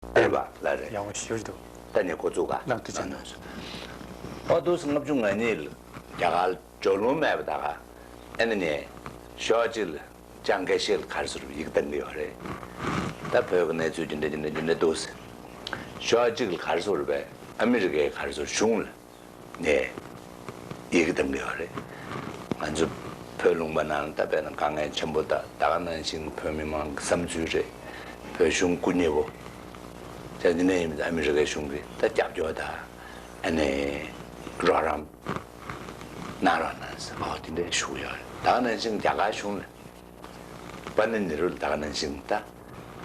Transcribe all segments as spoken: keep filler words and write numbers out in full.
ཨེ་བ་ལ་རེད། ཡག་པོ་ཞེ་པོ་ཅིག་འདུག་ད་ནས་འགོ་བཙུགས་ག་ལགས་ཐུགས་རྗེ་གནང་། ཨོ་དུས་ལྔ་བཅུ་ང་གཉིས་ལ་རྒྱ་གར་འབྱོར་ལོང་མེད་པ་ད་ག་ཨ་ནི་ནས་ཕྱོགས་གཅིག་ལ་ལྕང་སྐད་ཤེད་ལ་ག་རེ་ཟེར་བ་ཡིག་བཏང་གི་ཡོད་རེད། ད་བོད་ཀྱི་གནས་ཚུལ་འདི་འདྲ་འདི་འདྲ་འདི་འདྲ་འདུག་ཟེར། ཕྱོགས་གཅིག་ལ་ག་རེ་ཟེར་བ་ཨ་མི་རི་ཀའི་ག་རེ་ཟེར་གཞུང་ལ། ནས་ཡི་གེ་བཏང་གི་ཡོད་རེད། ང་ཚོ་བོད་ལུང་པ་ནང་ད་དཔེར་ན་དཀའ་ངལ་ཆེན་པོ་དང་ད་ག་ནང་བཞིན་བོད་མི་མང་གི་བསམ་ཚུལ་རེད། བོད་གཞུང་སྐུ་ཉེ་བོ། ད་འདི་ནས་ཡིན་ཨ་མི་རི་ཀའི་གཞུང་གིས་ད་རྒྱབ་སྐྱོར་དང་ཨ་ནི་རོགས་རམ་གནང་རོགས་གནང་ཟེར་ཨོ་དེ་འདྲ་ཞུ་གི་ཡོད་རེད། ད་ག་ནང་བཞིན་རྒྱ་གར་གཞུང་ལ་པ་ནི་ནི་རུ་ལ་ད་ག་ནང་བཞིན་ད་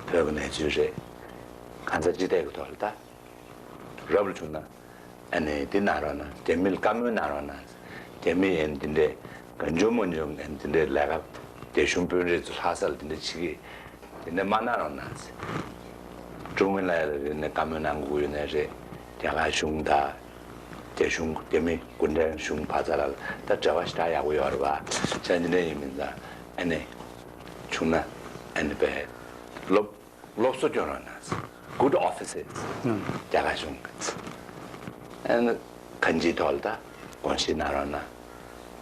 བོད་ཀྱི་གནས་ཚུལ་རེད། གང་ས་ཅི་ཐད་ཀྱི་ཐོག་ལ་ད། རབ་ལ་བྱུང་ན། ཨ་ནི་འདི་གནང་རོགས་གནང་། རྒྱ་མི་ལ་བཀའ་མོལ་གནང་རོགས་གནང་། རྒྱ་མི་ཡན་འདི་འདྲའི་གང་བྱུང་མང་བྱུང་ཡན་འདི་འདྲའི་ལས་ཀ་རྒྱ་གཞུང་དཔོན་རིགས་ཚོ་ལྷ་ས་ལ་འདི་འདྲ་བྱེད་ཀྱི་འདི་འདྲ་མ་གནང་རོགས་གནང་། ཀྲུང་ཝེ་ལ་ཡ་ལ་རེ་ནས་བཀའ་མོལ་གནང་དགོས་ཡོད་ནའི་རེད། རྒྱ་གར་གཞུང་དང་རྒྱ་གཞུང་རྒྱ་མི་གུང་ཁྲན་གཞུང་ཕར་ཚུར་ལ་ད་འབྲེལ་བ་ཞེ་དྲག་ཡག་པོ་ཡོད་རེད་བ། བྱས་འདི་འདྲ་ཡིན་མིན་ཙང་ཨ་ནི་བྱུང་ན་ཨ་ནི་བས་སློབ། སློབ་གསོ་སྐྱོན་རོགས་གནང་། Good offices རྒྱ་གར་གཞུང་གི་ཨ་ནི་གང་ཅིའི་ཐོག་ལ་ད་དགོངས་བཞེས་གནང་རོགས་གནང་།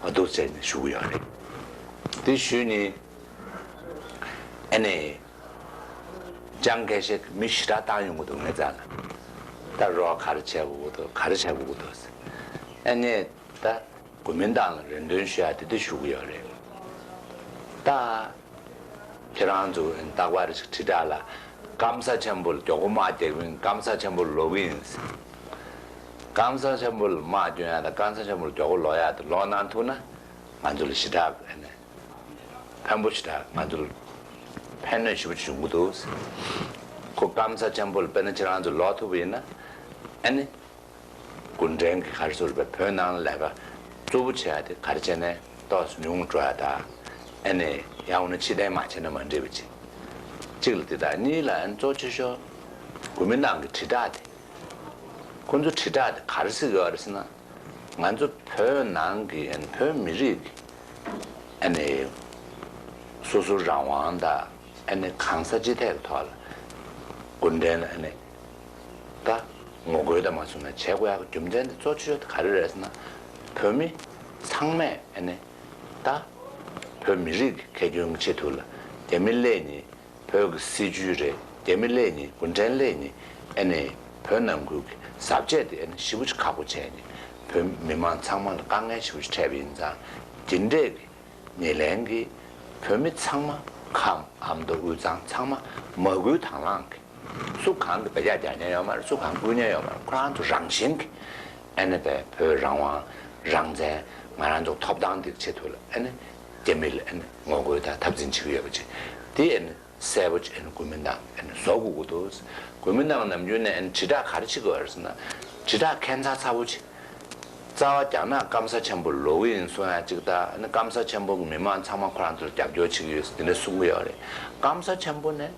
ཨ་འདུག་བྱས་ནས་ཞུ་གི་ཡོད་རེད། དེ་ཞུས་ནས་ཨ་ནི་ལྕང་སྐད་ཤེད་མི་ཞེ་དྲག་བཏང་ཡོང་གི་འདུག་ངའི་རྩ་ལ། ད་རོགས་ག་རེ་བྱས་དགོས་ཀྱི་འདུག་ག་རེ་བྱས་དགོས་ཀྱི་འདུག་ཨ་ནི་ད། གོ་མིན་ཏང་ལ་རེ་འདུན་ཞུ་ཡ་དེ་འདྲ་ཞུ་གི་ཡོད་རེད། ད་ཁྱེད་རང་ཚོ་རྟག་པར་ཞིག་དྲིལ་བསྒྲགས་ལ་སྐམ་ས་ཆེན་པོ་ལ་མགྱོགས་པོ་དམག་རྒྱག་གི་ཡིན། སྐམ་ས་ཆེན་པོ་ལ་ལོག་གི་ཡིན། སྐམ་ས་ཆེན་པོ་ལ་དམག་སྐྱོན་ཡ་དང་སྐམ་ས་ཆེན་པོ་ལ་མགྱོགས་པོ་ལོག་ཡ་དེ་ལོག་གནང་ཐུབ་ན་ང་ཚོ་ལ་ཞེ་དྲག་ཨ་ནི་ཕན་པོ་ཞེ་དྲག་ང་ཚོ་ལ་ཕན་ནུས་ཞེ་པོ་ཅིག་འབྱུང་གི་འདུག་ཁོ་སྐམ་ས་ཆེན་པོ་ལ་དཔེར་ན་ཁྱེད་རང་ཚོ་ལོག་ཐུབ་པ་ཡིན་ན་ཨ་ནི། གུང་ཁྲན་གྱི་ག་རེ་ཟེར་བའི་བོད་ནང་ལས་ཀ་གཙོ་བོ་བྱེད་ཡ་དེ་ག་རེ་བྱས་ནས་ཏོག་ཙམ་ཉུང་འགྲོ་ཡ་དང་། ཨ་ནི་ཡང་འོ་ན་ཕྱིར་འཐེན་མ་བྱས་ན་མ་འགྲིག་པ་ཅིག་གཅིག་ལ་དེ་དང་གཉིས་ལ་ཨ་ནི་གཙོ་ཆེ་ཤོས་གུས་མི་ནང་གི་དྲིལ་བསྒྲགས་དེ། ཁོང་ཚོ་དྲིལ་བསྒྲགས་དེ་ག་རེ་ཟེར་གི་ཡོད་རེད་ཟེར་ན། ང་ཚོ་བོད་ནང་གི་ཨ་ནི་བོད་མི་རིགས་ཀྱི་ཨ་ནི་སོ་སོ་རང་དབང་དང་། ཨ་ནི་གང་ས་ཅི་ཐད་ཀྱི་ཐོག་ལ་གུང་ཁྲན་ལ་ཨ་ནི་ད་ངོ་རྒོལ་དང་མ་སོང་ན་བྱེད་དགོས་ཡག་གི་རྒྱུ་མཚན་དེ་གཙོ་ཆེ་ཤོས་དེ་ག་རེ་རེད་ཟེར་ན། བོད་མི་ཚང་མས་ཨ་ནི་ད་བོད་མི་རིགས་ཀྱི་ཁེ་གྱོང་གི་ཆེད་དུ་ལ་རྒྱ་མི་སླེབས་ནི་བོད་ཀྱི་སྲིད་ཇུས་རེད། རྒྱ་མི་སླེབས་ནི་གུང་ཁྲན་སླེབས་ནི་ཨ་ནི་བོད་ནང་ཁུལ་གྱི་ཟབ་ཆས་དེ་ཨ་ནི་ཞེ་པོ་ཅིག་ཁག་པོ་བྱས་ནི་བོད་མི་མང་ཚང་མ་ལ་དཀའ་ངལ་ཞེ་པོ་ཅིག་འཕྲད་པ་ཡིན་ཙང་དེ་འདྲས་ཀྱི། ཉེར་ལེན་གྱི་བོད་མི་ཚང་མ་ཁམས་ཨ་མདོ་དབུས་གཙང་ཚང་མ་མ་བསྐུལ་དང་བླངས་ཀྱི་སུ་གང་གི་བེ་རྒྱག་རྒྱག་མཁན་ཡོད་མ་རེད། སུ་གང་བསྐུལ་མཁན་ཡོད་མ་རེད། ཁོ་རང་ཚོ་རང་བཞིན་གྱི་ཨ་ནི་བོད་བོད་རང་དབང་རང་བཙན་ང་རང་ཚོ་ཐོབ་ཐང་འདི་ཆེད་དུ་ལ་ཨ་ནི་རྒྱ་མི་ལ་ཨ་ནི་ངོ་རྒོལ་དང་འཐབ་འཛིང་བྱེད་ཀྱི་ཡོད་པ་ཅིག་དེ་ཨ་ནི། གསལ་པོ་ཅིག་ཨ་ནི་གུས་མི་ནང་ཨ་ནི་བཟོ་དགོས་ཀྱི་འདུག་གུས་མི་ནང་ནམ་རྒྱུན་ནས་ཨ་ནི་དྲིལ་བསྒྲགས་ག་རེ་བྱེད་དགོས་རེད་ཟེར་ན། དྲིལ་བསྒྲགས་ཁྱད་མཚར་ཚ་པོ་ཅིག་རྩ་བ་རྒྱ་ནག་སྐམ་ས་ཆེན་པོ་ལོག་གི་ཡིན་གསུང་ཡ་ཅིག་དང་ཨ་ནི་སྐམ་ས་ཆེན་པོ་གི་མི་མང་ཚང་མ་ཁོ་རང་ཚོར་རྒྱབ་སྐྱོར་བྱེད་ཀྱི་ཡོད་ཟེར་དེ་འདྲ་གསུང་གི་ཡོད་རེད། སྐམ་ས་ཆེན་པོ་ནས་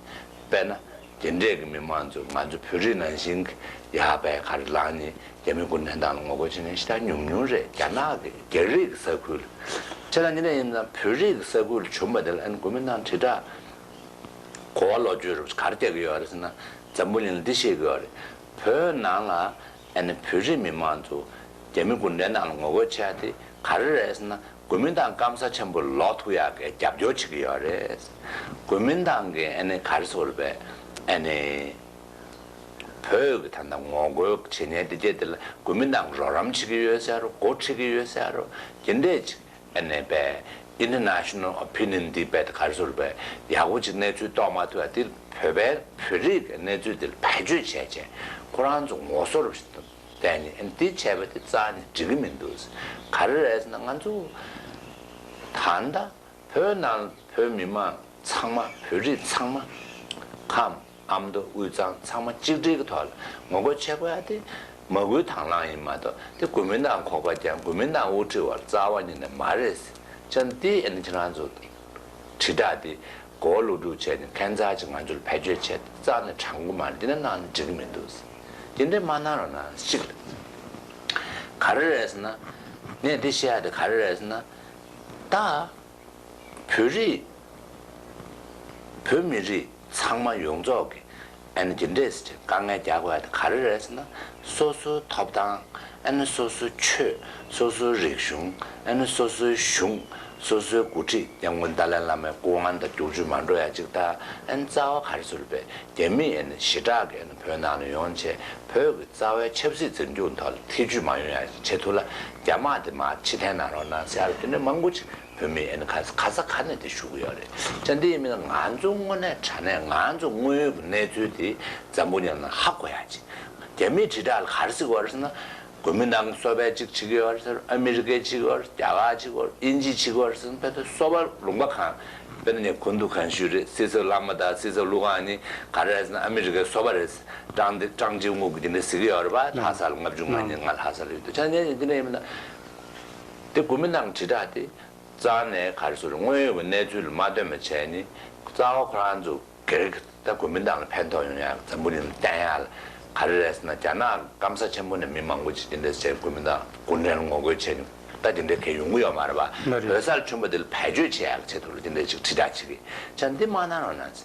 དཔེར་ན་དེ་འདྲས་ཀྱི་མི་མང་ཚོ་ང་ཚོ་བོད་རིགས་ནང་བཞིན་གྱི་ཡར་བས་ག་རེ་ལངས་ནས་རྒྱ་མི་གུང་ཁྲན་ཏང་ལ་ངོ་རྒོལ་བྱེད་མཁན་ཞེ་དྲག་ཉུང་ཉུང་རེད། རྒྱ་ནག་གི་རྒྱ་རིགས་ཀྱི་ས་ཁུལ་ལ། བྱས་ཙང་འདི་འདྲ་ཡིན་ཙང་བོད་རིགས་ཀྱི་ས་ཁུལ་ལ་བྱུང་བ་དེ་ལ་ཨ་ནི་གུས་མི་ནང་དྲིལ་བསྒྲགས། གོ་བ་ལོག་སྤྱོད་རུ་ག་རེ་རྒྱག་གི་ཡོད་རེད་ཟེར་ན། འཛམ་བུ་གླིང་ལ་འདི་བཤད་ཀྱི་ཡོད་རེད། བོད་ནང་ལ་ཨ་ནི་བོད་རིགས་མི་མང་ཚོ་རྒྱ་མི་གུང་ཁྲན་ཏང་ལ་ངོ་རྒོལ་བྱེད་ཡ་དེ་ག་རེ་རེད་ཟེར་ན། གུས་མི་ཏང་སྐམ་ས་ཆེན་པོ་ལོག་ཐུབ་ཡག་གི་རྒྱབ་སྐྱོར་བྱེད་ཀྱི་ཡོད་རེད། གུས་མི་ཏང་གི་ཨ་ནི་ག་རེ་ཟེར་དགོས་རེད་པས། ཨ་ནི་བོད་ཀྱི་ད་ལྟ་ངོ་རྒོལ་བྱེད་མཁན་དེ་གྱད་དེ་ལ་གུས་མི་ཏང་རོགས་རམ་བྱེད་ཀྱི་ཡོད་ཟེར་རོ། འགོ་ཁྲིད་ཀྱི་ཡོད་ཟེར་རོ། དེ་འདྲས་ཅིག་ཨ་ནི་པས་International Opinion འདི་པས་ག་རེ་ཟེར་པས་ཡག་པོ་ཅིག་གནས་ཚུལ་རྟོགས་མ་ཐུབ་ཡ་དེ་བོད་པའི་བོད་རིགས་ཀྱི་གནས་ཚུལ་དེ་ལ་བེད་སྤྱོད་བྱས་བྱས་ཁོ་རང་ཚོ་ངོ་སོ་རུ་བསྟན་ནས་ཨ་ནི་འདི་བྱས་པ་དེ་རྩ་ནས་འགྲིག་གི་མི་འདུག་ག་རེ་རེད་ཟེར་ན་ང་ཚོ་ད་ལྟ་བོད་ནང་བོད་མི་མང་ཚང་མ་བོད་རིགས་ཚང་མ་ཁམས། ཨ་མདོ་དབུས་གཙང་ཚང་མ་གཅིག་སྒྲིལ་གྱི་ཐོག་ལ་ངོ་རྒོལ་བྱེད་དགོས་ཡ་དེ་མ་བསྐུལ་དང་བླངས་ཡིན་མ་གཏོགས་དེ་གུས་མི་ཏང་ཁོག་པ་རྒྱག་གུས་མི་ཏང་དབུ་ཁྲིད་བར་རྩ་བ་ཉིད་ནས་མ་རེད། ཅང་དེ་ཨ་ནི་ཁྱེད་རང་ཚོ་དྲིལ་བསྒྲགས་དེ་གོ་བ་ལོག་སྒྲུབ་བྱས་ནས་ཁྱད་མཚར་ཅིག་ང་ཚོར་བེད་སྤྱོད་བྱས་ཏེ་རྩ་ནས་དྲང་པོ་མ་རེད། འདི་འདྲ་གནང་ན་འགྲིག་གི་མི་འདུག་དེ་འདྲ་མ་གནང་རོགས་གནང་གཅིག་ལ་ག་རེ་རེད་ཟེར་ན། ངས་འདི་བཤད་ཡ་དེ་ག་རེ་རེད་ཟེར་ན། ད། བོད་རིགས། བོད་མི་རིགས་ཚང་མ་ཡོངས་རྫོགས་ཀྱི་ ཨ་ནི་དེ་འདྲས་དཀའ་ངལ་རྒྱག་དགོས་ཡ་དེ་ག་རེ་རེད་ཟེར་ན། སོ་སོའི་ཐོབ་ཐང་། ཨ་ནི་སོ་སོའི་ཆོས། སོ་སོའི་རིག་གཞུང་། ཨ་ནི་སོ་སོའི་གཞུང་། སོ་སོའི་འགོ་ཁྲིད། ཡང་སྔོན་ཏཱ་ལའི་བླ་མའི་སྐུ་དབང་དང་བསྒྱུར་བཅོས་མ་འགྲོ་ཡ་ཅིག་དང་། ཨ་ནི་རྩ་བ་ག་རེ་ཟེར་བས། རྒྱ་མི་ཨ་ནི་ཞི་དྲག་གི་ཨ་ནི་བོད་ནང་ལ་ཡོང་བྱས་བོད་ཀྱི་རྩ་བའི་ཆབ་སྲིད་འཛིན་སྐྱོང་ཐོག་ལ་ཐེ་བྱུས་མ་ཡོང་ཡ་ཆེད་དུ་ལ། རྒྱ་དམག་དེ་མར་ཕྱིར་འཐེན་གནང་རོགས་གནང་ཟེར་ཡ་དེ་འདྲ་མང་པོ་ཅིག་བོད་མི་ཨ་ནི་ག་ས་ག་ས་ག་ནས་དེ་ཞུ་གི་ཡོད་རེད། ཅང་དེ་ཡིན་མིན་ན་ང་ཚོ་དངོས་གནས་དྲང་གནས་ང་ཚོ་དངོས་ཡོད་ཀྱི་གནས་ཚུལ་དེ་འཛམ་བུ་གླིང་ལ་ཧ་གོ་ཡ་ཅིག་རྒྱ་མིའི་དྲིལ་བསྒྲགས་ལ་ག་རེ་ཟེར་གྱི་ཡོད་རེད་ཟེར་ན། གོ་མིན་ཏང་གི་སོ་པའི་གཅིག་བྱེད་ཀྱི་ཡོད་རེད་ཟེར། ཨ་མི་རི་ཀའི་བྱེད་ཀྱི་ཡོད་རེད། རྒྱ་གར་བྱེད་ཀྱི་ཡོད་རེད། དབྱིན་ཇིའི་བྱེད་ཀྱི་ཡོད་རེད་ཟེར། དཔེ་ད་སོ་པ་ལུང་པ་གང་། དཔེར་ན་ནི་ཁོང་ཚོ་གང་ཞུས་རེད། སྲིད་ཚོགས་བླ་མ་དང་སྲིད་ཚོགས་ཀླུ་དབང་ནི་ག་རེ་རེད་ཟེར་ན་ཨ་མི་རི་ཀའི་སོ་པ་རེད། ཀྲང་ཏེ་ཀྲང་ཅིའུ་མུག་གི་དེ་འདྲ་ཟེར་གྱི་ཡོད་རེད་པ། ལྷ་ས་ལ་ལྔ་བཅུ་ང་གཉིས་ང་ལྷ་ས་ལ་ཡོད་དུས་ཆ་ནས་དེ་འདྲ་ཡིན་མིན་ན། དེ་གོ་མིན་ཏང་དྲིལ་བསྒྲགས་དེ་རྩ་ནས་ག་རེ་ཟེར་དངོས་ཡོད་ཀྱི་གནས་ཚུལ་ལ་མ་ལྟོས་པ་བྱས་ནས་རྩ་བ་ཁོ་རང་ཚོ། སྒེར་གྱི་ད་གོ་མིན་ཏང་ལ་ཕན་ཐོགས་ཡོང་ཡག་འཛམ་བུ་གླིང་ལ་བསྟན་ཡག་ལ་ག་རེ་རེད་ཟེར་ན། རྒྱ་ནག་སྐམ་ས་ཆེན་པོ་ནས་མི་མང་པོ་ཅིག་དེ་འདྲ་བྱས་གོ་མིན་ཏང་གུང་ཁྲན་ལ་ངོ་རྒོལ་བྱས་ནས་ད་དེ་འདྲའི་གལ་ཡོང་གི་ཡོད་མ་རེད་པ། ལགས་རེད། བོད་སར་བྱུང་བ་དེ་ལ་བེད་སྤྱོད་བྱེད་ཡག་གི་ཆེད་དུ་ལ་དེ་འདྲ་ཅིག་དྲིལ་བསྒྲགས་བྱེད་ཀྱི་ཆ། འདི་མ་གནང་རོགས་གནང་།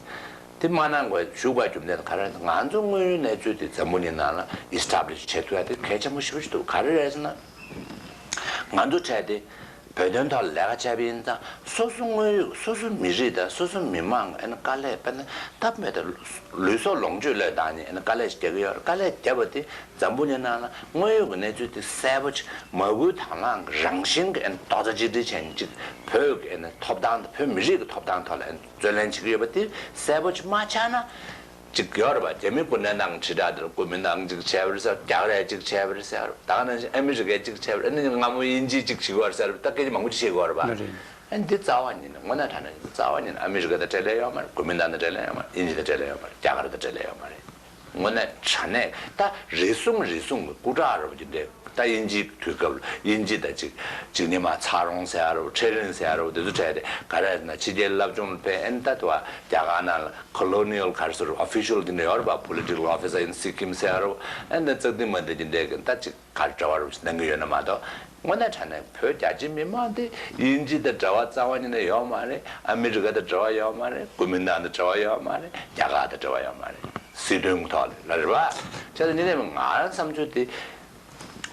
འདི་མ་གནང་དགོས་ཞུ་དགོས་རྒྱུ་མཚན་ག་རེ་རེད། ང་ཚོ་དངོས་ཡོད་གནས་ཚུལ་དེ་འཛམ་བུ་གླིང་ནང་ལ་ཨི་སི་ཊབ་ལི་ཤི་བྱེད་ཐུབ་ཡག་དེ་གལ་ཆེན་པོ་ཞེ་པོ་ཅིག་འདུག་ག་རེ་རེད་ཟེར་ན། ང་ཚོ་གྲས་དེ། བོད་དོན་ཐོག་ལ་ལས་ཀ་བྱས་པ་ཡིན་ཙང་སོ་སོ་དངོས་ཡོད་སོ་སོ་མི་རིགས་དང་སོ་སོ་མི་མང་ཨ་ནི་དཀའ་ལས་དཔེར་ན་སྟབས་མེད་དང་ལུས་སྲོག་ལོངས་སྤྱོད་བློས་བཏང་ནས་ཨ་ནི་དཀའ་ལས་ཤིག་རྒྱག་གི་ཡོད་རེད། དཀའ་ལས་བརྒྱབ་པ་དེ་འཛམ་བུ་གླིང་ནང་ལ་དངོས་ཡོད་ཀྱི་གནས་ཚུལ་དེ་གསལ་པོ་ཅིག་མ་བསྐུལ་དང་བླངས་ཀྱི་རང་བཞིན་གྱི་ཨ་ནི་རྡོག་རྩ་གཅིག་སྒྲིལ་བྱས་ནས་ཅིག་བོད་ཀྱི་ཨ་ནི་ཐོབ་ཐང་དང་བོད་མི་རིགས་ཀྱི་ཐོབ་ཐང་ཐོག་ལ་ཨ་ནི་རྩོད་ལེན་བྱེད་ཀྱི་ཡོད་པ་དེ་གསལ་པོ་ཅིག་མ་ཆགས་ན། ཅིག་ཡོད་རེད་པ། རྒྱ་མི་གུང་ཁྲན་ཏང་དྲིལ་བསྒྲགས་དེར་གོ་མིན་ཏང་ཅིག་བྱས་པ་རེད་ཟེར། རྒྱ་གར་ཡ་ཅིག་བྱས་པ་རེད་ཟེར། ད་ག་ནང་བཞིན་ཨ་མི་རི་ཀས་ཅིག་བྱས་པ་རེད། ཨ་ནི་སྔ་མོ་དབྱིན་ཇིས་ཅིག་བྱེད་ཀྱི་ཡོད་རེད་ཟེར། ད་སྐད་ཆ་མང་པོ་ཅིག་བཤད་ཀྱི་ཡོད་རེད་པ། ལགས་རེད། ཨ་ནི་འདི་རྩ་བ་ཉིད་ནས་དངོས་གནས་དྲང་གནས་རྩ་བ་ཉིད་ནས་ཨ་མི་རི་ཀ་དང་འབྲེལ་ལས་ཡོད་མ་རེད། གོ་མིན་ཏང་དང་འབྲེལ་ལས་ཡོད་མ་རེད། དབྱིན་ཇི་དང་འབྲེལ་ལས་ཡོད་མ་རེད། རྒྱ་གར་དང་འབྲེལ་ལས་ཡོད་མ་རེད། དངོས་གནས་དྲང་གནས་ད་རེ་ཟུང་རེ་ཟུང་གི་སྐུ་དྲག་རེད་པ། འདི་འདྲས་ད་དབྱིན་ཇིའི་དུས་སྐབས་ལ་དབྱིན་ཇི་དང་ཅིག་ཅིག་ཉི་མ་ཚ་རོང་ཟེར་ཡ་རེད་པ། ཁྲེ་རིན་ཟེར་ཡ་རེད་པ། དེ་ཚོ་གྲས་དེ་ག་རེ་ཟེར་ན་ཕྱི་རྒྱལ་སློབ་སྦྱོང་ལ་ཕེབས། ཨ་ནི་ད་དུ་བ་རྒྱ་གར་ནང་ལ། Colonial ག་རེ་ཟེར། Official དེ་འདྲ་ཡོད་རེད་པ། Political officer in Sikkim ཟེར་ཡ་རེད། ཨ་ནི་ཙག་དི་མ་དི་དེ་འདྲས་ཀྱི་ད་ཅིག་ག་རེ་འབྲེལ་བ་རེད་གནང་གི་ཡོད་ན་མ་གཏོགས། དངོས་གནས་དྲང་གནས་བོད་རྒྱ་ཆེ་མི་མང་དེ་དབྱིན་ཇི་དང་འབྲེལ་བ་རྩ་བ་ཉིད་ནས་ཡོད་མ་རེད། ཨ་མི་རི་ཀ་དང་འབྲེལ་བ་ཡོད་མ་རེད། གོ་མིན་ཏང་དང་འབྲེལ་བ་ཡོད་མ་རེད། རྒྱ་གར་དང་འབྲེལ་བ་ཡོད་མ་རེད། སྲིད་དོན་གྱི་ཐོག་ལ་ལ་རེད་པ། བྱས་ཙང་འདི་ནས་ང་རང་བསམ་ཚུལ་དེ།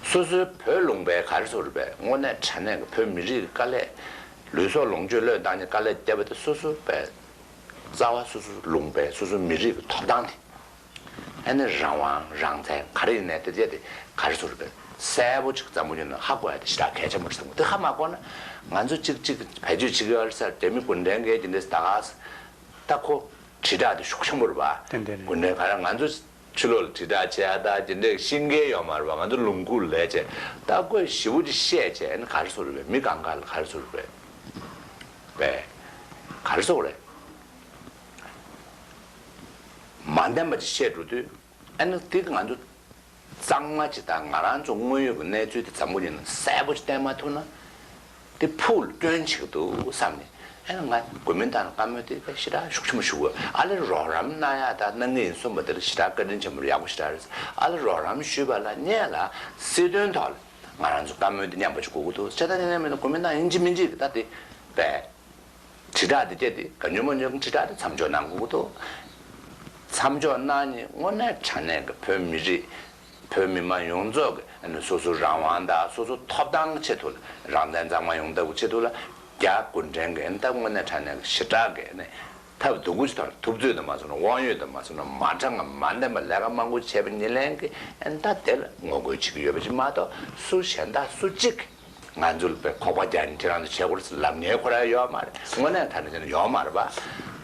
སོ་སོའི་བོད་ལུང་པའི་ག་རེ་ཟེར་དགོས་རེད་པས། དངོས་གནས་དྲང་གནས་ཀྱི་བོད་མི་རིགས་ཀྱི་དཀའ་ལས། ལུས་སྲོག་ལོངས་སྤྱོད་བློས་བཏང་ནས་དཀའ་ལས་བརྒྱབ་པ་དེ་སོ་སོ་བས། རྩ་བ་སོ་སོའི་ལུང་པའི་སོ་སོའི་མི་རིགས་ཀྱི་ཐོབ་ཐང་དེ། ཨ་ནི་རང་དབང་རང་བཙན་ག་རེ་ཡིན་ནའི་དེ་དེ་དེ་ག་རེ་ཟེར་དགོས་རེད་པས། གསལ་པོ་ཅིག་འཛམ་བུ་གླིང་ནང་ཧ་གོ་ཡ་དེ་ཞེ་དྲག་གལ་ཆེན་པོ་རེད་བསམ་གི། དེ་ཧ་མ་གོ་ན་ང་ཚོ་གཅིག་གཅིག་བེད་སྤྱོད་བྱེད་ཀྱི་ཡོད་རེད་ཟེར། རྒྱ་མི་གུང་ཁྲན་གྱིས་དེ་འདྲ་ད་ག་ས་ད་ཁོ། དྲིལ་བསྒྲགས་དེ་ཤུགས་ཆེན་པོ་རེད་པ། ཏན་ཏན་རེད། གུང་ཁྲན་ག་རེ་ང་ཚོ་ཕྱི་ལོགས་ལ་དྲིལ་བསྒྲགས་བྱས་ཡ་ད་དེ་འདྲའི་ཤེས་མཁན་ཡོད་མ་རེད་པ། ང་ཚོ་ལུང་ཁུག་ལ་བྱས་ད་ཁོས་ཞེ་པོ་ཅིག་བཤད་བྱས་ཨ་ནི་ག་རེ་ཟེར་དགོས་རེད་པས། མི་གང་ག་ལ་ག་རེ་ཟེར་དགོས་རེད་པས། ག་རེ་ཟེར་དགོས་རེད། མ་བདེན་པ་ཅིག་བཤད་འགྲོ་དུས་ཨ་ནི་དེ་ང་ཚོ་གཙང་མ་ཅིག་དང་ང་རང་ཚོ་དངོས་ཡོད་ཀྱི་གནས་ཚུལ་དེ་འཛམ་བུ་གླིང་ལ་གསལ་པོ་ཅིག་བསྟན་མ་ཐུབ་ན། དེ་ཕུགས་ལ་སྐྱོན་ཆེ་གི་འདུག་བསམ་ནས། ཨ་ནི་ང་གུང་ཁྲན་ཏང་ལ་བཀའ་མོལ་དེ་དཔེ་ཞེ་དྲག་ཤུགས་ཆེན་པོ་ཞུ་དགོས། ཨ་ལེ་རོགས་རམ་གནང་ཡག་ད་གནང་གི་ཡིན་གསུངས་པ་དེ་ལ་ཞེ་དྲག་བཀའ་དྲིན་ཆེན་པོ་རེད། ཡག་པོ་ཞེ་དྲག་རེད། ཨ་ལེ་རོགས་རམ་ཞུས་པ་ལ་སྔོན་ལ་སྲིད་དོན་ཐོག་ལ་ང་རང་ཚོ་བཀའ་མོལ་དེ་མཉམ་པོ་ཞིག་དགོས་ཀྱི་འདུག་བྱས་ཙང་ནི་ནས་མིན་ན་གུང་ཁྲན་ཏང་ཡིན་གཅིག་མིན་གཅིག་གི་ད་དེ་དཔེ་དྲིལ་བསྒྲགས་དེ་བྱས་ཏེ་གང་བྱུང་མང་བྱུང་གི་དྲིལ་བསྒྲགས་དེ་མཚམས་འཇོག་གནང་དགོས་ཀྱི་འདུག་མཚམས་འཇོག་གནང་ནས་དངོས་གནས་དྲང་གནས་ཀྱི་བོད་མི་རིགས། བོད་མི་མང་ཡོངས་རྫོགས་ཀྱི་ཨ་ནི་སོ་སོའི་རང་དབང་དང་སོ་སོའི་ཐོབ་ཐང་གི་ཆེད་དུ་ལ། རང་བཙན་གཙང་མ་ཡོང་ཐབས་ཀྱི་ཆེད་དུ་ལ། རྒྱ་གུང་ཁྲན་གྱི་ཨ་ནི་ད་དངོས་གནས་དྲང་གནས་ཀྱི་ཞེ་དྲག་གི་ཨ་ནི་ཐབས་སྡུག་པོ་ཞིག་དང་ཐུབ་ཚོད་དུ་མ་སོང་ན། དབང་ཡོད་དུ་མ་སོང་ན། མ་དྲང་ང་མ་བདེན་པ་ལས་ཀ་མང་པོ་བྱས་པ་ཉེར་ལེན་གྱི་ཨ་ནི་ད་དེ་ལ་ངོ་རྒོལ་བྱེད་ཀྱི་ཡོད་པ་ཅིག་མ་གཏོགས། སུ་གཞན་དག་སུ་གཅིག་གིས་ང་ཚོ་ལ་དཔེ་ཁོག་པ་རྒྱག་ནས་ཁྱེད་རང་ཚོ་བྱེད་དགོས་རེད་ལབ་མཁན་ཁོ་རང་ཡོད་མ་རེད། དངོས་གནས་དྲང་གནས་ཡོད་མ་རེད་པ།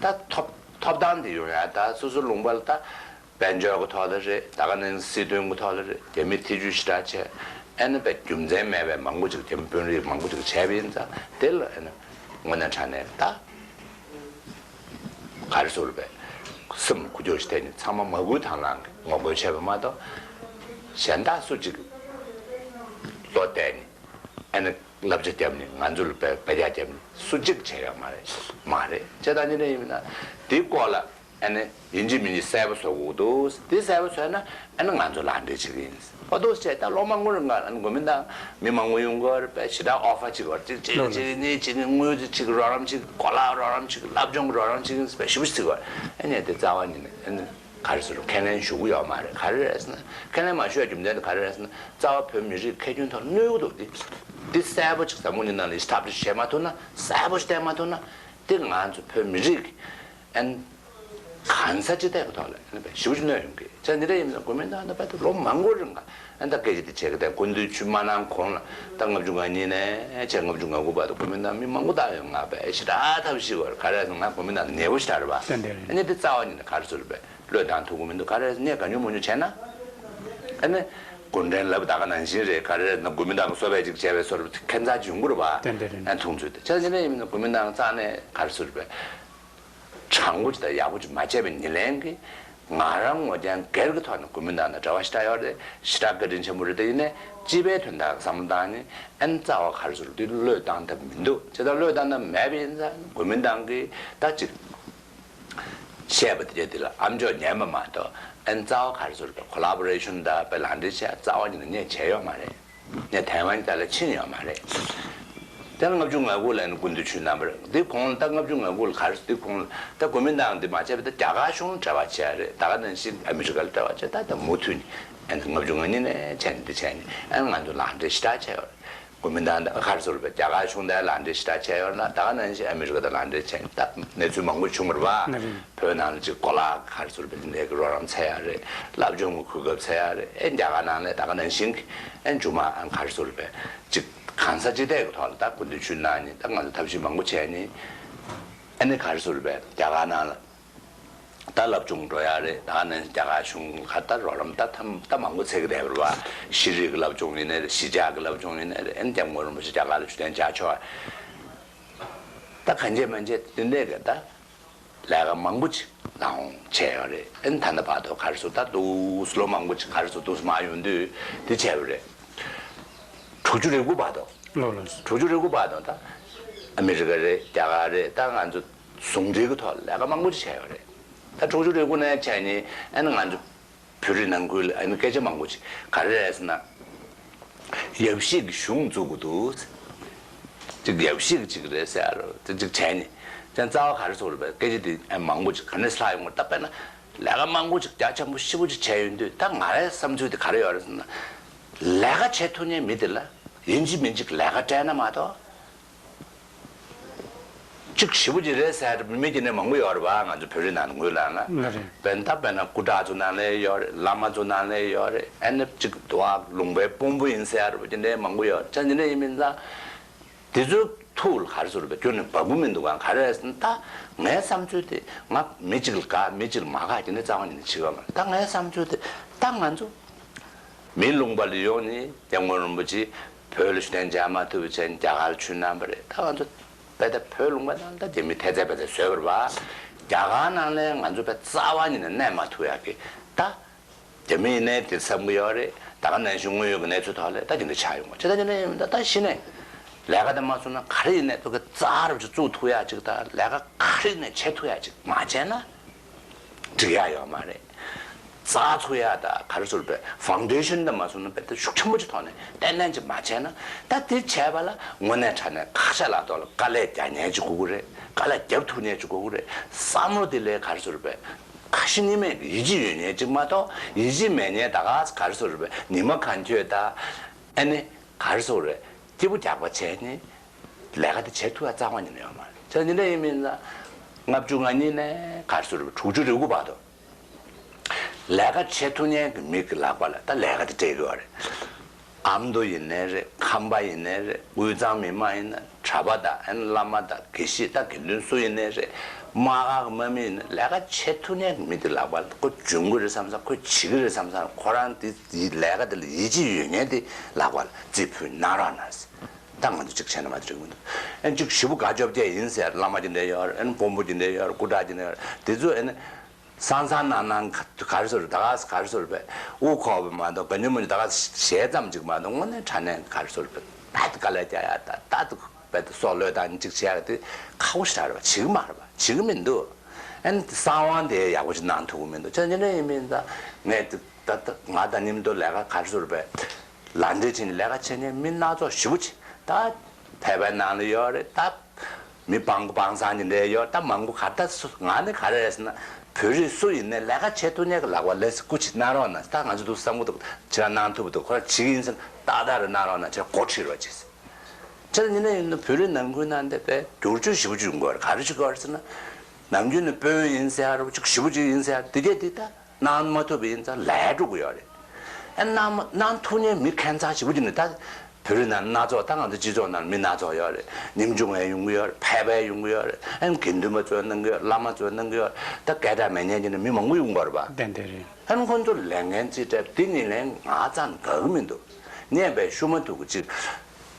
ད་ཐོབ་ཐོབ་ཐང་དེ་ཡོང་ཡ་ད་སོ་སོ་ལུང་པ་ལ་ད། དཔལ་འབྱོར་གྱི་ཐོག་ལ་རེད། ད་ག་ནང་བཞིན་སྲིད་དོན་གྱི་ཐོག་ལ་རེད། རྒྱ་མི་ཐེ་ཇུས་ཞེ་དྲག་བྱས། ཨ་ནི་དཔེ་རྒྱུ་མཚན་མེད་པའི་མང་པོ་ཅིག་རྒྱ་མི་དཔོན་རིགས་མང་པོ་ཅིག་བྱས་པ་ཡིན་ཙང་། དེ་ལ་ཨ་ནི་དངོས་གནས་དྲང་གནས་ད་ག་རེ་ཟེར་དགོས་རེད་པས། སེམས་ཁུ་འཁྱོག་ཞིག་བསྡད་ནས་ཚང་མ་མ་བསྐུལ་དང་བླངས་ཀྱིས་ངོ་རྒོལ་བྱས་པ་མ་གཏོགས། གཞན་དག་སུ་གཅིག་གིས་བློ་གཏད་ནས་ཨ་ནི་བསླབ་བྱ་བརྒྱབ་ནས་ང་ཚོ་ལ་དཔེ་དཔེ་ཆ་བརྒྱབ་ནས་སུ་གཅིག་བྱས་ཡོད་མ་རེད། མ་རེད། བྱས་ཙང་ནི་ཡིན་ན་དེའི་སྐོར་ལ། ཨ་ནི་ཡིན་གཅིག་མིན་གཅིག་གསལ་པོ་བཟོ་དགོས་འདུག་དེ་གསལ་པོ་བཟོས་ན་ཨ་ནི་ང་ཚོ་ལག་འབྲེལ་བྱེད་ཀྱི་ཡིན། ཨོ་འདུག་སེ་བྱས། ད་ལོ་མང་པོ་རིང་ལ་ཨ་ནི་གོ་མིན་ཏང་མི་མང་པོ་ཡོང་གི་ཡོད་རེད་པས། ཞེ་དྲག་ཨོ་ཕར་བྱེད་ཀྱི་ཡོད་རེད། གཅིག་གཅིག་གཅིག་གཉིས་གཅིག་གཉིས། དངུལ་གཅིག་རོགས་རམ་བྱེད། གོ་ལག་རོགས་རམ་བྱེད། སློབ་སྦྱོང་གི་རོགས་རམ་བྱེད་ཀྱི་ཡིན་ཟེར་བས་ཞེ་པོ་ཅིག་ཟེར་གྱི་ཡོད་རེད། ཨ་ནི་དེ་རྩ་བ་ཉིད་ནས་ཨ་ནི་ ག་རེ་ཟེར་ཁས་ལེན་ཞུ་གི་ཡོད་མ་རེད། ག་རེ་རེད་ཟེར་ན། ཁས་ལེན་མ་ཞུ་བའི་རྒྱུ་མཚན་དེ་ག་རེ་རེད་ཟེར་ན། རྩ་བ་བོད་མི་རིགས་ཁེ་གྱོང་ཐོག་གནོད་གི་འདུག་འདི་འདི་གསལ་པོ་ཅིག་འཛམ་བུ་གླིང་ནང་ལ་ཞིབ་ཕྲ་ཞིག་བྱས་མ་ཐུབ་ན། གསལ་པོ་ཞིག་བསྟན་མ་ཐུབ་ན། འདི་ང་ཚོ་བོད་མི་རིགས་ཨན་གང་ས་ཅི་ཐད་ཀྱི་ཐོག་ལ་ཨན་ཞེ་པོ་ཅིག་གནོད་ཡོང་གི། ཅག་འདི་འདྲ་ཡིན་ན་གོ་མིན་ཏང་ད་བར་དུ་ལོ་མང་པོ་རིང་ག་ཨན་ད་སྐད་ཆ་འདི་བྱེད་གི། ད་སྐུ་མདུན་ཆོས་མ་གནང་གོང་ལ་ད་ལྔ་བཅུ་ང་གཉིས་ནས་བྱས་ལྔ་བཅུ་ང་དགུ་བར་དུ་གོ་མིན་ཏང་མི་མང་པོ་བཏང་ཡོང་། ང་བས་ཞེ་དྲག་ཐབས་ཤེས་བར་ག་རེ་ང་གོ་མིན་ཏང་ནས་ཉེ་པོ་ཞེ་དྲག་རེད་པ། ཏན་ཏན་རེད། ཨ་ནི་འདི་རྩ་བ་ཉིད་ནས་ག་རེ་ཟེར་བས། བློས་བཏང་ཐུབ་ཀྱི་མི་འདུག་ག་རེ་ནས་ག་ཉུང་མོ་ཉུང་བྱས་ན། ཨ་ནི་གུང་ཁྲན་ལབ་ད་ག་ནང་བཞིན་རེད། ག་རེ་ན་གོ་མིན་ཏང་གསོ་བའི་ཅིག་བྱས་པའི་སོར་ཁན་ཚ་ཅིག་ཡོང་གི་རེད་པ། ཏན་ཏན་རེད། ཨ་མཐོང་ཚུལ་དེ་ཆ་ཅི་ནས་ཡིན་ན་གོ་མིན་ཏང་རྩ་ནས་ག་རེ་ཟེར་བས། དྲང་པོ་ཅིག་དང་ཡག་པོ་ཅིག་མ་བྱས་པའི་ཉེར་ལེན་གྱིས་ང་རང་ངོ་རྐྱང་སྒེར་གྱི་ཐོག་ནས་གོ་མིན་ཏང་དང་འབྲེལ་བ་ཞེ་དྲག་ཡོད་རེད། ཞེ་དྲག་བཀའ་དྲིན་ཆེན་པོ་རེད། དེ་ཡིན་ནའི་སྤྱི་པའི་དོན་དག་བསམ་བློ་བཏང་ནས་ཨ་ནི་རྩ་བ་ག་རེ་ཟེར་དེ་བློས་བཏང་ཐབས་མི་འདུག་བྱས་ཙང་བློས་བཏང་ཐབས་མེད་པ་ཡིན་ཙང་གོ་མིན་ཏང་གིས་ད་ཅིག་བཤད་པ་དེ་འདྲ་དེ་ལ་ཨ་མཆོག་ཉན་པ་མ་གཏོགས་ཨན་རྩ་བ་ག་རེ་ཟེར་གོ་ལ་བོ་རེ་ཤོན་དང་པའི་ལག་འབྲེལ་བྱས་རྩ་བ་ཉིད་ནས་ངས་བྱས་ཡོད་མ་རེད། ངས་ཐའེ་ཝན་དེ་ལ་ཕྱིན་ཡོད་མ་རེད། དེ་ལ་ལྔ་བཅུ་ང་དགུ་ལ་ཨན་སྐུ་མདུན་ཆོས་གནང་བ་རེད། འདི་གོང་ལ་ད་ལྔ་བཅུ་ང་དགུ་ལ་ག་རེ་འདི་གོང་ལ་ད་གོ་མིན་ཏང་འདི་མ་བྱས་པ་ད་རྒྱ་གར་གཞུང་ལ་འབྲེལ་བ་བྱས་རེད། ད་ག་ནང་བཞིན་ཨ་མི་རི་ཀ་ལ་འབྲེལ་བ་བྱས། ད་ད་མུ་མཐུད་ནས་ཨན་ལྔ་བཅུ་ང་གཉིས་ནས་བྱས་ནས་འདི་བྱས་ནས་ཨན་ང་ཚོ་ལག་འབྲེལ་ཞེ་དྲག་བྱས་ཡོད་རེད། གོ་མིན་ཏང་དང་ག་རེ་ཟེར་བས་རྒྱ་གར་གཞུང་དང་ལག་འབྲེལ་ཞེ་དྲག་བྱས་ཡོད་ན། ད་ག་ནང་བཞིན་ཨ་མི་རི་ཀ་དང་ལག་འབྲེལ་བྱས་ད་གནས་ཚུལ་མང་པོ་བྱུང་བ་རེད་པ། ལགས་རེད། བོད་ནང་ལ་ཅིག་གོ་ལ་ག་རེ་ཟེར་བས་འདི་འདྲའི་གི་རོགས་རམ་འཚལ་ཡག་རེད། སློབ་སྦྱོང་གི་གོ་སྐབས་འཚལ་ཡག་རེད། ཨེ་རྒྱ་གར་ནང་ལ་ད་ག་ནང་བཞིན་གྱི་ཨེ་མཇུག་མ་ཨ་ག་རེ་ཟེར་བས་ཅིག་གང་ས་ཅི་ཐད་ཀྱི་ཐོག་ལ་ད་སྐུ་མདུན་ཆོས་གནང་ནས་ད་ང་ཚོ་ཐབས་ཤེས་མང་པོ་བྱས་ནས་ཨ་ནི་ག་རེ་ཟེར་བས་རྒྱ་གར་ནང་ལ། ད་སློབ་སྦྱོང་འགྲོ་ཡག་རེད། ད་ནས་རྒྱ་གར་གཞུང་ག་ད་རོགས་རམ་ད་ད་ད་མང་པོ་འཚོལ་གི་བསྡད་པ་རེད་པ། ཤེས་རིག་གི་སློབ་སྦྱོང་ཡིན་ནའི་རེད། གཞིས་ཆགས་ཀྱི་སློབ་སྦྱོང་ཡིན་ནའི་རེད། ཨན་སྐྱབས་མགོན་རིན་པོ་ཆེ་རྒྱ་གར་ལ་ཆོས་ཐེངས་བརྒྱ་ཆོག་ད་གང་བྱས་མ་བྱས་དེ་འདྲས་གི་ད་ལས་ཀ་མང་པོ་ཅིག་ལག་འོང་བྱས་ཡོད་རེད། ཨན་ད་ལྟ་བར་དུ་ག་རེ་ཟེར་ད་འདུག་སེ་ལོ་མང་པོ་ཅིག་ག་རེ་ཟེར་འདུག་སེ་མར་ཡོང་དུས་དེ་བྱས་པ་རེད། དྲུག་ཅུ་རེ་དགུ་བར་དུ། ལགས་ལགས། དྲུག་ཅུ་རེ་དགུ་བར་དུ་ད་ཨ་མི་རི་ཀ་རེད། རྒྱ་གར་རེད། ད་ང་ཚོ་ཟུང་འབྲེལ་གྱི་ཐོག་ལ་ལས་ཀ་མང་པོ་ཅིག་བྱས་ཡོད་རེད། ད་དྲུག་ཅུ་རེ་དགུ་ནས་བྱས་ནས་ཨ་ནི་ང་ཚོ་བོད་རིགས་ནང་ཁུལ་ལ་ཨ་ནི་སྐད་ཆ་མང་པོ་ཅིག་ག་རེ་རེད་ཟེར་ན། ཡབ་གཞིས་ཀྱི་གཞུང་བཙུགས་དགོས་འདུག་ཅིག་ཡབ་གཞིས་ཀྱི་ཅིག་རེད་ཟེར་རོ་དེ་ཅིག་བྱས་ནས་ཀྱང་རྩ་བ་ག་རེ་ཟེར་བས་སྐད་ཆ་དེ་ཨ་མང་པོ་ཅིག་ག་ནས་ལྷག་ཡོང་བ་ད་དཔེར་ན་ལས་ཀ་མང་པོ་ཅིག་རྒྱ་ཆེན་པོ་ཞེ་པོ་ཅིག་བྱས་ཡོང་དུས་ད་ང་རའི་བསམ་ཚུལ་དེ་ག་རེ་ཡོད་རེད་ཟེར་ན། ལས་ཀ་བྱེད་ཐུབ་མཁན་མི་དེ་ལ་ཡིན་གཅིག་མིན་གཅིག་ལས་ཀ་སྤྲད་ན་མ་གཏོགས། གཅིག་ཞེ་པོ་ཅིག་རེད་ཟེར་མི་དེ་འདྲ་མང་པོ་ཡོད་རེད་པ། ང་ཚོ་བོད་རིགས་ནང་ལ་ངོས་ལ་ན། ལགས་རེད། དཔེར་ན་ད་དཔེར་ན་སྐུ་དྲག་ཚོ་ནང་ལ་ཡོད་རེད། བླ་མ་ཚོ་ནང་ལ་ཡོད་རེད། ཨ་ནི་གཅིག་དུ་བ་ལུང་པའི་དཔོན་པོ་ཡིན་ཟེར་བ་དེ་འདྲ་མང་པོ་ཡོད་རེད། ཅང་དེ་འདྲ་ཡིན་མིན་ཙང་། དེ་ཚོའི་ཐུགས་ལ་ག་རེ་ཟེར་བས་ཁྱོན་ནས་བབས་ཀྱི་མི་འདུག་ག་ག་རེ་ཟེར་ན་ད་ངའི་བསམ་ཚུལ་དེ་ང་མི་གཅིག་ལ་དགའ་མི་གཅིག་ལ་མ་དགའ་དེ་འདྲ་རྩ་བ་ཉིད་ནས་བྱེད་ཀྱི་ཡོད་མ་རེད། ད་ངའི་བསམ་ཚུལ་དེ་ད་ང་ཚོ་མི་ལུང་པ་ལ་ཡོང་ནས་སྐྱབས་མགོན་རིན་པོ་ཆེ་བོད་ལ་ཆོས་ཐེངས་བརྒྱ་མ་ཐུབ་པ་བྱས་ནས་རྒྱ་གར་ལ་ཆོས་གནང་བ་རེད། ད་ང་ཚོ་དཔེ་ད་བོད་ལུང་པ་ནང་ད་རྒྱ་མི་ཐེ་ཚད་པ་ཚད་བཟོས་པ་རེད་པ། རྒྱ་གར་ནང་ལ་ང་ཚོ་དཔེ་རྩ་བ་ཉིད་ནས་གནས་མ་ཐུབ་ཡག་གི་ད། རྒྱ་མི་ཡིན་ནའི་དེ་བསམ་གྱི་ཡོད་རེད། ད་ག་ནང་བཞིན་དངོས་ཡོད་ཀྱི་གནས་ཚུལ་ཐོག་ལ་ད་དེ་འདྲ་ཆགས་ཡོང་བ་བྱས། ད་དེ་འདྲ་ཡིན་ད་ད་གཞི་ནས་ལས་ཀ་དེ་མ་བཟོ་ན་ག་རེ་ཡིན་ནའི་ཐུག་གི་རྩ་རབ་ཅིག་བཙུགས་ཐུབ་ཡག་ཅིག་དང་ལས་ཀ་ག་རེ་ཡིན་ནའི་བྱེད་ཐུབ་ཡག་ཅིག་མ་བྱས་ན་འགྲིག་ཡག་ཡོད་མ་རེད། རྩ་ཚུགས་ཡག་དང་ག་རེ་ཟེར་བའི་ཕའུན་ཌེ་ཤན་དེ་མ་བཟོ་ན་དཔེ་ད་ཤུགས་ཆེན་པོ་ཅིག་ཐོག་ནས་ཏན་ཏན་ཅིག་མ་བྱས་ན། ད་དེ་བྱས་པ་ལ་དངོས་གནས་དྲང་གནས་ཁ་ཤ་ལག་ཐོག་ལ་དཀའ་ལས་རྒྱག་མཁན་ཅིག་དགོས་ཀྱི་རེད། དཀའ་ལས་རྒྱབ་ཐུབ་མཁན་ཅིག་དགོས་ཀྱི་རེད། བསམ་བློ་དེ་ལས་ག་རེ་ཟེར་བའི་ཁ་ཞེ་གཉིས་མེད་ཀྱི་ཡིད་ཆེས་ཡོད་མཁན་ཅིག་མ་གཏོགས། ཡིད་ཆེས་མེད་མཁན་ད་ག་ག་རེ་ཟེར་བའི་ཉི་མ་གང་འཁྱོལ་ད་ཨ་ནི་ག་རེ་ཟེར་བའི་སྐྱིད་པོ་རྒྱག་པ་བྱས་ནས་ལས་ཀ་དེ་བྱེད་ཐུབ་ཡ་རྩ་བ་ཉིད་ནས་ཡོད་མ་རེད། བྱས་ཙང་འདི་འདྲ་ཡིན་མིན་ན་ལྔ་བཅུ་ང་གཉིས་ནས་ག་རེ་ཟེར་བའི་དྲུག་ཅུ་རེ་དགུ་བར་དུ་ལས་ཀ་བྱེད་ཐུབ་མཁན་གྱི་མི་གི་ལག་པ་ལ་ད་ལས་ཀ་དེ་སྤྲད་ཀྱི་ཡོད་རེད། ཨ་མདོ་ཡིན་ནའི་རེད། ཁམས་པ་ཡིན་ནའི་རེད། དབུས་གཙང་མི་མང་ཡིན་ན་གྲྭ་པ་དང་ཨན་བླ་མ་དང་དགེ་བཤེས་དང་དགེ་འདུན་སུ་ཡིན་ནའི་རེད། དམག་ཁག་དམག་མི་ཡིན་ན་ལས་ཀ་བྱེད་ཐུབ་མཁན་གྱི་མི་དེ་ལག་པ་ལ་ཁོ་འཇོན་གྱི་རེད་བསམ་བསམ་ཁོ་བྱེད་ཀྱི་རེད་བསམ་བསམ་ཁོ་རང་དེ་ལས་ཀ་དེ་ལ་ཡིད་ཆེས་ཡོད་མཁན་དེ་ལག་པ་ལ་རྩིས་ཕུལ་གནང་རོགས་གནང་ཟེར། ད་ང་ཚོ་གཅིག་བྱས་ན་མ་འགྲིག་མི་འདུག་ཨན་གཅིག་ཞེ་པོ་དགའ་སྐྱོ་བྱས་ཡིན་ཟེར། བླ་མ་དེ་འདྲ་ཡོད་རེད། ཨན་དཔོན་པོ་དེ་འདྲ་ཡོད་རེད། སྐུ་དྲག་དེ་འདྲ་ཡོད་རེད། དེ་ཚོ་ཨན། སང་སང་ནང་ནང་ག་རེ་ཟེར་ད་ག་ག་རེ་ཟེར་བས་དབུ་ཁོག་པ་མ་གཏོགས་ག་ཉུང་མི་ད་ག་ཞལ་ཙམ་ཅིག་མ་གཏོགས་དངོས་གནས་དྲང་གནས་ག་རེ་ཟེར་བས་ད་དཀའ་ལས་རྒྱག་ཡ་ད་ད་དཔེ་ད་སྲོག་བློས་བཏང་ཅིག་བྱས་ཡ་དེ་ཁག་པོ་ཞིག་རེད་པ། བྱེད་ཀྱི་མ་རེད་པ། བྱེད་ཀྱི་མི་འདུག་ཨན་གསང་བ་དེ་ཡག་པོ་ཞིག་གནང་ཐུབ་ཀྱི་མི་འདུག་ཅང་ཉིན་རེ་ཡིན་མིན་ད་ངས་ད་ད་ང་ད་ཉིན་དུ་ལས་ཀ་ག་རེ་ཟེར་བས་ལག་འབྲེལ་བྱས་ནས་ལས་ཀ་བྱེད་མཁན་མི་སྣ་ཚོགས་ཞེ་པོ་ཅིག་ད་ཕལ་པའི་ནང་ལ་ཡོད་རེད་ད། མི་སྤང་གོ་སྤང་བཟང་གི་འདྲ་ཡོད་ད་མང་པོ་ག་ད་སུ་ང་ནི་ག་རེ་རེད་ཟེར་ན་ བོད་རིགས་སུ་ཡིན་ནའི་ལས་ཀ་བྱེད་ཐུབ་མཁན་གྱི་ལག་པ་ལས་སྐུ་མཁྱེན་གནང་རོགས་གནང་། ད་ང་ཚོ་འདུག་བསམ་གྱི་འདུག་ཁྱེད་རང་གནང་ཐུབ་འདུག་ཁོ་རང་བྱེད་ཀྱི་ཡིན་ཟེར་ན་ཏག་ཏག་རེད། གནང་རོགས་གནང་། ཁྱེད་རང་འགོ་ཁྲིད་རོགས་བྱེད་ཟེར། ཁྱེད་རང་ཡིན་ན་ཡིན་ན་བོད་རིགས་ནང་ཁུལ་ནང་དེ་བས་བསྒྱུར་བཅོས་ཞེ་པོ་ཅིག་ཡོང་གི་ཡོད་རེད། ག་རེ་བྱེད་ཀྱི་ཡོད་རེད་ཟེར་ན། ནམ་རྒྱུན་ནས་དཔོན་ཡིན་ཟེར་ཡ་རེད། ཅིག་ཞེ་པོ་ཅིག་ཡིན་ཟེར་ཡ་འདི་གས་འདི་ད་གནང་མ་ཐུབ་པ་ཡིན་ཙང་ལས་འགྲོ་གི་ཡོད་རེད། ཨ་གནང་མ་གནང་ཐུབ་མཁན་མི་ཁྱད་མཚར་ཞེ་པོ་ཅིག་འདུག་ད་བོད་རིགས་ནང་སྣ་ཚོགས། ད་ང་ཚོ་སྤྱི་ཚོགས་ནང་མི་སྣ་ཚོགས་ཡོད་རེད། ཉམ་ཆུང་བ་ཡོང་གི་ཡོད་རེད། ཕལ་པ་ཡོང་གི་ཡོད་རེད། ཨ་དགེ་འདུན་པ་ཚོས་གནང་གི་ཡོད། བླ་མ་ཚོས་གནང་གི་ཡོད། ད་སྐད་གྲགས་མེད་མཁན་གྱི་ནི་མི་མང་པོ་ཡོང་གི་ཡོད་རེད་པ། ཏན་ཏན་རེད། ཨ་ཁོང་ཚོ་ལས་འགན་རྩིས་སྤྲད་འདི་ཉིད་ལས་ང་ཙམ་དགའ་གི་མི་འདུག་ངས་བས་ཤུ་མ་ཐུག་གི་ཅིག་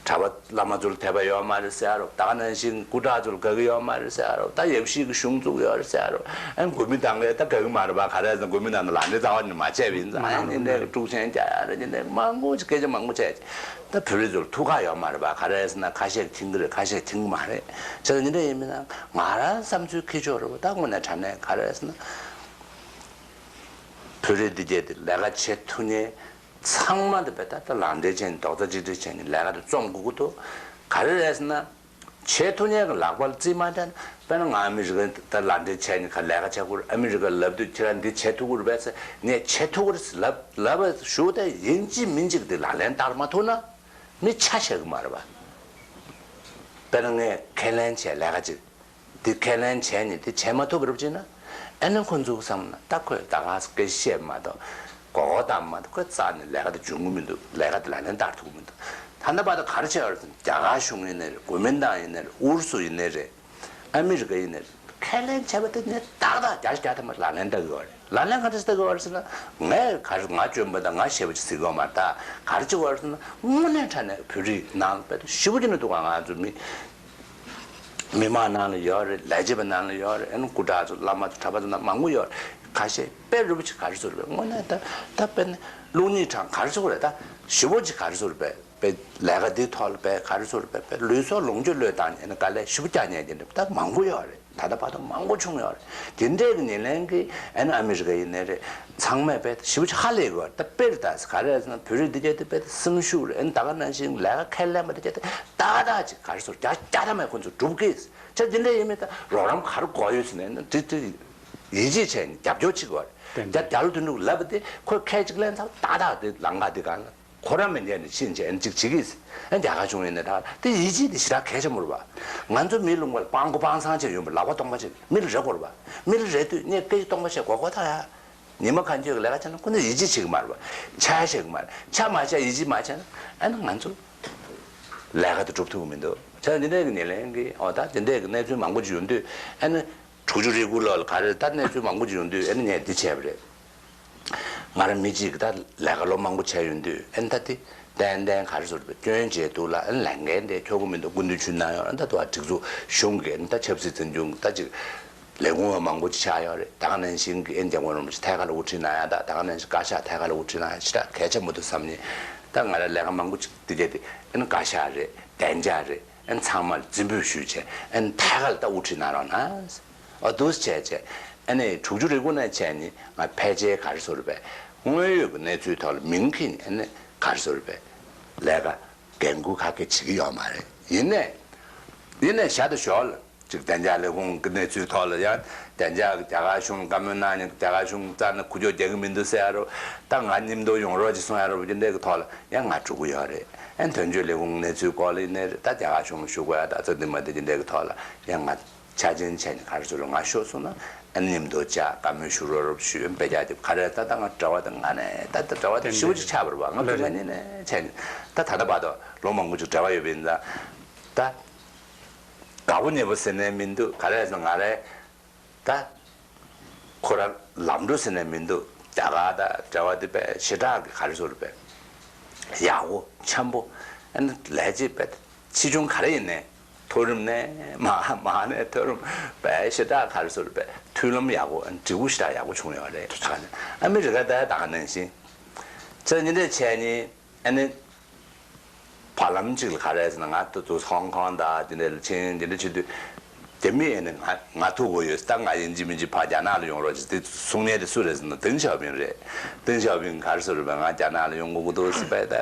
གྲྭ་པ་བླ་མ་ཚོ་ལ་དད་པ་ཡོད་མ་རེད་ཟེར་རོ། ད་ག་ནང་བཞིན་སྐུ་དྲག་ཚོ་ལ་དགའ་གི་ཡོད་མ་རེད་ཟེར་རོ། ད་ཡབ་གཞིས་ཀྱི་གཞུང་བཙུགས་ཡོད་རེད་ཟེར་རོ། ཨ་དགོས་མི་དང་གས་ད་དགའ་གི་མ་རེད་པ། ག་རེ་ཟེར་ན་དགོས་མི་དང་ལག་འབྲེལ་རྩ་བ་ནས་མ་བྱས་པ་ཡིན་ཙང་། ཨ་ནི་འདྲ་དཀྲུག་ཤིང་རྒྱག་ཡ་རེད། འདི་འདྲ་མང་པོ་ཅིག་སྐད་ཆ་མང་པོ་བྱས། ད་བོད་རིགས་ཚོ་ལ་ཐུགས་ཁག་ཡོད་མ་རེད་པ། ག་རེ་ཟེར་ན་ཁ་ཤས་མཁྱེན་གི་རེད། ཁ་ཤས་མཁྱེན་གི་མ་རེད། བྱས་ཙང་འདི་འདྲ་ཡིན་མིན་ན་ང་རང་བསམ་ཚུལ་ཁྱེར་ཆོག་རེད་པ། ད་དངོས་གནས་དྲང་གནས་ག་རེ་ཟེར་ན། བོད་རིགས་འདི་གས་དེ་ལས་ཀ་བྱེད་ཐུབ་མཁན་ཚང་མ་དེ་བས་ད་ལྟ་ལག་འབྲེལ་བྱས་ནས་རྡོག་རྩ་གཅིག་སྒྲིལ་བྱས་ནས་ལས་ཀ་དེ་རྩོམ་དགོས་ཀྱི་འདུག་ག་རེ་རེད་ཟེར་ན། བྱེད་ཐུབ་མཁན་གྱི་ལག་པ་ལ་རྩིས་མ་སྤྲད་ན། དཔེར་ན་ང་ཨ་མི་རི་ཀ་ད་ལག་འབྲེལ་བྱས་ནས་ཁ་ལས་ཀ་བྱེད་དགོས་རེད། ཨ་མི་རི་ཀ་ལབ་དུས་ཁྱེད་རང་འདི་བྱེད་ཐུབ་ཀྱི་རེད་པས་ཟེར། ངས་བྱེད་ཐུབ་ཀྱི་རེད་ཟེར་ལབ་ལབ་པ་ཞུ་སྟེ་ཡིན་གཅིག་མིན་གཅིག་དེ་ལག་ལེན་བསྟར་མ་ཐུབ་ན་མི་ཆ་བཞག་གི་མ་རེད་པ། དཔེར་ན་ངས་ཁས་ལེན་བྱས་ལས་ཀ་ཅིག་འདི་ཁས་ལེན་བྱས་ནས་འདི་བྱས་མ་ཐུབ་པ་རེད་པ་བྱས་ན། ཨ་ནི་ཁོ་ཚོ་བསམ་ན་ད་ཁོས་ད་ག་སེ་སྐད་ཆ་བཤད་མ་གཏོགས་མགོ་སྐོར་བཏང་མ་གཏོགས་ཁོས་རྩ་ནས་ལས་ཀ་དེ་འཇུག་གི་མི་འདུག་ལས་ཀ་དེ་ལག་ལེན་བསྟར་ཐུབ་ཀྱི་མི་འདུག་ད་ལྟ་བར་དུ་ག་རེ་བྱས་ཡོད་རེད་ཟེར་ན། རྒྱ་གར་གཞུང་ཡིན་ནའི་རེད། གོ་མིན་ཏང་ཡིན་ནའི་རེད། ཨུ་རུ་སུ་ཡིན་ནའི་རེད། ཨ་མི་རི་ཀ་ཡིན་ནའི་རེད། ཁས་ལེན་བྱས་པ་དེ་ནས་ཏག་ཏག་བརྒྱ་ཆ་བརྒྱ་ཐམ་པ་ལག་ལེན་བསྟར་གི་ཡོད་རེད། ལག་ལེན་ག་འདྲ་བསྟར་གི་ཡོད་རེད་ཟེར་ན། ངས་ག་རེ་ང་སྐྱོན་པ་དང་ང་ཞེ་པོ་ཅིག་ཟེར་གི་ཡོད་མ་རེད། ད་ག་རེ་བྱེད་དགོས་རེད་ཟེར་ན། དངོས་གནས་དྲང་གནས་བོད་རིགས་ནང་དཔེ་ཞེ་པོ་ཅིག་ནས་འདུག་ག་ང་ཚོ་མི་མི་མང་ནང་ལ་ཡོད་རེད། ལས་བྱེད་པ་ནང་ལ་ཡོད་རེད། ཨ་ནི་སྐུ་དྲག་ཚོ་བླ་མ་ཚོ་གྲྭ་པ་ཚོ་ནང་མང་པོ་ཡོད་རེད། ཁ་ཤས་དཔེ་རུ་བ་ཅིག་ག་རེ་ཟེར་རེད་པས། དངོས་གནས་ད་ད་དཔེ་ནི་བློ་སྙིང་བྲང་ག་རེ་ཟེར་རེད། ད་ཞེ་པོ་ཅིག་ག་རེ་ཟེར་རེད་པས། པའི་ལས་ཀ་འདི་ཐོག་ལ་པའི་ག་རེ་ཟེར་རེད་པས། པའི་ལུས་སྲོག་ལོངས་སྤྱོད་བློས་བཏང་ནས་ཨ་ནི་དཀའ་ལས་ཞེ་པོ་རྒྱག་མཁན་དེ་འདྲ་ད་མང་པོ་ཡོད་རེད། ད་ལྟ་བར་དུ་མང་པོ་བྱུང་ཡོད་རེད། དེ་འདྲས་ཀྱི་ཉེར་ལེན་གྱི་ཨ་ནི་ཨ་མི་རི་ཀ་ཡིན་ནའི་རེད། ཚང་མས་དཔེ་ཞེ་པོ་ཅིག་ཧ་ལས་དགོས་རེད། ད་དཔེར་ད་ག་རེ་ཟེར་ན། བོད་རིགས་འདི་གས་དེ་དཔེ་སེམས་ཤུགས་རེད། ཨ་ནི་ད་ག་ནང་བཞིན་ལས་ཀ་ཁས་ལེན་པ་འདི་གས་དེ་ཏག་ཏག་ཅིག་ག་རེ་ཟེར་རྒྱ་རྒྱ་ཐ་མའི་ཁོ་ཚོ་སྒྲུབ་གི། ཅག་འདི་འདྲས་ཡིན་མིན་ད་རོགས་རམ་ག་རེ་དགོས་ཡོད་ཟེར་ནས་ཨ་ནི་དེ་དེ་ཡིད་ཆེས་བྱས་ནས་རྒྱབ་སྐྱོར་བྱེད་དགོས་རེད། ཏན་ཏན། རྒྱ་རྒྱ་ལོ་དོན་གྲུབ་ལབ་པ་དེ་ཁོས་ཁས་ཅིག་ལེན་ཚར་ཏག་ཏག་དེ་ལམ་ཁ་དེ་གང་ལ། ཁོ་རང་མི་ཉན་ནས་ཕྱིན་བྱས་ཨ་ནི་ཅིག་བྱེད་ཀྱི། ཨ་རྒྱ་གར་གཞུང་ཡིན་ནའི་ད་དེ་ཡིད་ཆེས་དེ་ཞེ་དྲག་གལ་ཆེན་པོ་རེད་པ། ང་ཚོ་མི་ལུང་པ་ལ་སྤྲང་པོ་སྤྲང་སྲང་བྱས་ཡོང་བ་ལག་པ་སྟོང་པ་བྱས་མི་ལ་རེ་དགོས་རེད་པ། མི་ལ་རེ་དུས་ངས་སྐད་ཆ་སྟོང་པ་བཤད་དགོས་དགོས་ད་ཡ། ཉི་མ་གང་ཁྱོད་ཀྱི་ལས་ཀ་བྱས་ན་ཁོ་ཚོས་ཡིད་ཆེས་བྱེད་ཀྱི་མ་རེད་པ། ཆ་བཞག་གི་མ་རེད། ཆ་མ་བཞག་ཡིད་ཆེས་མ་བྱས་ན་ཨ་ནི་ང་ཚོ་ལས་ཀ་དེ་སྒྲུབ་ཐུབ་ཀྱི་མི་འདུག་བྱས་ཙང་འདི་འདྲའི་གི་ཉེར་ལེན་གྱི་འོ་ད་འདི་འདྲའི་གི་གནས་ཚུལ་མང་པོ་ཅིག་ཡོང་དུས་ཨ་ནི། དྲུག་ཅུ་རེ་དགུ་ལོ་ལ་ག་རེ་ད་གནས་ཚུལ་མང་པོ་ཅིག་ཡོང་དུས་ཨ་ནི་ངས་འདི་བྱས་པ་རེད། ང་རང་མི་གཅིག་གིས་ད་ལས་ཀ་ལོ་མང་པོ་བྱས་ཡོང་དུས་ཨ་ནི་ད་དེ་ཏན་ཏན་ག་རེ་ཟེར་རེད་པས། སྐྱོན་བྱས་འདུག་ལ། ཨ་ནི་ལས་འགན་དེ་འཁྱོག་གི་མི་འདུག་སྐུ་མདུན་ཆུ་ནང་ཡོད། ཨ་ནི་ད་དུ་ཨ་སྒྲིག་འཛུགས་གཞུང་གི་ཨ་ནི་ད་ཆབ་སྲིད་འཛིན་སྐྱོང་ད་ཅིག་ལས་ཁུངས་མང་པོ་ཅིག་ཆགས་ཡོད་རེད། ད་ག་ནང་བཞིན་གྱི་ཨ་ནི་རྒྱལ་དབང་རིན་པོ་ཆེ་ཐད་ཀར་ལ་དབུ་ཁྲིད་གནང་ཡ། ད་ད་ག་ནང་བཞིན་བཀའ་ཤག་ཐད་ཀར་ལ་དབུ་ཁྲིད་གནང་ཡ་ཞེ་དྲག་གལ་ཆེན་པོ་འདུག་བསམ་ནས། ད་ང་རང་ལས་ཀ་མང་པོ་ཅིག་དེ་གས་དེ་ཨ་ནི་བཀའ་ཤག་རེད། བདེ་འཇགས་རེད། ཨ་ནི་ཚང་མར་རྩིས་འབུལ་ཞུས་བྱས་ཨ་ནི་ཐད་ཀར་ལ་ད་དབུ་ཁྲིད་གནང་རོགས་གནང་། ཨ་འདུག་སེ་བྱས་བྱས་ཨ་ནི་དྲུག་ཅུ་རེ་དགུ་ནས་བྱས་ནས་ང་ཕལ་ཆེར་ག་རེ་ཟེར་རེད་པས། དངོས་ཡོད་ཀྱི་གནས་ཚུལ་ཐོག་ལ་མིང་འཁྱེར་ནས་ཨ་ནི་ག་རེ་ཟེར་རེད་པས། ལས་ཀ་འགན་འཁུར་ག་གེ་བྱེད་ཀྱི་ཡོད་མ་རེད། ཡིན་ནའི་ཡིན་ནའི་བཞག་ད་ཞོག་ལ། ཅིག་བདེ་འཇགས་ལས་ཁུངས་ཀྱི་གནས་ཚུལ་ཐོག་ལ་ཡང་བདེ་འཇགས་ཀྱི་རྒྱ་གར་གཞུང་ལ་བཀའ་མོལ་གནང་ནས་རྒྱ་གར་གཞུང་རྩ་ནས་ཁུ་བྱུག་རྒྱག་གི་མི་འདུག་ཟེར་ཡ་རོ། ད་ང་མཉམ་དུ་ཡོང་རོགས་ཅིག་གསུང་ཡ་རོ་འདི་འདྲའི་གི་ཐོག་ལ་ཡང་ང་འགྲོ་གི་ཡོད་རེད། ཨ་ནི་དོན་གཅོད་ལས་ཁུངས་གནས་ཚུལ་སྐོར་ལ་ཡིན་ནའི་རེད། ད་རྒྱ་གར་གཞུང་ལ་ཞུ་དགོས་ཡ་ད་ཚོད་འདི་མ་འདི་འདི་འདྲའི་གི་ཐོག་ལ་ཡང་ང་ཆ་རྐྱེན་བྱས་ནས་ག་རེ་ཟེར་རོ་ང་ཤོག་གསུངས་ན་ཨ་ནི་མཉམ་དུ་བཅར་བཀའ་མོལ་ཞུ་རོགས་རོགས་ཞུ་ཡོད་བེ་རྒྱག་དེ་ག་རེ་ད་ད་ང་འབྲེལ་བ་དེ་ང་ནས་ད་ད་འབྲེལ་བ་དེ་ཞེ་པོ་ཅིག་ཆགས་པ་རེད་པ། ང་ཁུ་ང་ནས་ནས་བྱས་ནས་ད་ད་ལྟ་བར་དུ་ལོ་མང་པོ་ཅིག་འབྲེལ་བ་ཡོད་པ་ཡིན་ཙང་ད། དགའ་པོ་ཉེ་པོ་ཟེར་ནས་མི་འདུག་ག་རེ་ཟེར་ང་རེ་ད་ཁོ་རང་ལམ་འགྲོ་ཟེར་ནས་མི་འདུག་རྒྱ་གར་དང་འབྲེལ་བ་དེ་དཔེ་ཞེ་དྲག་གི་ག་རེ་ཟེར་དཔེ་ཡག་པོ་འཆམ་པོ། ཨ་ནི་ལས་བྱེད་དཔེ་ཆེ་ཆུང་ག་རེ་ཡིན་ནའི་མཐོ་རིམ་ནས་མ་མ་ནས་མཐོ་རིམ་དཔེ་ཞེ་དྲག་ག་རེ་ཟེར་དཔེ་མཐུན་ལམ་ཡག་པོ་ཨ་ནི་འབྲས་བུ་ཞེ་དྲག་ཡག་པོ་བྱུང་ཡོད་རེད། ད་ག་ནས་ཨ་མི་རི་ཀ་དང་ད་ག་ནང་བཞིན་ཚེ་ཉིན་དེ་བྱས་ནི། ཨ་ནི། བར་ལམ་གཅིག་ལ་ག་རེ་ཟེར་ན་ང་ཏོག་ཙམ་ཧོང་ཀོང་དང་དེ་འདྲ་ལ་ཕྱིན་དེ་འདྲ་བྱེད་དུས། རྒྱ་མི་ཨ་ནི་ང་ང་ཐུག་དགོས་ཡོད། ད་ང་ཡིན་གཅིག་མིན་གཅིག་ཕར་རྒྱ་ནག་ལ་ཡོང་རོགས་བྱེད་དེ་གསུང་མཁན་དེ་སུ་རེད་ཟེར་ན་ཏེང་ཞའོ་ཕིང་རེད། ཏེང་ཞའོ་ཕིང་ག་རེ་ཟེར་རེད་པས། ང་རྒྱ་ནག་ལ་ཡོང་དགོས་ཀྱི་འདུག་ཟེར་བས་ད་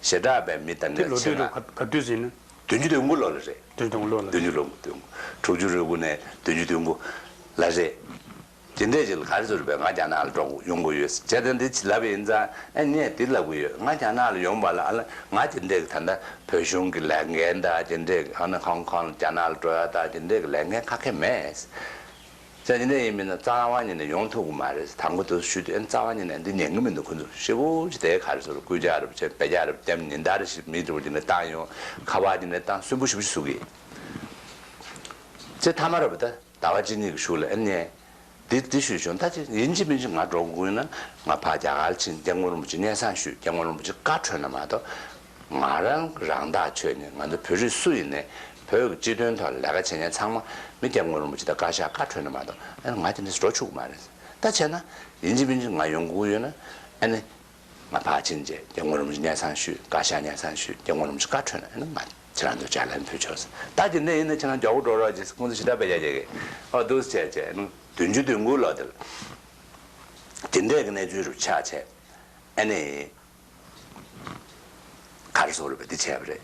ཞེ་དྲག་པས་མི་དང་དེ་འདྲ་ལོ་ཆེ་དུས་ན། ལ་ག་དུས་ཟིན་ན། བདུན་ཅུ་དོན་དགུ་ལོ་ལ་རེད། བདུན་ཅུ་དོན་དགུ་ལོ་ལ། བདུན་ཅུ་ལོ་དོན་དགུ་དྲུག་ཅུ་རེ་དགུ་ནས་བདུན་ཅུ་དོན་དགུ་ལ་རེད། དེ་འདྲས་ཅིག་ལ་ག་རེ་ཟེར་བས། ང་རྒྱ་ནག་ལ་འགྲོ་ཡོང་དགོས་ཡོད་ཟེར་བྱས་ཏེ་འདི་ལབ་པ་ཡིན་ཙང་། ཨ་ངས་འདི་ལབ་གི་ཡོད། ང་རྒྱ་ནག་ལ་ཡོང་བ་ལ་ཨ་ལ་ང་དེ་འདྲས་ཀྱི་ད་ལྟ་བོད་གཞུང་གི་ལས་འགན་དང་དེ་འདྲས་ཀྱི་ཨ་ནི་ཧོང་ཀོང་ལ་རྒྱ་ནག་ལ་འགྲོ་ཡ་དང་དེ་འདྲས་ཀྱི་ལས་འགན་ག་གེ་མེད་ཟེར། དེ་འདྲས་ཡིན་མིན་ན་རྩ་བ་ཉིད་ནས་ཡོང་ཐུབ་ཀྱི་མ་རེད་ཟེར། དང་པོ་དུ་ཞུས་དུས་ཨ་ནི་རྩ་བ་ཉིད་ནས་འདི་ཉན་གི་མི་འདུག་ཁོ་ཚོ་ཧྲིལ་པོ་ཅིག་དེ་ག་རེ་ཟེར། སྐུལ་ལྕག་རེ་བྱས་བེ་ལྕག་རེ་བརྒྱབ། ཉིན་ལྟར་ཞིག་མི་འདྲ་བོ་དེ་འདྲས་བཏང་ཡོང་། ཁ་པར་དེ་འདྲས་བཏང་། སུན་པོ་ཞེ་པོ་ཞིག་བཟོ་གི། ཚེ་ཐ་མ་རེད་པ། ད་ཟླ་བ་གཅིག་གཉིས་ཀྱི་གཞུག་ལ་ཨ་ནི་འདི་འདི་ཞུས་བྱུང་། ད་ཅི་ཡིན་གཅིག་མིན་གཅིག་ང་འགྲོ་དགོས་ན་ང་ཕར་རྒྱ་གར་ཕྱིན། སྐྱབས་མགོན་རིན་པོ་ཆེ་སྙན་སེང་ཞུས། སྐྱབས་མགོན་རིན་པོ་ཆེ་བཀའ་འཁྲོལ་ན་མ་གཏོགས། ང་རང་རང་ཐག་ཆོད་ནས་ང་ཚོ་བོད་རིགས་སུ་ཡིན་ནས་བོད་ཀྱི་སྤྱི་དོན་ཐོག་ལ་ལས་ཀ་བྱེད་མཁན་ཚང་མ་མི་སྐྱབས་མགོན་རིན་པོ་ཆེ་དང་བཀའ་ཤག་བཀའ་འཁྲོལ་ན་མ་གཏོགས་ཨ་ནི་ང་དེ་འདྲ་འགྲོ་ཆོག་གི་མ་རེད། ད་བྱས་ན་ཡིན་གཅིག་མིན་གཅིག་ང་ཡོང་དགོས་ཡོད་ན་ཨ་ནི། ང་ཕར་ཕྱིན་རྗེས་སྐྱབས་མགོན་རིན་པོ་ཆེ་སྙན་སེང་ཞུས། བཀའ་ཤག་སྙན་སེང་ཞུས། སྐྱབས་མགོན་རིན་པོ་ཆེ་བཀའ་འཁྲོལ་ན་ཨ་ནི་ང་ཁྱེད་རང་ཚོ་ཕྱག་ལེན་ཕུལ་ཆོག་ཟེར། ད་དེ་འདྲ་ཡིན་ན་ཁྱེད་རང་མགྱོགས་པོ་འགྲོ་རོགས་བྱེད་ཟེར། ཁོང་ཚོ་ཞེ་དྲག་བེད་སྤྱོད་བྱེད་ཀྱི། ཨོ་འདུག་སེ་བྱས་བྱས་ཨ་ནི་བདུན་ཅུ་དོན་དགུ་ལོ་དེ་ལ་དེ་འདྲས་ཀྱི་གནས་ཚུལ་རུ་ཆགས་བྱས། ཨ་ནི་ག་རེ་ཟེར་བ་རེད་པ། འདི་བྱས་པ་རེད།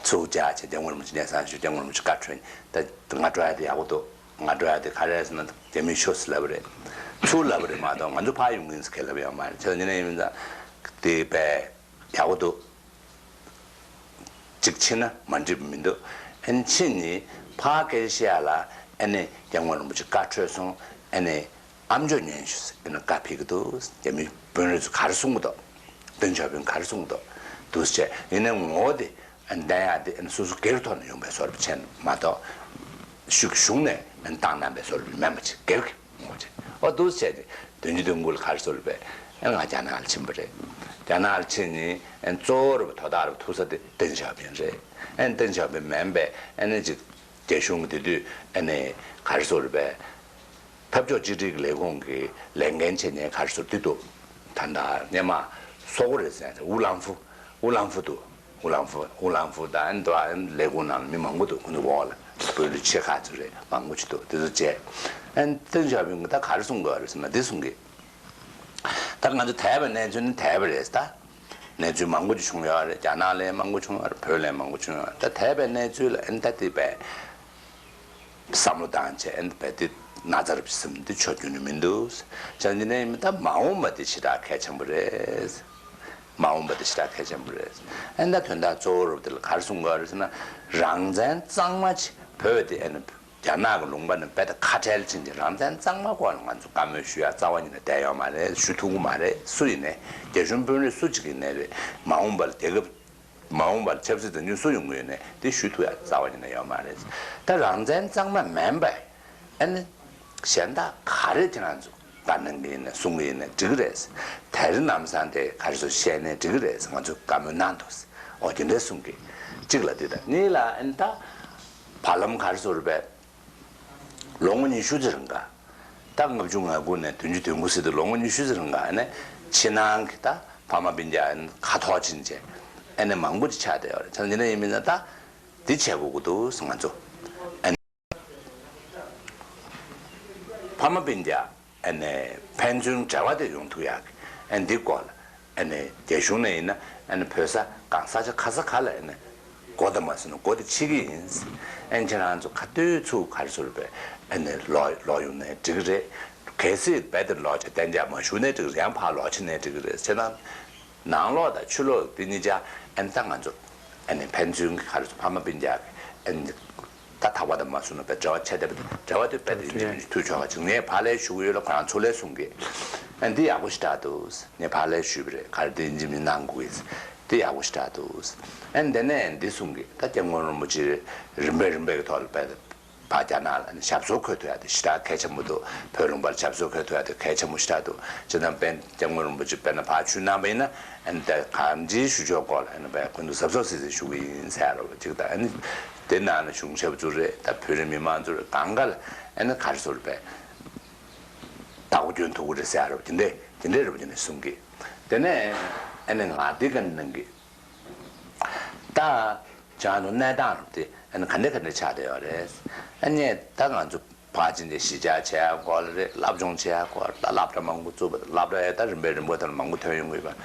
ཚུར་བཅར་བྱས་སྐྱབས་མགོན་རིན་པོ་ཆེ་སྙན་སེང་ཞུས། སྐྱབས་མགོན་རིན་པོ་ཆེ་བཀའ་འཁྲོལ། ད་ང་འགྲོ་ཡ་དེ་ཡག་པོ་འདུག་ང་འགྲོ་ཡ་དེ་ག་རེ་རེད་ཟེར་ན་རྒྱ་མིས་ཤོག་ཟེར་ལབ་པ་རེད། ཚུར་ལབ་པ་རེད་མ་གཏོགས་ང་ཚོ་ཕར་ཡོང་གི་ཡིན་ཟེར་ཁས་ལབ་ཡོད་མ་རེད། བྱས་ཙང་ཡིན་ན་ཡིན་ཙང་དེ་དཔེ་ཡག་པོ་འདུག་གཅིག་ཕྱིན་ན་མ་འགྲིག་པ་མི་འདུག་ཨ་ནི་ཕྱིན་ནས་ཕར་སྐད་ཆ་བཤད་ཡ་ལ་ཨ་ནི་སྐྱབས་མགོན་རིན་པོ་ཆེ་བཀའ་འཁྲོལ་སོང་། ཨ་ནི་ཨ་མཆོག་ཉན་ཤོག་ཟེར་ཨ་ནི་བཀའ་ཕེབས་ཀྱི་འདུག་རྒྱ་མི་དཔོན་རིགས་ཚོ་ག་རེ་གསུང་གི་འདུག་ཏེང་ཞའོ་ཕིང་ག་རེ་གསུང་གི་འདུག་འདུག་སེ་བྱས། ཡིན་ནའི་ངོ་བོ་དེ་ཨ་ནི་བསྟན་ཡག་དེ་ཨ་ནི་སོ་སོ་སྒེར་ཐོག་ནས་ཡོང་བའི་བཟོ་འདྲ་བྱས་ནས་མ་གཏོགས། ཤུགས་གཞུང་ནས་ཨ་ནི་བཏང་གནང་བའི་བཟོ་འདྲ་མིན་པ་ཅིག་སྒེར་གྱི་ངོ་བོ་བྱས། ཨོ་འདུག་སེ་བྱས་ཏེ་བདུན་ཅུ་དོན་དགུ་ལ་ག་རེ་བཟོ་འདྲ་བས། ཨ་ནི་ང་རྒྱ་ནག་ལ་ཕྱིན་པ་རེད། རྒྱ་ནག་ལ་ཕྱིན་ནས་ཨ་ནི་གཙོ་བོ་རེད་པ། དོ་བདག་རེད་པ། ཐུག་ས་དེ་ཏེང་ཞའོ་ཕིང་རེད། ཨ་ནི་ཏེང་ཞའོ་ཕིང་མིན་པས་ཨ་ནི་ཅིག་རྒྱ་གཞུང་གི་དེ་དུས་ཨ་ནི་ག་རེ་ཟེར་བས། འཐབ་ཕྱོགས་གཅིག་སྒྲིལ་གྱི་ལས་ཁུངས་ཀྱི་ལས་འགན་བྱེད་མཁན་ག་རེ་ཟེར་དེ་འདུག་ད་ལྟ་སྔོན་མ་སོག་པོ་རེད་ཟེར་ཡ་དེ་ཝུ་ལང་ཧྥུ། ཝུ་ལང་ཧྥུ་འདུག་ཝུ་ལང་ཧྥུ། ཝུ་ལང་ཧྥུ་དང་ཨ་ནི་དེ་བ་ཨ་ནི་ལས་ཁུངས་ནང་ལ་མི་མང་པོ་འདུག་ཁོ་ཚོ་འོག་ལ་དཔོན་རིགས་ཆེ་ཁག་ཚོ་རེད། མང་པོ་ཅིག་འདུག་དེ་ཚོ་བྱས། ཨ་ནི་ཏེང་ཞའོ་ཕིང་གིས་ད་ག་རེ་གསུང་དགོས་རེད་ཟེར་ན་འདི་གསུང་གི། ད་ང་ཚོ་དེད་པའི་གནས་ཚུལ་ནི་དེད་པ་རེད་ད། གནས་ཚུལ་མང་པོ་ཅིག་བྱུང་ཡོད་རེད། རྒྱ་ནག་ལ་མང་པོ་བྱུང་ཡོད་རེད། བོད་ལ་མང་པོ་བྱུང་ཡོད་རེད། ད་དེད་པའི་གནས་ཚུལ་ལ་ཨ་ནི་ད་དེ་བས་བསམ་བློ་བཏང་བྱས་ཨ་ནི་བས་དེ་ན་ཚ་རེད་བསམ། འདི་ཆོག་རྒྱུ་ནི་མི་འདུག་བྱས་ཙང་འདི་ནས་ད་མ་འོངས་པ་འདི་ཞེ་དྲག་གལ་ཆེན་པོ་རེད། མ་འོངས་པ་འདི་ཞེ་དྲག་གལ་ཆེན་པོ་རེད། ཨ་ནི་ད་དོན་དག་གཙོ་བོ་རུ་འདི་ལ་ག་རེ་གསུང་དགོས་རེད་ཟེར་ན། རང་བཙན་གཙང་མ་ཅིག་བོད་དེ་ཨ་ནི་རྒྱ་ནག་གི་ལུང་པ་ནས་རྦད་དེ་ཁ་བྲལ་ཕྱིན་ཅིག་རང་བཙན་གཙང་མ་སྐོར་ལ་ང་ཚོ་བཀའ་མོལ་ཞུ་ཡ་རྩ་བ་ཉིད་ནས་བསྡད་ཡོད་མ་རེད། ཞུ་ཐུབ་ཀྱི་མ་རེད། སུ་ཡིན་ནའི་རྒྱ་གཞུང་དཔོན་རིགས་སུ་གཅིག་ཡིན་ནའི་རེད། མ་འོངས་པ་ལ་རྒྱལ་ཁབ་མ་འོངས་པར་ཆབ་སྲིད་འཛིན་སྐྱོང་སུ་ཡོང་གི་ཡོད་ནའི་དེ་ཞུ་ཐུབ་ཡ་རྩ་བ་ཉིད་ནས་ཡོད་མ་རེད། ད་རང་བཙན་གཙང་མ་མིན་པའི་ཨ་ནི་གཞན་དག་ག་རེ་ཁྱེད་རང་ཚོ་བཀའ་གནང་གི་ཡིན་ན་གསུང་གི་ཡིན་ན་འགྲིག་གི་རེད། དེ་རིང་ལམ་སང་དེ་ག་རེ་ཚོ་བཤད་ནའི་འགྲིག་གི་རེད། ང་ཚོས་བཀའ་མོལ་གནང་འདུག་ཨོ་དེ་འདྲ་གསུང་གི། གཅིག་ལ་དེ་དང་གཉིས་ལ་ཨ་ནི་ད་བར་ལམ་ག་རེ་ཚོ་རེད་པས། ལོ་ངོ་ཉི་ཤུ་ཙམ་རིང་ག་ད་ལྔ་བཅུ་ང་དགུ་ནས་བདུན་ཅུ་དོན་དགུ་ཟེར་དུས་ལོ་ངོ་ཉི་ཤུ་ཙམ་རིང་ག་ཨ་ནི་ཕྱི་ནང་གི་ད་ཕ་མ་སྤུན་ཀྱག་ཨ་ནི་ཁ་ཐོག་ཕྱིན་བྱས་ཨ་ནི་མང་པོ་ཅིག་ཆགས་བསྡད་ཡོད་རེད། ད་འདི་འདྲ་ཡིན་མིན་ན་ད་འདི་བྱེད་དགོས་ཀྱི་འདུག་ང་ཚོ་ཨ་ནི་ཕ་མ་སྤུན་ཀྱག་ཨ་ནི་ཕན་ཚུན་འབྲེལ་བ་དེ་ཡོང་ཐུབ་ཡག་གི་ཨ་ནི་འདི་སྐོར་ལ། ཨ་ནི་རྒྱ་གཞུང་ནས་ཡིན་ན་ཨ་ནི་བོད་ས་གང་ས་ཆ་ག་ས་ག་ལ་ཨ་ནི་སྒོ་དང་མ་སོང་ན་སྒོ་དེ་ཕྱེ་གི་ཡིན། ཨ་ནི་ཁྱེད་རང་ཚོ་ག་དུས་ཚུགས་ག་རེ་ཚུགས་པས་ཨ་ནི་ལོག་ལོག་ཡོང་ནའི་འགྲིག་གི་རེད། གལ་སྲིད་རྦད་དེ་ལོག་བྱས་གཏན་འཇགས་མ་ཞུ་ནའི་འགྲིག་གི་རེད། ཡང་ཕར་ལོག་ཕྱིན་ནའི་འགྲིག་གི་རེད། བྱས་ཙང་ནང་ལོགས་དང་ཕྱི་ལོགས་དེ་གཉིས་ཆ་ཨ་ནི་ད་ང་ཚོ་ཨ་ནི་ཕན་ཚུན་གྱི་ག་རེ་ཚུགས་ཕ་མ་སྤུན་ཀྱག་གི་ཨ་ནི། ད་ཐག་པ་དང་མ་སོང་ན་པའི་འབྲེལ་བ་ཆད་བསྡད་པ་དང་འབྲེལ་བ་དེ་རྦད་དེ་ཡིན་གཅིག་མིན་གཅིག་མཐུད་ཆོག་པ་ཅིག་ངས་ཕར་ལན་ཞུ་གི་ཡོད་ལ་ཁོ་རང་ཚུར་ལན་གསུང་གི། ཨ་འདི་ཡག་པོ་ཞེ་དྲག་འདུག་ངས་ཕར་ལན་ཞུས་པ་རེད། ག་རེ་འདི་ཡིན་གཅིག་མིན་གནང་དགོས་ཀྱི་འདི་ཡག་པོ་ཞེ་དྲག་འདུག་ཨ་འདི་ནས་འདི་གསུང་གི། ད་སྐྱབས་མགོན་རིན་པོ་ཆེ་རིམ་པས་རིམ་པས་ཀྱི་ཐོག་ལ་པའི་ཕར་རྒྱ་ནག་ལ་ཞབས་སོར་འཁོད་ཐུབ་ཡ་དེ་ཞེ་དྲག་གལ་ཆེན་པོ་འདུག་བོད་ལུང་པར་ཞབས་སོར་འཁོད་ཐུབ་ཡ་དེ་གལ་ཆེན་པོ་ཞེ་དྲག་འདུག་བྱས་ཙང་དཔེར་ན་སྐྱབས་མགོན་རིན་པོ་ཆེ་དཔེར་ན་ཕར་ཆུ་གནང་བ་ཡིན་ན་ཨ་ནི་ད་གང་ཅིའི་ཞུ་ཕྱོགས་སྐོར་ལ་ཨ་ནི་དཔེ་ཁོང་ཚོ་གཟབ་གཟབ་སིག་སིག་ཞུ་གི་ཡིན་ཟེར་ཡ་རོ་ཅིག་དང་། ཨ་ནི་དེ་ནང་ལ་གཞུང་ཞབས་ཚོ་རེད། ད་བོད་རིགས་མི་མང་ཚོ་རེད། གང་ག་ལ་ཨ་ནི་ག་རེ་ཟེར་དཔེ་བདག་པོ་སྐྱོན་ཐུབ་ཀྱི་རེད་ཟེར་ཡ་རོ་དེ་འདྲས་དེ་འདྲས་རེད་པ། དེ་འདྲས་གསུང་གི། དེ་ནས་ཨ་ནི་ང་འདི་ག་ནས་གནང་གི། ད་ཅང་དུ་གནས་སྟངས་རུ་དེ་ཨ་ནི་ག་འདྲ་ག་འདྲ་ཆགས་བསྡད་ཡོད་རེད། ཨ་ནི་ད་ང་ཚོ་ཕར་ཕྱིན་ཏེ་གཞིས་ཆགས་བྱེད་ཡ་སྐོར་ལ་རེད། སློབ་སྦྱོང་བྱེད་ཡ་སྐོར་ལ་སློབ་གྲྭ་མང་པོ་བཙུགས་པ་དང་སློབ་གྲྭ་ཡ་ད་རིམ་པས་རིམ་པས་ཐོག་ལ་མང་པོ་ཐོན་ཡོང་གི་ཡོད་པ།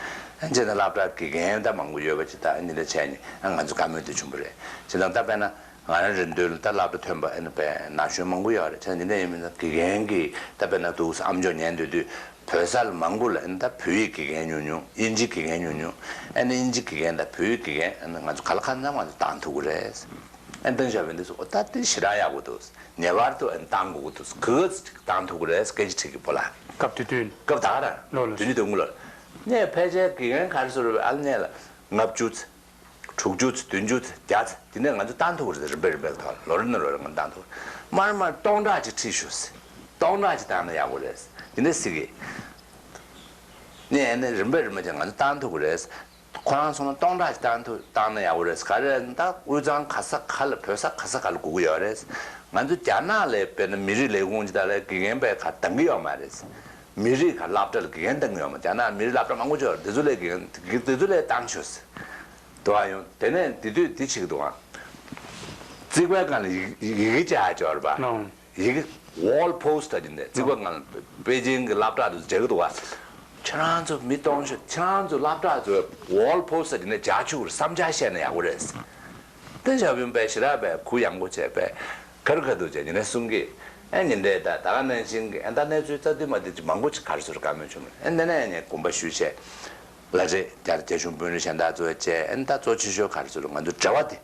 ཨ་ནི་བྱས་ན་སློབ་གྲྭ་དགེ་རྒན་ད་མང་པོ་ཡོད་པ་ཅིག་ད་ཨ་ནི་ལ་བྱས་ནས་ཨ་ང་ཚོ་བཀའ་མོལ་དེ་བྱུང་བ་རེད། བྱས་ཙང་ད་དཔེར་ན། ང་རང་རེ་འདུན་ལ་ད་སློབ་གྲྭ་ཐོན་པ་ཨ་ནི་དཔེ་ན་གཞོན་མང་པོ་ཡོད་རེད། བྱས་ཙང་འདི་འདྲ་ཡིན་མིན་ན་དགེ་རྒན་གྱི་ད་དཔེར་ན་འདུག་ཨམ་ཅོག་ཉན་སྡོད་དུས་བོད་ས་ལ་མང་པོ་ལ་ཨ་ནི་ད་བོད་ཡིག་དགེ་རྒན་ཉུང་ཉུང་། དབྱིན་ཇི་དགེ་རྒན་ཉུང་ཉུང་། ཨ་ནི་དབྱིན་ཇི་དགེ་རྒན་དང་བོད་ཡིག་དགེ་རྒན་ཨ་ནི་ང་ཚོ་ག་ལ་གང་འཚམ་ང་ཚོ་བཏང་ཐུབ་ཀྱི་རེད། ཨ་ནི་ཏེང་ཞའོ་ཕིང་འདི་ཚོ་ཨོ་ད་དེ་ཞེ་དྲག་ཡག་པོ་འདུག་ངེས་པར་དུ་ཨ་ནི་བཏང་དགོས་ཀྱི་འདུག་ག་ཚོད་ཅིག་བཏང་ཐུབ་ཀྱི་རེད། སྐད་ཆ་དྲིས་ཀྱི་བོ་ལ། སྐབས་དེ་དུས། སྐབས་ད་ག་རང་། ལོ་ལོ། དུས་ནི་དུས་དགུ་ལོ། ནས་ཕལ་ཆེར་དགེ་རྒན་ག་རེ་ཟེར་རེད། ཨ་ནི་ལ་ལྔ་བཅུ་ཚོད། དྲུག་ཅུ་ཚོད། བདུན་ཅུ་ཚོད། བརྒྱ་ཚོད། དེ་ནས་ང་ཚོ་བཏང་ཐུབ་ཀྱི་རེད། རིམ་པས་རིམ་པས་ཐོག་ལོ་རེ་ནས་ལོ་རེ་ང་བཏང་ཐུབ། མར་མར་སྟོང་ཕྲག་ཅིག་ཁྲིད་ཤོག་ཟེར། སྟོང་ཕྲག་ཅིག་བཏང་ན་ཡག་པོ་རེད་ཟེར། དེ་འདྲ་ཟེར་གི། ནས་ཨ་ནི་རིམ་པས་རིམ་པས་ཀྱང་ང་ཚོ་བཏང་ཐུབ་ཀྱི་རེད་ཟེར། ཁོ་རང་ཚོ་ན་སྟོང་ཕྲག་ཅིག་བཏང་ཐུབ་བཏང་ན་ཡག་པོ་རེད་ཟེར། ག་རེ་ད་དབུས་གཙང་ག་ས་ག་ལ་བོད་ས་ག་ས་ག་ལ་དགོས་ཀྱི་ཡོད་རེད་ཟེར། ང་ཚོ་རྒྱ་ནག་ལ་དཔེར་ན་མི་རིགས་ལས་ཁུངས་ཅིག་དང་ལ་དགེ་རྒན་པས་ག་འདང་གི་ཡོད་མ་རེད་ཟེར། མི་རིགས་ག་སློབ་གྲྭ་ལ་དགེ་རྒན་འདང་གི་ཡོད་མ། རྒྱ་ནག་མི་རིགས་སློབ་གྲྭ་མང་པོ་ཅིག་ཡོད་རེད། དེ་ཚོ་ལ་དགེ་རྒན་དེ་ཚོ་ལ་བཏང་ཤོག་ཟེར། འདུག་ཨ་ཡོང་། དེ་ནས་དེ་དུས་འདི་བྱེད་ཀྱི་འདུག་ཨ། རྩིག་པའི་སྒང་ལ་ཡི་ཡི་གེ་བྱ་ཡག་ཅིག་ཡོད་རེད་པ། ལོང་། ཡི་གེ་wall poster་དེ་འདྲ་རྩིག་པའི་སྒང་ལ་པེ་ཅིང་གི་སློབ་གྲྭ་དུ་བྱེད་ཀྱི་འདུག་ཨ། ཁྱེད་རང་ཚོ་མི་སྟོང་ཤོག་ཁྱེད་རང་ཚོ་སློབ་གྲྭ་ཚོས་wall poster་དེ་འདྲ་བྱ་ཆོག་རེད། བསམ་འཆར་བཤད་ན་ཡག་པོ་རེད། ཏེང་ཞའོ་ཕིང་པས་ཞེ་དྲག་པས་གུ་ཡངས་པོ་བྱས་པས་ཁ་རུ་ཁ་ཐུག་བྱས་ཉིན་རེ་གསུང་གི། ཨ་ཉིན་རེ་ད་ད་ག་ནང་བཞིན་གྱི་ཨ་ད་གནས་ཚུལ་རྩ་དུས་མ་དུས་ཀྱི་མང་པོ་ཅིག་ག་རེ་ཟེར་བཀའ་མོལ་བྱུང་། ཨ་འདི་ནས་ངས་དགོངས་པ་ཞུས་བྱས། ལ་རེད། རྒྱ་རྒྱ་གཞུང་དཔོན་རིགས་གཞན་དག་ཚོ་བཅས་ཨ་ནི་ད་གཙོ་ཆེ་ཤོས་ག་རེ་ཟེར་ང་ཚོ་འབྲེལ་བ་དེ་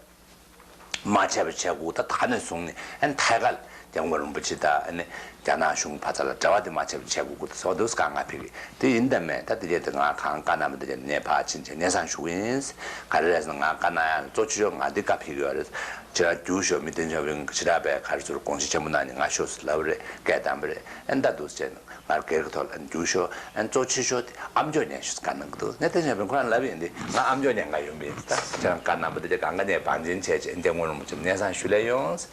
མ་ཆད་པ་བྱས་དགོས། ད་ད་ནས་བཟུང་ནས་ཨ་ནི་ཐད་ཀར་སྐྱབས་མགོན་རིན་པོ་ཆེ་དང་ཨ་ནི་རྒྱ་ནག་གཞུང་ཕར་ཚུར་ལ་འབྲེལ་བ་དེ་མ་ཆད་པ་བྱས་དགོས་ཀྱི་འདུག་ཟེར་བ་འདུག་བཀའ་ང་ཕེབས་ཀྱི་དེ་ཡིན་དམ་མེད། ད་དེ་རྗེས་དེ་ང་གང་བཀའ་གནང་པ་དེ་རྗེས་ནས་ཕར་ཕྱིན་བྱས་སྙན་སེང་ཞུ་གི་ཡིན། ག་རེ་རེད་ཟེར་ན་ང་བཀའ་གནང་ཡག་གཙོ་ཆེ་ཤོས་ང་འདི་བཀའ་ཕེབས་ཀྱི་ཡོད་རེད། ཁྱེད་རང་རྒྱུགས་ཤོག་མི་ཏེང་ཞའོ་ཕིང་ཞེ་དྲག་པས་ག་རེ་ཟེར་དགོངས་གཞི་ཆེན་པོ་གནང་ནས་ང་ཤོག་ཟེར་ལབ་པ་རེད། སྐད་བཏང་པ་རེད། ཨ་ནི་ད་འདུག་སེ་བྱས་ན། ང་སྒེར་གྱི་ཐོག་ལ་རྒྱུགས་ཤོག་ཨ་ནི་གཙོ་ཆེ་ཤོས་དེ་ཨམ་ཅོག་ཉན་ཤོག་ཟེར་བཀའ་གནང་གི་འདུག་ངས་ཏེང་ཞའོ་ཕིང་ཁོ་རང་ལབ་ཡིན་དེ། ང་ཨམ་ཅོག་ཉན་ག་ཡོང་གི་ཡིན་ད། ཁྱེད་རང་བཀའ་གནང་པ་དེ་ག་ག་ནས་བང་ཆེན་བྱས་བྱས་ཨ་ནི་སྐྱབས་མགོན་རིན་པོ་ཆེ་ལ་སྙན་སེང་ཞུ་ལེ་ཡོང་།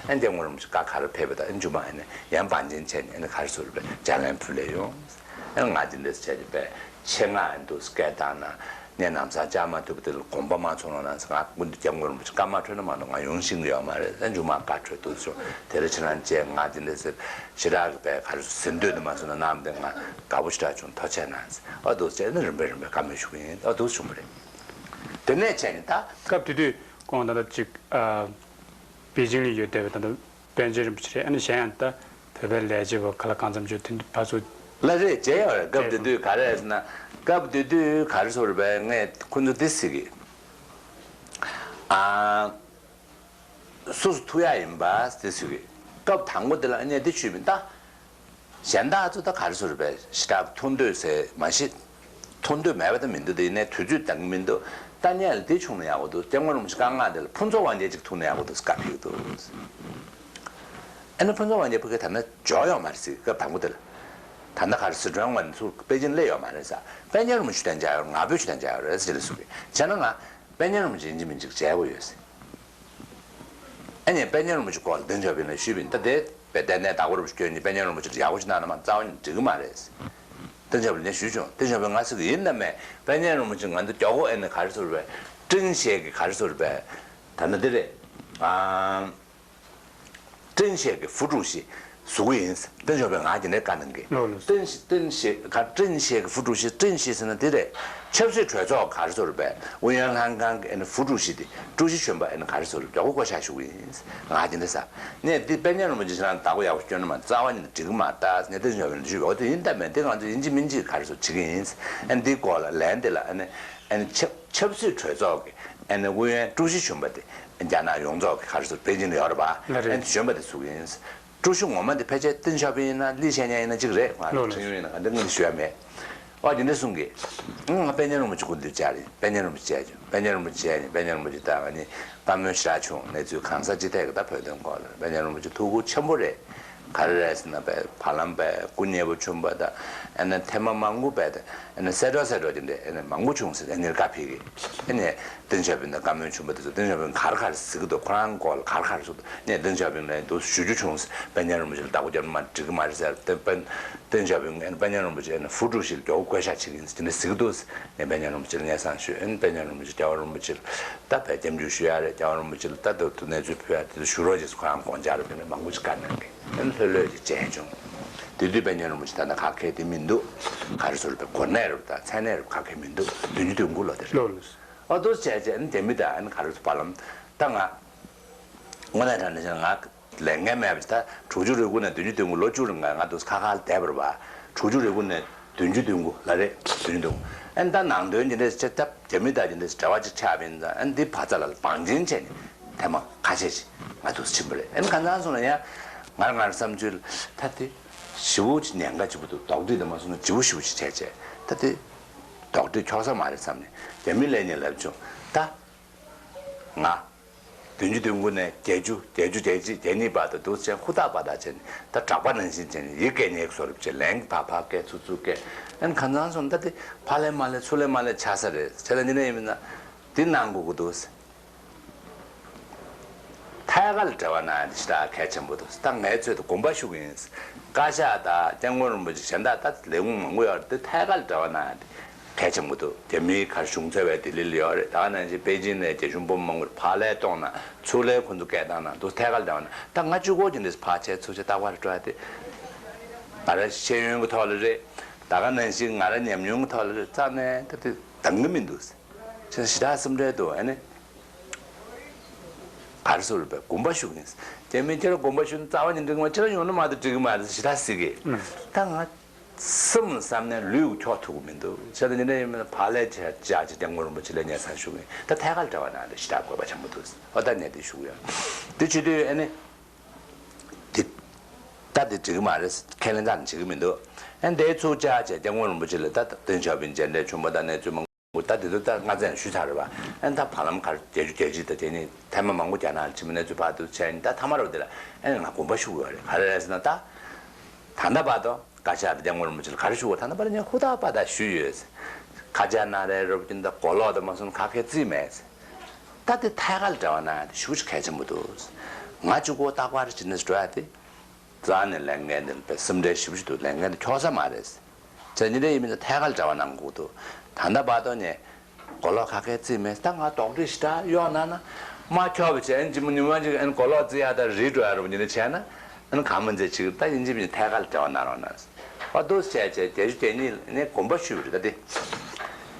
ཨ་ནི་སྐྱབས་མགོན་རིན་པོ་ཆེ་བཀའ་ག་རེ་ཕེབས་པ་དང་ཨ་ནི་མཇུག་མ་ཨ་ནི་ཡང་བང་ཆེན་བྱས་ནས་ཨ་ནི་ག་རེ་ཟེར་བའི་ལྗགས་ལན་ཕུལ་ལེ་ཡོང་། ཨ་ནི་ང་དེ་འདྲ་བྱས་ཏེ་པས་ཆེད་མངགས་ཨ་ནི་འདུག་སེ་སྐད་བཏང་ན། ངས་ལམ་སང་བཅར་མ་ཐུབ་པ་དེ་ལ་དགོངས་པ་མ་ཚོམ་རོགས་གནང་ཟེར། ང་སྐུ་མདུན་སྐྱབས་མགོན་རིན་པོ་ཆེ་བཀའ་མ་འཁྲོལ་ན་མ་གཏོགས་ང་ཡོང་ཤེས་ཀྱི་ཡོད་མ་རེད། ཨ་མཇུག་མ་བཀའ་འཁྲོལ་འདུག་སེ་བྱུང་། དེ་རིང་ཁྱེད་རང་བཅས་ང་དེ་འདྲ་ཟེར་ཞེ་དྲག་གི་པས་ག་རེ་ཟེར་ཟིན་འདོད་དུ་མ་སོང་ན་གནང་བ་དེ་ང་དགའ་པོ་ཞེ་དྲག་བྱུང་། ཐུགས་རྗེ་ཆེ་གནང་ཟེར། ཨ་འདུག་སེ་བྱས་ནས་རིམ་པས་རིམ་པས་བཀའ་མོལ་ཞུ་གི་ཡིན། ཨ་འདུག་སེ་བྱུང་བ་རེད། དེ་ནས་བྱས་ནས་ད། སྐབས་དེ་དུས་ཁོང་ད་ལྟ་ཅིག་ཨ། པེ་ཅིང་ལ་ཡོད་བསྡད་པའི་ད་ལྟ་པཎ་ཆེན་རིན་པོ་ཆེ་རེད། ཨ་ནི་གཞན་ཡང་ད་བོད་པའི་ལས་བྱེད་པ་ག་ལ་གང་འཚམ་ཅིག་དེ་འདྲ་ཕར་ཚུར། ལགས་རེད། བྱས་ཡོད་རེད། སྐབས་དེ་དུས་ག་རེ་ཟེར་ན། སྐབས་དེ་དུས་ག་རེ་ཟེར་བས་ངས་ཁོ་ཚོ་འདི་ཟེར་གི། ཨ། སོ་སོ་ཐུག་ཡག་ཡིན་པ་འདི་ཟེར་གི། སྐབས་དང་པོ་དེ་ལ་ངས་འདི་ཞུས་པ་ཡིན་ད། གཞན་དག་ཚོ་ད་ག་རེ་ཟེར་བས་ཞེ་དྲག་མཐོང་འདོད་ཟེར་མ་གཞི། མཐོང་འདོད་མེད་པ་ད་མི་འདུག་དེ་ཡིན་ནའི་དུས་ཚོད་འདང་གི་མི་འདུག་ད་ངས་ལ་འདི་བྱུང་ན་ཡག་པོ་འདུག་སྐྱབས་མགོན་རིན་པོ་ཆེ་བཀའ་མངགས་དེ་ལ་ཕུན་ཚོགས་དབང་རྒྱལ་ཅིག་ཐུག་ན་ཡག་པོ་འདུག་བཀའ་ཕེབས་ཀྱི་འདུག་ཨ་ནི་ཕུན་ཚོགས་དབང་རྒྱལ་ཕ་གིར་ད་ལྟ་འབྱོར་ཡོད་མ་རེད་ཟེར། སྐབས་དང་པོ་དེ་ལ། ད་ལྟ་ག་རེ་ཟེར་ཀྲུང་དབྱང་ནས་ཚུར་པེ་ཅིན་སླེབས་ཡོད་མ་རེད་ཟེར། དཔལ་ལྡན་རིན་པོ་ཆེ་ཞུ་དན་བྱ་ཡོད་རེད། ང་ཕོད་ཞུ་དན་བྱ་ཡོད་རེད་ཟེར་ལ་གསུངས་པས། བྱས་ན་ང་དཔལ་ལྡན་རིན་པོ་ཆེ་ཡིན་གཅིག་མིན་གཅིག་མཇལ་དགོས་ཡོད་ཟེར། ཨ་ནི་དཔལ་ལྡན་རིན་པོ་ཆེ་སྐོར་ལ་ཏེང་ཞའོ་ཕིང་ལ་ཞུས་པ་ཡིན། ད་དེ་བས་ཏན་ཏན་བདག་པོ་རིན་པོ་ཆེ་སྐྱོན་ནི་དཔལ་ལྡན་རིན་པོ་ཆེ་ལ་ཡག་པོ་ཞིག་གནང་ན་མ་རྩ་བ་ནས་འགྲིག་གི་མ་རེད། ཏེང་ཞའོ་ཕིང་ལ་ཞུས་བྱུང་། ཏེང་ཞའོ་ཕིང་ང་ཟེར་གི་ཡིན་ནམ་མེད། དཔལ་ལྡན་རིན་པོ་ཆེ་ང་ཚོ་མགྱོགས་པོ་ཨ་ནི་ག་རེ་ཟེར་བས། ཀྲིན་ཤེ་གི་ག་རེ་ཟེར་བས། ད་ནི་འདི་རེད། ཨ། ཀྲིན་ཤེ་གི་ཧྥུ་ཀྲུའུ་ཞི་བཟོ་གི་ཡིན། ཏེང་ཞའོ་ཕིང་ང་དེ་འདྲའི་བཀའ་གནང་གི། ལགས་ལགས། ཀྲིན་ཀྲིན་ཤེ་ག་ཀྲིན་ཤེ་གི་ཧྥུ་ཀྲུའུ་ཞི། ཀྲིན་ཤེ་ཟེར་ན་འདི་རེད། ཆབ་སྲིད་གྲོས་ཚོགས་ག་རེ་ཟེར་བས། ཨུ་ཡོན་ལྷན་ཁང་གི་ཨ་ནི་ཧྥུ་ཀྲུའུ་ཞི་དེ། ཀྲུའུ་ཞི་གཞོན་པ་ཨ་ནི་ག་རེ་ཟེར་བས། མགྱོགས་པོ་བསྐོ་བཞག་ཞུ་གི་ཡིན། ང་དེ་འདྲ་ཟེར། ངས་འདི་དཔལ་ལྡན་རིན་པོ་ཆེ་ཁྱེད་རང་བདག་པོ་ཡག་པོ་སྐྱོན་ན་མ་རྩ་བ་ཉིད་ནས་འགྲིག་གི་མ་རེད་ཟེར། ངས་ཏེང་ཞའོ་ཕིང་ལ་ཞུས་པ། འོ་དེ་ཡིན་ད་མེད། དེ་ང་ཚོ་ཡིན་གཅིག་མིན་གཅིག་ག་རེ་ཟེར་བྱེད་ཀྱི་ཡིན། ཨ་ནི་འདི་སྐོར་ལ་ལན་དེ་ལ་ཨ་ནི་ཨ་ནི་ཆབ་ཆབ་སྲིད་གྲོས་ཚོགས་ཀྱི་ཨ་ནི་ཨུ་ཡོན་ཀྲུའུ་ཞི་གཞོན་པ་དེ། རྒྱ་ནག་ཡོངས་རྫོགས་ཀྱི་ག་རེ་ཟེར་པེ་ཅིང་ལ་ཡོད་རེད་པ། ལགས་རེད། ཨ་ནི་གཞོན་པ་དེ་བཟོ་གི་ཡིན། ཀྲུའུ་ཞི་ངོ་མ་དེ་ཕལ་ཆེར་ཏེང་ཞའོ་ཕིང་ཡིན་ན་ལི་ཞན་ཡན་ཡིན་ན་གཅིག་རེད། ང་ལགས་ལགས། ཁྲིན་ཡུན་ཡིན་ན་ང་འདི་ངས་ཞུ་ཡ་མེད། ཨོ་དེ་འདྲ་གསུང་གི། ང་དཔལ་ལྡན་རིན་པོ་ཆེ་སྐུ་མདུན་བཅར་ཡིན། དཔལ་ལྡན་རིན་པོ་ཆེ་བཅར་ཡིན། དཔལ་ལྡན་རིན་པོ་ཆེ་བཅར་ཡིན། དཔལ་ལྡན་རིན་པོ་ཆེ་ད་ང་ནི་བཀའ་མོལ་ཞེ་དྲག་བྱུང་། གནས་ཚུལ་གང་ས་ཅི་ཐད་ཀྱི་ད་བོད་དོན་སྐོར་ལ་དཔལ་ལྡན་རིན་པོ་ཆེ་ཐུགས་ཁུར་ཆེན་པོ་རེད། ག་རེ་རེད་ཟེར་ན་པས་བར་ལམ་པས་སྐུ་མཉེལ་པོ་བྱུང་པ་དང་། ཨ་ནི་ཐེངས་མ་མང་པོ་པས་ཨ་ནི་གསལ་སྒྲོག་གསལ་སྒྲོག་དེ་འདྲས་ཨ་ནི་མང་པོ་བྱུང་ཟེར། ཨ་ནི་བཀའ་ཕེབས་ཀྱི། ཨ་ནི་ཏེང་ཞའོ་ཕིང་དང་བཀའ་མོལ་བྱུང་པ་དེ་ཚོ་ཏེང་ཞའོ་ཕིང་ག་རེ་ག་རེ་ཟེར་གྱི་འདུག་ཁོ་རང་སྐོར་ལ་ག་རེ་ག་རེ་ཟེར་གྱི་འདུག་ནས་ཏེང་ཞའོ་ཕིང་ལ་འདུག་ཞུ་རྒྱུ་བྱུང་ཟེར། དཔལ་ལྡན་རིན་པོ་ཆེ་ལ་བདག་པོ་རྒྱབ་ན་མ་འགྲིག་གི་མ་རེད་ཟེར། ཏེ་དཔལ་ཏེང་ཞའོ་ཕིང་ཨ་ནི་དཔལ་ལྡན་རིན་པོ་ཆེ་ཨ་ནི་ཧྥུ་ཀྲུའུ་ཞི་ལ་མགྱོགས་པོ་བསྐོ་བཞག་བྱེད་ཀྱི་ཡིན་ཟེར་དེ་འདྲ་ཟེར་གྱི་འདུག་ནས་དཔལ་ལྡན་རིན་པོ་ཆེ་ལ་སྙན་སེང་ཞུས། ཨ་ནི་དཔལ་ལྡན་རིན་པོ་ཆེ་རྒྱལ་བ་རིན་པོ་ཆེ་ལ་ད་བས་སྐྱབས་འཇུག་ཞུ་ཡ་རེད། རྒྱལ་བ་རིན་པོ་ཆེ་ལ་ད་དུ་དུ་གནས་ཚུལ་ཕུལ་ཡ་དེ་ཚོ་ཞུ་རོགས་བྱེད་ཟེར་ཁོ་རང་དགོངས་འཇགས་རེད། དེ་ནས་མང་པོ་ཞིག་བཀའ་གནང་གི། ཨ་ནི་ལྷོད་ལྷོད་ཅིག་བྱས་བྱུང་། དེ་དུས་དཔལ་ལྡན་རིན་པོ་ཆེ་ད་ནི་ག་གེ་དེ་མི་འདུག་ག་རེ་ཟེར་བས་གོ་གནས་རེད་པ། ད་མཚན་གནས་རེད་པ། ག་གེ་མི་འདུག་བདུན་ཅུ་དོན་དགུ་ལོ་དེ་རེད། ལོ་ལོ། ཨ་འདུག་བྱས་བྱས་ཨ་ནི་དེ་མི་ད་ཨ་ནི་ག་རེ་ཟེར་བར་ལམ་ད་ང་ དངོས་གནས་དྲང་གནས་བྱས་ན་ང་ལས་འགན་མེད་པ་ཞིག་ད་དྲུག་ཅུ་རེ་དགུ་ནས་བདུན་ཅུ་དོན་དགུ་ལོ་བཅུ་རིང་ག་ང་དུ་ཁ་ཁ་བསྡད་པ་རེད་པ། དྲུག་ཅུ་རེ་དགུ་ནས་བདུན་ཅུ་དོན་དགུ་ལ་རེད། བདུན་ཅུ་དོན་དགུ་ཨ་ནི་ད་ནང་དོན་ཇི་འདྲས་ཅིག་ད་རྒྱ་མི་དང་ཇི་འདྲས་ཅིག་འབྲེལ་བ་ཅིག་ཆགས་པ་ཡིན་ཙང་ཨ་ནི་འདི་བར་མཚམས་ལ་བང་ཆེན་བྱས་ནས་ཐེངས་མ་ཁ་ཤས་ཤིག་ང་དུ་ཕྱིན་པ་རེད། ཨ་ནི་གང་ཚང་སོང་ན་ཡང་ང་ང་བསམ་ཚུལ་ད་དེ་ཞེ་པོ་ཅིག་ཉེན་ཁ་ཆེ་པོ་འདུག་དོགས་འདྲི་དང་མ་སོང་ན་ལྗི་པོ་ཞེ་པོ་ཅིག་བྱས་བྱས་ད་དེ་དོགས་འདྲི་འཁྱོག་ས་མ་རེད་བསམ་ནས་རྒྱ་མི་ལས་ཉེ་ལབ་བྱུང་ད། ང་། བདུན་ཅུ་དོན་དགུ་ནས་བརྒྱད་ཅུ་བརྒྱད་ཅུ་བརྒྱད་ཅུ་བརྒྱད་གཉིས་བར་དུ་འདུག་ཅེས་ཧུར་ཐག་པ་ཐག་བྱས་ནས་ད་གྲགས་པ་ནང་བཞིན་བྱས་ནས་ཡི་གེ་ཉེས་བཟོ་རུབ་བྱས་ལན་ཕར་ཕར་སྐད་ཚུར་ཚུར་སྐད་ཨན་གང་ཚང་སོང་ད་དེ་ཕར་ལས་མར་ལས་ཚུར་ལས་མར་ལས་ཆགས་ས་རེད་བྱས་ད་འདི་ནས་ཡིན་མིན་ན་འདི་གནང་དགོས་ཀྱི་འདུག་ཐད་ཀར་འབྲེལ་བ་གནང་ཡ་དེ་ཞེ་དྲག་གལ་ཆེན་པོ་འདུག་ད་ངའི་ཚོད་དུ་དགོངས་པ་ཞུ་གི་ཡིན། བཀའ་ཤག་དང་སྐྱབས་མགོན་རིན་པོ་ཆེ་གཞན་དག་ད་ལས་ཁུངས་མང་པོ་ཡོད་རེད་དེ་ཐད་ཀར་འབྲེལ་བ་གནང་ཡ་དེ། གལ་ཆེན་པོ་འདུག་རྒྱ་མིའི་གར་གཞུང་འཚོལ་བའི་ལྡི་ལི་ལ་ཡོད་རེད། ད་ག་ནང་བཞིན་པེ་ཅིན་ནས་རྒྱ་གཞུང་དཔོན་མང་པོ་ཕར་ལས་གཏོང་ན་ཚུར་ལས་ཁོ་ཚོ་སྐད་བཏང་ན་འདུག་ཐད་ཀར་ལས་བ་ན་ད་ང་གཅིག་པོ་ཅིག་འདྲ་ཕར་བྱས་ཚུར་བྱས་རྟག་པར་འགྲོ་ཡ་དེ་ང་རང་ཤེས་ཡོན་གྱི་ཐོག་ལ་རེད། ད་ག་ནང་བཞིན་ང་རང་ཉམས་མྱོང་གི་ཐོག་ལ་རེད་རྩ་ནས་ད་དེ་འདང་གི་མི་འདུག་ཅེས་ཞེ་དྲག་སེམས་ཁྲལ་འདུག་ཨ་ནི་གར་སོ་རུ་པའི་དགོངས་པ་ཞུ་གི་ཡིན། རྒྱ་མིའི་ཁྱེད་རང་དགོངས་པ་ཞུ་ན་རྩ་བ་ཉིད་འགྲིག་མ་ཁྱེད་རང་ཡོང་ན་མ་གཏོགས་འགྲིག་གི་མ་རེད་ཞེ་དྲག་ཟེར་གི་ད་ང་སེམས་བསམ་ནས་ལུས་འཁྱོག་ཐུབ་ཀྱི་མི་འདུག་བྱས་ཙང་འདི་འདྲ་ཡིན་མིན་ཕར་ལས་བྱ་བྱ་བྱེད་སྐྱབས་མགོན་རིན་པོ་ཆེ་ལ་སྙན་སེང་ཞུ་གི་ཡིན། ད་ཐད་ཀར་འབྲེལ་བ་གནང་རེ་ཞེ་དྲག་དགོས་པ་ཆེན་པོ་འདུག་ཨོ་ད་ངས་འདི་ཞུ་གི་ཡོད། འདི་བྱེད་དུས་ཨ་ནི་འདི་ད་འདི་འགྲིག་གི་མ་རེད། ཁས་ལེན་གང་བྱེད་ཀྱི་མི་འདུག་ཨ་ནི་དེའི་ཚུར་བཅར་བྱས་སྐྱབས་མགོན་རིན་པོ་ཆེ་ལ་ད་ཏེང་ཞའོ་ཕིང་མཇལ་འཕྲད་བྱུང་བ་ད་གནས་ཚུལ་མང་པོ་ད་འདི་ཚོ་ད་ང་ཚོས་ཞུས་ཚར་རེད་པ། ཨ་ནི་ད་བར་ལམ་གར་བརྒྱད་ཅུ་གྱ་གཅིག་ད་དེ་ནི་ཐེངས་མ་མང་པོ་རྒྱ་ནག་ལ་ཕྱིན་པ་གནས་ཚུལ་ཕར་འདུག་བྱས་ནི་ད་མཐའ་མ་རུ་འདི་ལ་ཨ་ནི་ང་དགོངས་པ་ཞུ་གི་ཡོད་རེད། ག་རེ་རེད་ཟེར་ན་ད་ད་ལྟ་བར་དུ་བཀའ་ཤག་དང་སྐྱབས་མགོན་རིན་པོ་ཆེ་ལ་ག་རེ་ཞུ་དགོས་ད་ལྟ་བར་ངས་ཧུར་ཐག་པ་ཐག་ཞུས་ཡོད། ཁ་ཆག་གནང་རེས་རོབ་ཀྱིན་ད་གོ་ལོག་དང་མ་སོང་ཁ་སྐད་རྩིས་མེད། ད་དེ་ཐད་ཀར་འབྲེལ་བ་གནང་ཡ་དེ་ཞེ་པོ་ཅིག་གལ་ཆེན་པོ་འདུག་ང་གཅིག་པོ་རྟག་པར་ཇི་ནས་འགྲོ་ཡ་དེ་རྩ་ནས་ལས་འགན་དེ་སེམས་ཁྲལ་ཞེ་པོ་ཅིག་འདུག་ལས་འགན་དེ་འཁྱོག་ས་མ་རེད། བྱས་ཉིན་རེ་ཡིན་མིན་ད་ཐད་ཀར་འབྲེལ་བ་གནང་དགོས་འདུག་ད་ལྟ་བར་དུ་ནས་གོ་ལོག་ཁ་སྐད་རྩིས་མེད། ད་ང་དོགས་འདྲི་ཞེ་དྲག་གཡོག་གནང་ན་མ་འཁྱོག་པ་བྱས་ཨན་ཅི་མོ་ཉི་མ་ཅིག་ཨན་གོ་ལོག་རྩིས་ཡ་ད་རིལ་འགྲོ་ཡ་རུ་ཉིན་རེ་བྱས་ན་ཨན་གང་མ་མཛད་ཅིག་ད་ཡིན་གཅིག་མིན་གཅིག་ཐད་ཀར་འབྲེལ་བ་གནང་རོགས་གནང་། ཨ་འདུག་བྱས་བྱས་བརྒྱད་ཅུ་གྱ་གཉིས་ནས་དགོངས་པ་ཞུས་པ་རེད་ད་དེ།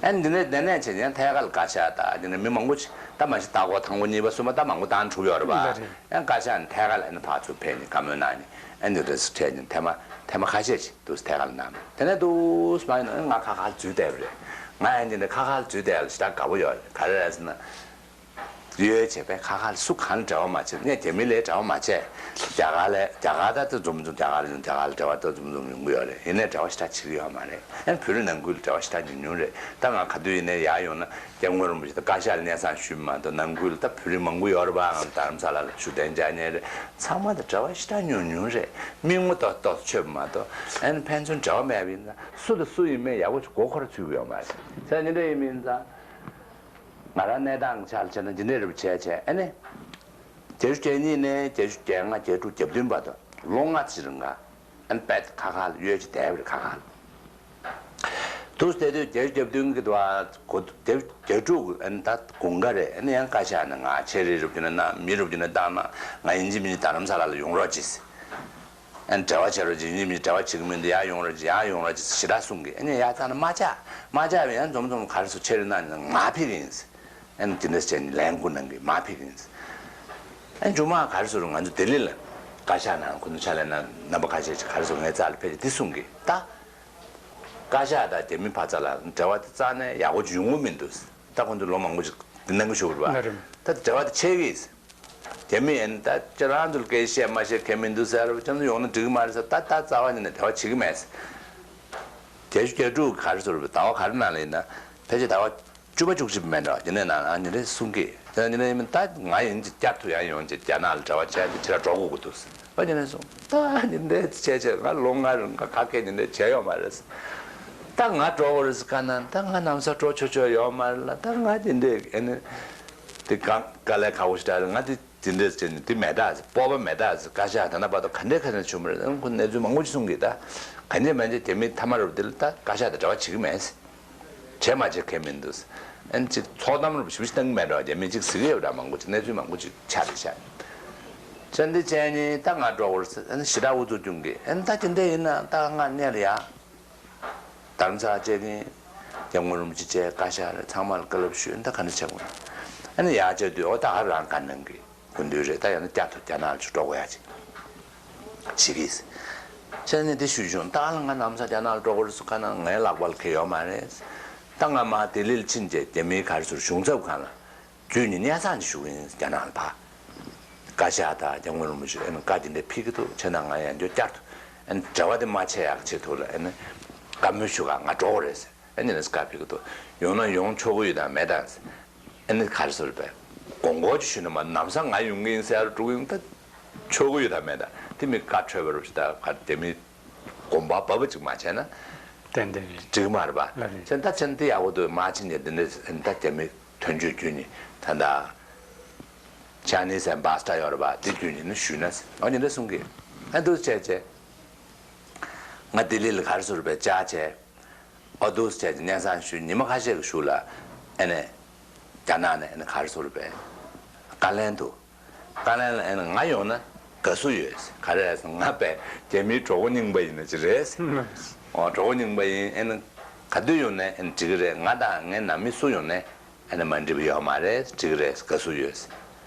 ཨན་འདི་ནས་འདི་ནས་བྱས་ཡང་ཐད་ཀར་བཀའ་ཤག་ད་འདི་ནས་མི་མང་པོ་ཅིག་ད་མ་གཞི་ལྟ་སྐོར་དང་པོ་གཉིས་པ་གསུམ་པ་ད་མང་པོ་བཏང་གྲུབ་ཡོད་རེད་པ། ལགས་རེད། ཡང་བཀའ་ཤག་ནས་ཐད་ཀར་ལ་ཨ་ནི་ཕར་ཚུར་ཕེབས་ནས་བཀའ་མོལ་གནང་ནས་ཨ་ནི་རེས་སུ་ཁྲལ་ནས་ཐེངས་མ་ཐེངས་མ་ཁ་ཤས་ཤིག་འདུག་སེ་ཐད་ཀར་ལ་གནང་། དེ་ནས་འདུག་སེ་མ་ཡིན་ན་ང་ཁ་ཁར་འཛུལ་བསྡད་པ་རེད། ང་ཡང་འདི་འདྲ་ཁ་ཁར་འཛུལ་བསྡད་ཡ་ལ་ཞེ་དྲག་དགའ་པོ་ཡོད་རེད། ག་རེ་རེད་ཟེར་ན། ཡོད་བྱས་པས་ཁ་ཁར་སུ་གང་འབྲེལ་བ་མ་བྱས་ངས་རྒྱ་མི་ལས་འབྲེལ་བ་མ་བྱས། རྒྱ་གར་ལས་རྒྱ་གར་ད་ལྟ་འཛོམས་འཛོམས་རྒྱ་གར་ལ་རྒྱ་གར་ལ་འབྲེལ་བ་ད་འཛོམས་འཛོམས་ཡོང་གི་ཡོད་རེད། ཡིན་ནའི་འབྲེལ་བ་ཞེ་དྲག་བྱེད་ཀྱི་ཡོད་མ་རེད། ཡང་བོད་རིགས་ནང་ཁུལ་ལ་འབྲེལ་བ་ཞེ་དྲག་ཉུང་ཉུང་རེད། ད་ང་ག་དུས་ཡིན་ནའི་ཡར་ཡོང་ན། སྐྱབས་མགོན་རིན་པོ་ཆེ་དང་བཀའ་ཤག་ལ་སྙན་སེང་ཞུས་མ་གཏོགས་ནང་ཁུལ་ད་བོད་རིགས་མང་པོ་ཡོད་རེད་པ། ང་རྡ་རམ་ས་ལ་ལ་བཞུགས་གདན་འཇགས་མཁན་རེད། ཚང་མ་དང་འབྲེལ་བ་ཞེ་དྲག་ཉུང་ཉུང་རེད། མིག་རྔུབ་ཏོག་ཏོག་ཆོད་པ་མ་གཏོགས་ཨན་ཕན་ཚུན་འབྲེལ་བ་མེད་པ་ཡིན་ཙང་སུ་དང་སུ་ཡིན་མིན་ཡག་པོ་ཅིག་མགོ་འཁོར་ཚུད་ཀྱི་ཡོད་མ་རེད། ཚེ་འདི་འདྲ་ཡིན་མིན་ཙང་ང་རང་གནས་སྟངས་ཀྱི་ཆ་ལ་བྱས་ན་འདི་འདྲ་རེད་པ་བྱས་བྱས་ཨ་ནི། བརྒྱད་ཅུ་གྱ་གཉིས་ནས་བརྒྱད་ཅུ་གྱ་ལྔ་གྱ་དྲུག་གྱ་བདུན་བར་དུ་ལོ་ལྔ་ཙམ་རིང་ག་ཨན་པད་ཁ་ཁ་ལ་ཡོད་ཅིག་བསྡད་པ་རེད་ཁ་ཁ་ལ། དུས་དེ་དུས་བརྒྱད་ཅུ་གྱ་བདུན་གྱི་དུ་བ་གོ་བརྒྱད་ཅུ་གྱ་དྲུག་ཨན་ད་དགུན་ཁ་རེད། ཨན་ཡང་བཀའ་ཤག་ནས་ང་ཆེད་རིགས་རུབ་ཀྱི་ན་གནང་མི་རུབ་ཀྱི་ན་བཏང་ན་ང་ཡིན་གཅིག་མིན་གཅིག་རྡ་རམ་ས་ལ་ལ་ཡོང་རོགས་གྱིས། ཨན་འབྲེལ་བ་བྱེད་རོགས་གྱིས། ཡིན་གཅིག་མིན་གཅིག་འབྲེལ་བ་བྱེད་ཀྱི་མིན་འདུག་ཡར་ཡོང་རོགས་གྱིས། ཡར་ཡོང་རོགས་གྱིས་ཞེ་དྲག་གསུང་གི་ཨན་ཡར་བཏང་ན་མ་བཅག་མ་བཅག་པས་ཡང་འཛོམས་འཛོམས་ག་རེ་སུ་ཆེད་རིགས་གནང་ནས་ང་ཕེབས་ཀྱི་ཡིན། ཨན་དེ་འདྲ་བྱས་ནས་ལན་ཁུར་གནང་གི་མ་ཕེབས་ཀྱི་ཡིན། ཨན་མཇུག་མ་ག་རེ་ཟེར་རུང་ང་ཚོ་ལྡི་ལི་ལ་བཀའ་ཤག་ནང་ཁོ་ཚོ་ཕྱག་ལས་གནང་རྣམ་པ་ཁ་ཤས་ཅིག་ག་རེ་ཟེར་ངའི་རྩ་ལ་ཕེབས་ཀྱི་དེ་གསུང་གི་ད། བཀའ་ཤག་དང་རྒྱ་མི་བར་མཚམས་ལ་འབྲེལ་བ་དེ་རྩ་ནས་ཡག་པོ་ཅིག་ཡོང་གི་མི་འདུག་ད་ཁོ་ཚོ་ལོ་མང་པོ་ཅིག་དེ་གནང་གི་བཞུགས་རེད་པ། ལགས་རེད། ད་འབྲེལ་བ་དེ་ཆད་ཀྱི་ཡིན། རྒྱ་མི་ཡིན་ད་ཁྱེད་རང་ཚོ་ལ་སྐད་ཆ་བཤད་མ་བཤད་ཁྱད་མི་འདུག་ཟེར་རེད་པ། ཁྱེད་ཚོ་ཡོང་ན་འགྲིག་གི་མ་རེད་ཟེར། ད་ད་རྩ་བ་ཉིད་ནས་འབྲེལ་བ་བྱེད་ཀྱི་མེད་ཟེར། བརྒྱད་ཅུ་གྱ་དྲུག་ག་རེ་ཟེར་རེད་པ། ཟླ་བ་ག་རེ་ནང་ལ་ཡིན་ན་ཕལ་ཆེར་ཟླ་བ་བཅུ་པ་བཅུ་གཅིག་པ་མེད་འགྲོ་དེ་ནས་ནང་ཨ་ཉིན་རེ་གསུང་གི་དེ་ནས་ཉིན་རེ་ཡིན་ད་ང་ཡིན་གྱི་བསྐྱར་དུ་ཡང་ཡོང་གྱི་རྒྱ་ནག་ལ་འབྲེལ་བ་བྱས་ཏེ་ཁྱེད་རང་འགྲོ་དགོས་ཀྱི་འདུག་ཟེར། ཨ་ཉིན་རེ་གསུང་ད་ཉིན་རེ་བྱས་བྱས་ང་ལོ་ལྔ་རིང་ག་ག་སྐད་ཉིན་རེ་བྱས་ཡོད་མ་རེད། ད་ང་འགྲོ་དགོས་རེད་ཟེར་བཀའ་གནང་ད་ང་ནམ་སང་འགྲོ་ཆོག་ཆོག་ཡོད་མ་རེད་ལ། ད་ང་ཉིན་རེ་ཨ་ནི་དེ་གང་དཀའ་ལས་ཁག་པོ་ཞིག་རེད། ང་དེ་དེ་འདྲས་བྱས་ནས་དེ་མེད་ད་ཟེར། སྤོབས་པ་མེད་ད་ཟེར། བཀའ་ཤག་ད་ལྟ་བར་དུ་ག་འདྲས་ག་འདྲས་བྱུང་མ་རེད། ཨ་ཁོ་གནས་ཚུལ་མང་པོ་ཞིག་གསུང་གི་ད་ག་འདྲས་མ་འདྲས་རྒྱ་མི་མཐའ་མ་རུ་དེ་ལ་ད་བཀའ་ཤག་དང་འབྲེལ་བ་བྱེད་ཀྱི་མེད་ཟེར། བྱས་མ་བྱས་ཁྱད་མི་འདུག་ཨན་ཅིག་ཚོགས་གཏམ་རུ་ཞིབ་ཞིབ་བཏང་གི་མེད་འགྲོ། རྒྱ་མི་ཅིག་ཟེར་གི་ཡོད་འདྲ་མང་པོ་ཅིག་གནས་ཚུལ་མང་པོ་ཅིག་ཆགས་རེད་ཤག་ཅན་འདི་བྱས་ནས་ད་ང་འགྲོ་དགོས་རེད་ཟེར། ཨན་ཞེ་དྲག་ཨུ་ཚུགས་སྐྱོན་གི་ཨན་ད་དེ་འདྲས་ཡིན་ན་ད་ང་གནས་ལ་ཡ། རྡ་རམ་ས་ལ་བཅར་གིན་སྐྱབས་མགོན་རིན་པོ་ཆེ་བཅར་བཀའ་ཤག་རེད་ཚང་མ་ལ་བཀའ་སློབ་ཞུས་ད་ག་འདྲ་བྱེད་དགོས་ན། ཨ་ནི་ཡར་བཅར་དུས་ཨོ་ད་ཧ་རང་བཀའ་གནང་གི་དགོས་འདུག་རེད། ད་ཡང་ན་བསྐྱར་དུ་རྒྱ་ནག་ལ་ཅིག་འགྲོ་དགོས་ཡ་ཅིག་བྱེད་ཀྱི་ཡིན། བྱས་ནས་འདི་ཞུས་བྱུང་། ད་ལ་ང་ནམ་སང་རྒྱ་ནག་ལ་འགྲོ་དགོས་རེད་ཟེར་ག་ན་ངའི་ལག་པ་ལ་ཁེ་ཡོད་མ་རེད། ད་ང་མར་ལྡི་ལི་ལ་ཕྱིན་བྱས་རྒྱ་མིའི་ག་རེ་ཟེར་གཞུང་ཚབ་ཁང་ལ་རྒྱུས་ནས་སྙན་སེང་ཞུ་གི་ཡིན། རྒྱ་ནག་ལ་ཕར་བཀའ་ཤག་དང་སྐྱབས་མགོན་རིན་པོ་ཆེ་ཨ་ནི་བཀའ་དེ་འདྲ་ཕེབས་ཀྱི་འདུག་བྱས་ན་ང་ཡང་བསྐྱར་དུ་ཨ་ནི་འབྲེལ་བ་དེ་མ་བྱས་ཡག་ཆེད་དུ་ལ་ཨ་ནི་བཀའ་མོལ་ཞུ་ག་ང་འགྲོ་དགོས་རེད་ཟེར། ཨ་ནི་ལས་ཀ་ཕེབས་ཀྱི་འདུག་ཡོང་ན་ཡོང་ཆོག་གི་ཡོད་དམ་མེད་དམ། ཨ་ནི་ག་རེ་ཟེར་བས། དགོངས་སྐོར་ཅིག་ཞུས་ན་མ་ནམ་སང་ང་ཡོང་གི་ཡིན་ཟེར་འགྲོ་གི་ཡོང་ད་ཆོག་གི་ཡོད་དམ་མེད་དམ། དེ་མི་བཀའ་འཁྲོལ་བ་རུ་ཞིག་ད་ག་རེ་མི་དགོངས་པ་བབས་པ་ཅིག་མ་བྱས་ན། ཏན་ཏན་རེད། འགྲིག་མ་རེད་པ། ལ་རེད། བྱས་ད་བྱས་ན་དེ་ཡག་པོ་འདུག་མ་ཕྱིན་ནས་འདི་འདྲ་ད་རྒྱ་མི་དོན་གཅོད་བརྒྱུད་ནས་ད་ད་ཆ་ནི་སེམ་པ་སྟ་ཡོད་རེད་པ། དེ་བརྒྱུད་ནས་ནི་ཞུས་ན་ཨ་ནི་འདྲ་གསུང་གི། ཨ་འདུག་བྱས་བྱས། ང་ལྡི་ལི་ལ་ག་རེ་ཟེར་བས་བཅར་བྱས། ཨོ་འདུག་སེ་བྱས་ཉན་བསམ་ཞུས། ཉི་མ་ཁ་ཤས་ཀྱི་གཞུག་ལ་ཨ་ནི་རྒྱ་ནག་ནས་ཨ་ནི་ག་རེ་ཟེར་བས་བཀའ་ལན་འདུག་བཀའ་ལན་ལ་ཨ་ནི་ང་ཡོང་ན་དགའ་བསུ་ཡོད། ག་རེ་ཟེར་ང་པས་རྒྱ་མིའི་གྲོགས་པོ་རྙིང་པ་ཡིན་ན་ཅི་རེད། ཨོ་གྲོགས་པོ་རྙིང་པ་ཡིན། ཨ་ནི་ག་དུས་ཡོང་ནའི་ཨ་ནི་འགྲིག་གི་རེད། ང་དང་ངའི་ནང་མི་སུ་ཡོང་ནའི་ཨ་ནི་མ་འགྲིག་པ་ཡོད་མ་རེད། འགྲིག་གི་རེད། དགའ་བསུ་ཡོད།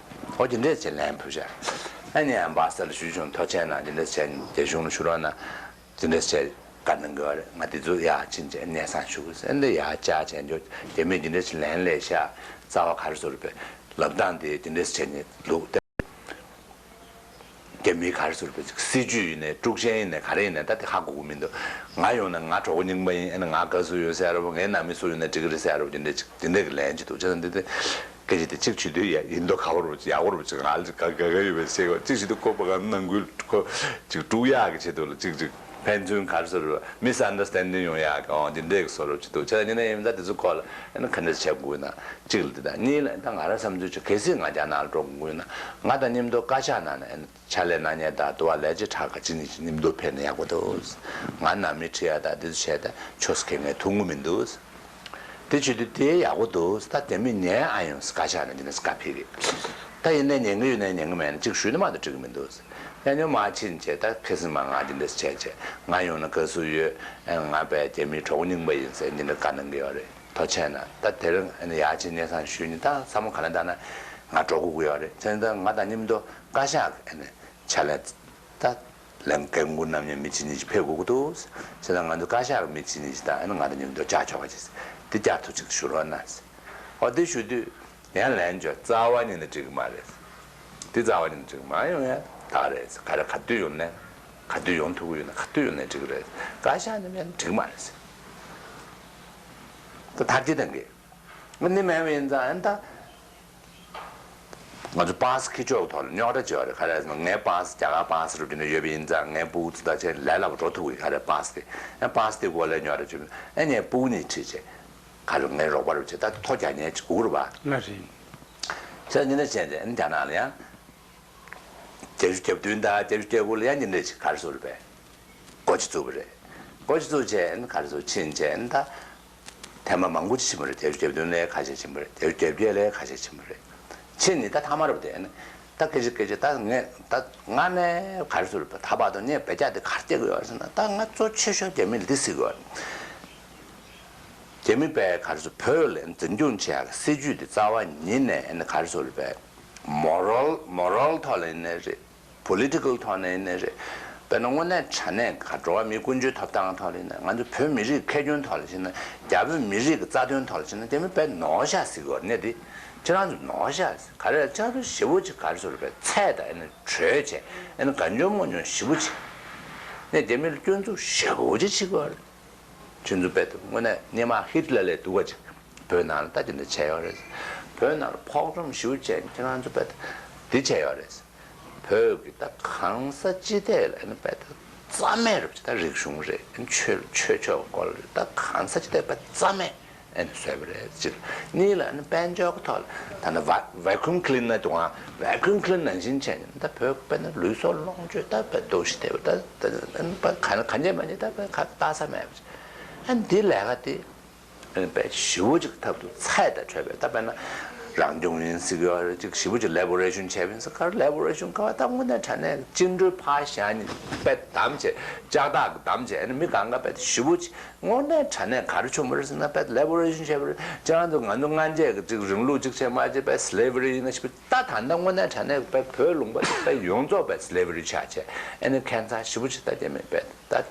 ཨོ་དེ་འདྲས་བྱས་ལན་ཕུལ་བྱས། ཨ་ནི་ཨམ་བྷ་ས་ལ་ཞུས་བྱུང་། ཐུགས་རྗེ་གནང་། དེ་འདྲས་བྱས་རྒྱ་གཞུང་ལ་ཞུ་རོགས་གནང་། དེ་འདྲས་བྱས་བཀའ་གནང་གི་ཡོད་རེད། ང་དེ་ཚོ་ཡར་ཕྱིན་བྱས་སྙན་སེང་ཞུ་དགོས་ཟེར། འདི་ཡར་བཅར་བྱས་འཇོག་རྒྱ་མིས་དེ་འདྲས་བྱས་ལན་སླེབས་ཤག་རྩ་བ་ག་རེ་ཟེར་བས་ལབ་སྟངས་དེ་དེ་འདྲས་བྱས་ནས་ལུགས་ཏེ། རྒྱ་མིའི་ག་རེ་ཟེར་བས་སྲིད་ཇུས་ཡིན་ནའི་དཀྲུག་ཤིང་ཡིན་ནའི་ག་རེ་ཡིན་ནའི་ད་དེ་ཧ་གོ་གི་མི་འདུག་ང་ཡོང་ན་ང་གྲོགས་པོ་རྙིང་པ་ཡིན། ཨ་ནི་ང་དགའ་བསུ་ཡོད་ཟེར་རོ། ངའི་ནང་མི་སུ་ཡོང་ན་འགྲིག་གི་རེད་ཟེར་རོ། དེ་འདྲས་ཅིག་དེ་འདྲས་ཀྱི་ལན་ཅིག་འདུག་བྱས་ཙང་འདི་དེ་སྐད་ཆ་དེ་གཅིག་བྱེད་དུས་ཡ་ཡིན་མདོག་ཁ་པོ་རུ་ཡག་པོ་རུ་ཅིག་ང་ལ་ག་ག་ག་ཡོད་པའི་སེ་གོ་གཅིག་བྱེད་དུས་ཁོ་པ་ག་ནང་ཁུལ་ཁོ་ཅིག་དཀྲུག་ཡག་གི་ཆེད་དུ་ལ་ཅིག་ཅིག་ཕན་ཚུན་ག་རེ་ཟེར་རུ་མི་སི་ཨན་ཌར་སི་ཊན་ཌིང་ཡོང་ཡག་གི་འོང་དེ་འདྲས་ཀྱི་བཟོ་རུ་ཅིག་འདུག་བྱས་ཙང་ཡིན་ན་ཡིན་ད་དེ་ཚོ་སྐོར་ལ་ཨ་ནི་ག་འདྲས་བྱེད་དགོས་ན་གཅིག་ལ་དེ་དང་གཉིས་ལ་ད་ང་རང་བསམ་ཚུལ་ཅིག་གལ་སྲིད་ང་རྒྱ་ནག་ལ་འགྲོ་དགོས་ན་ང་དང་མཉམ་དུ་བཀའ་ཤག་ནང་ནས་ཨ་ནི་ཕྱག་ལས་གནང་མཁན་དང་དུ་བ་ལས་བྱེད་ཁག་ཁག་ཅིག་ནས་མཉམ་དུ་ཕེབས་ན་ཡག་པོ་འདུག་ང་ནང་མི་ཁྲིད་ཡག་དང་དེ་ཚོ་བྱས་ད་ཆོས་སྐད་ངས་ཐུབ་ངུ་མི་འདུག་དེ་བྱེད་དུས་དེ་ཡག་པོ་འདུག་ད་དེ་མི་ཉན་ཨ་ཡོང་བཀའ་ཤག་ནས་འདི་ནས་བཀའ་ཕེབས་གི། ད་ཡིན་ནའི་ཉན་གི་ཡོད་ནའི་ཉན་གི་མེད་ན་གཅིག་ཞུས་ན་མ་གཏོགས་འགྲིག་གི་མི་འདུག་ཡང་ཉོ་མ་ཕྱིན་བྱས་ད་ཁེ་སི་མ་ང་འདི་འདྲས་བྱས་བྱས་ང་ཡོང་ན་དགའ་བསུ་ཡོད། ང་བས་རྒྱ་མིའི་གྲོགས་པོ་རྙིང་པ་ཡིན་ཟེར་འདི་འདྲ་བཀའ་གནང་གི་ཡོད་རེད། ཐུགས་རྗེ་གནང་། ད་དེ་རིང་ཡར་ཕྱིན་སྙན་སེང་ཞུས་ནས་ད་བསམ་བློ་ག་ལ་བཏང་ན་ང་འགྲོ་དགོས་ཀྱི་ཡོད་རེད། བྱས་ཙང་ད་ང་དང་མཉམ་དུ་བཀའ་ཤག་གི་ཕྱག་ལས་ད་ལན་སྐད་འགུལ་གནང་མཁན་མི་གཅིག་གཉིས་ཤིག་ཕེབས་དགོས་ཀྱི་འདུག་བྱས་ཙང་ང་ཚོ་བཀའ་ཤག་གི་མི་གཅིག་གཉིས་ཤིག་དང་ཨ་ནི་ང་དང་མཉམ་དུ་བཅར་ཆོག་པ་ཅིག་འདི་བསྐྱར་དུ་ཅིག་ཞུ་རོགས་གནང་། ཨོ་དེ་ཞུ་དུས་ཡང་ལན་བརྗོད། རྩ་བ་ཉིད་ནས་འགྲིག་གི་མ་རེད། དེ་རྩ་བ་ཉིད་ནས་འགྲིག་གི་མ་ཡོང་ཡ་ད་རེད། ག་རེ་ག་དུས་ཡོང་ནས་ག་དུས་ཡོང་ཐུབ་ཀྱི་ཡོད་ན་ག་དུས་ཡོང་ནས་འགྲིག་གི་རེད། བཀའ་ཤག་ནས་མེད་ན་འགྲིག་གི་མ་རེད། ད་ཐར་གྱི་དང་གི་ང་ནི་མེད་པ་ཡིན་ཙང་ཨ་ནི་ད། ང་ཚོ་པཱ་སི་ཁྱེར་ཆོག་ཐོག་ལ་རྙོག་དྲ་བྱེད་པ་རེད། ག་རེ་ཟེར་ན་ངའི་པཱ་སི་རྒྱ་གར་པཱ་སི་རུ་དེ་འདྲ་ཡོད་པ་ཡིན་ཙང་ངའི་སྤུ་གུ་ཚོ་ད་ཆེད་ལས་སླ་པོ་འགྲོ་ཐུབ་ཀྱི། ག་རེ་པཱ་སི་དེ་ཨ་པཱ་སི་དེ་སྐོར་ལ་རྙོག་དྲ་བྱེད་པ་ཨ་ངའི་སྤུ་གུ་ནས་ཁྲིད་བྱས་ག་རེ་ངའི་རོགས་པ་རུ་བྱས་ད་ཐོ་རྒྱག་མཁན་ཅིག་དགོས་རེད་པ། ལ་རེད། ཟེར་འདི་འདྲ་བྱས་ཏེ་ཨ་ནི་རྒྱ་ནག་ལ་ཡང་བརྒྱད་ཅུ་གྱ་བདུན་དང་བརྒྱད་ཅུ་གྱ་དགུ་ལ་ཡང་འདི་འདྲ་ཞིག་ག་རེ་ཟེར་རེད་པས། སྒོ་ཕྱེ་བཙུགས་པ་རེད། སྒོ་ཕྱེ་བཙུགས་བྱས་ཨ་ནི་ག་རེ་ཟེར་ཕྱིན་བྱས་ཨ་ནི་ད། ཐེངས་མ་མང་པོ་ཅིག་ཕྱིན་པ་རེད། བརྒྱད་ཅུ་གྱ་བདུན་ལས་ཁ་ཤས་ཕྱིན་པ་རེད། བརྒྱད་ཅུ་གྱ་བརྒྱད་ལས་ཁ་ཤས་ཕྱིན་པ་རེད། ཕྱིན་ནས་ད་ཐ་མ་རེད་པ་དེ་ནི། ད་སྐད་ཆ་སྐད་ཆ་ད་ངས་ད་ང་ནས་ག་རེ་ཟེར་རེད་པ། ད་བར་དུ་ངས་བོད་རྒྱ་དེ་ག་རེ་བལྟས་དགོས་ཡོད་ཟེར་ན་ད་ང་གཙོ་ཆེ་ཤོས་རྒྱ་མི་ལ་འདི་ཟེར་དགོས་ཡོད། རྒྱ་མི་པས་ག་རེ་ཟེར་བོད་ལ་འཛིན་སྐྱོང་བྱེད་ཡག་གི་སྲིད་ཇུས་དེ་རྩ་བ་ཉིད་ནས་ཨ་ནི་ག་རེ་ཟེར་རེད་པས། མོ་རལ་མོ་རལ་ཐོག་ལ་ཡིན་ནའི་རེད། པོ་ལི་ཊི་ཀལ་ཐོག་ནས་ཡིན་ནའི་རེད། དཔེར་ན་དངོས་གནས་དྲང་གནས་ག་འགྲོ་བ་མིའི་ཀུན་སྤྱོད་ཐོབ་ཐང་ཐོག་ལ་ཡིན་ན། ང་ཚོ་བོད་མི་རིགས་ཁེ་གྱོང་ཐོག་ལ་ཕྱིན་ན། རྒྱ་བོད་མི་རིགས་ཀྱི་རྩ་དོན་ཐོག་ལ་ཕྱིན་ན། དེ་མིན་དཔེ་ནོར་ཤག་ཟེར་གི་ཡོད་རེད། གནས་འདི་ཁྱེད་རང་ཚོ་ནོར་ཤག་ཟེར། ག་རེ་ལ་ལྕགས་རི་ཞེ་པོ་ཅིག་ག་རེ་ཟེར་རེད་པས། ཚད་དང་ཨ་ནི་གྲོས་བྱས་ཨ་ནི་གང་བྱུང་མང་བྱུང་ཞེ་པོ་ཅིག་ནས་རྒྱ་མི་ལ་སྐྱོན་འཛུགས་ཞེ་པོ་ཅིག་བྱེད་གི་ཡོད་རེད། ཁྱོད་ཚོ་དཔེ་དེ་དངོས་གནས་སྔོན་མ་ཧི་ཊི་ལར་ལས་སྡུག་ག་ཅིག་བོད་ནང་ལ་ད་དེ་འདྲ་བྱས་ཡོད་རེད། བོད་ནང་ལ་ཕོག་ཐུག་ཞེ་པོ་བྱས་ཁྱེད་རང་ཚོ་དཔེ་དེ་བྱས་ཡོད་རེད། བོད་ཀྱི་ད་གང་ས་ཅི་ཐད་ལ་ཨ་ནི་དཔེ་ད་རྩ་མེད་རེད་པ། ད་རིག་གཞུང་རེད། ཆོས་ཆོས་ཕྱོགས་སྐོར་རེད། ད་གང་ས་ཅི་ཐད་དཔེ་རྩ་མེད་ཨ་ནི་བཟོས་པ་རེད། གཅིག་གཉིས་ལ་ཨ་ནི་དཔལ་འབྱོར་གྱི་ཐོག་ལ་ད་ནི་ཝེ་ཀུམ་ཁི་ལི་ནར་དུ་ཨ་ཝེ་ཀུམ་ཁི་ལི་ནར་ནང་བཞིན་བྱས་ནས་ད་བོད་དཔེ་ན་ལུས་སྲོག་ལོངས་སྤྱོད་ད་དཔེ་སྡུག་ཤི་ཐེབས་པ། ད་ད་ཨ་ནི་དཔེ་ག་ག་འཇམ་མ་ཉེས་ད་དཔེ་ཁ་ལྟ་ས་མེད་པ། ཨ་ནི་འདི་ལས་ཀ་དེ། ཨ་ནི་དཔེ་ཞེ་པོ་ཅིག་ཐབས་སྡུག་ཚད་དང་ཁྲོལ་བའི་ད་དཔེར་ན། རང་སྐྱོང་ཡིན་ཟེར་གྱི་ཡོད་རེད། ཅིག་ཞེ་པོ་ཅིག་ལེ་བོ་རེ་ཤན་བྱས་པ་ཡིན་ཟེར། ག་རེ་ལེ་བོ་རེ་ཤན་ག་བ། ད་དངོས་གནས་དྲང་གནས་བཅིངས་འགྲོལ་ཕར་བཞག་ནས་དཔེ་བསྡམས་བྱས། ལྕགས་ཐག་གིས་བསྡམས་བྱས། ཨ་ནི་མི་གང་ག་དཔེ་ཞེ་པོ་ཅིག་དངོས་གནས་དྲང་གནས་ག་རེ་བྱུང་བ་རེད་ཟེར་ན། དཔེ་ལེ་བོ་རེ་ཤན་བྱས་པ་རེད། ཅང་དུ་ང་ཚོ་སྔ་རྗེས་ཀྱི་ཅིག་རིང་ལུགས་ཅིག་བྱས་མ་བྱས་དཔེ་སི་ལེ་བ་རི་ཡིན་ན་ཞེ་པོ། ད་ད་ལྟ་དངོས་གནས་དྲང་གནས་དཔེ་བོད་ལུང་པ་དེ་དཔེ་ཡོངས་རྫོགས་དཔེ་སི་ལེ་བ་རི་ཆགས་བྱས། ཨ་ནི་ཁྱད་མཚར་ཞེ་པོ་ཅིག་ད་སྐྱེ་མེད་པས་ད།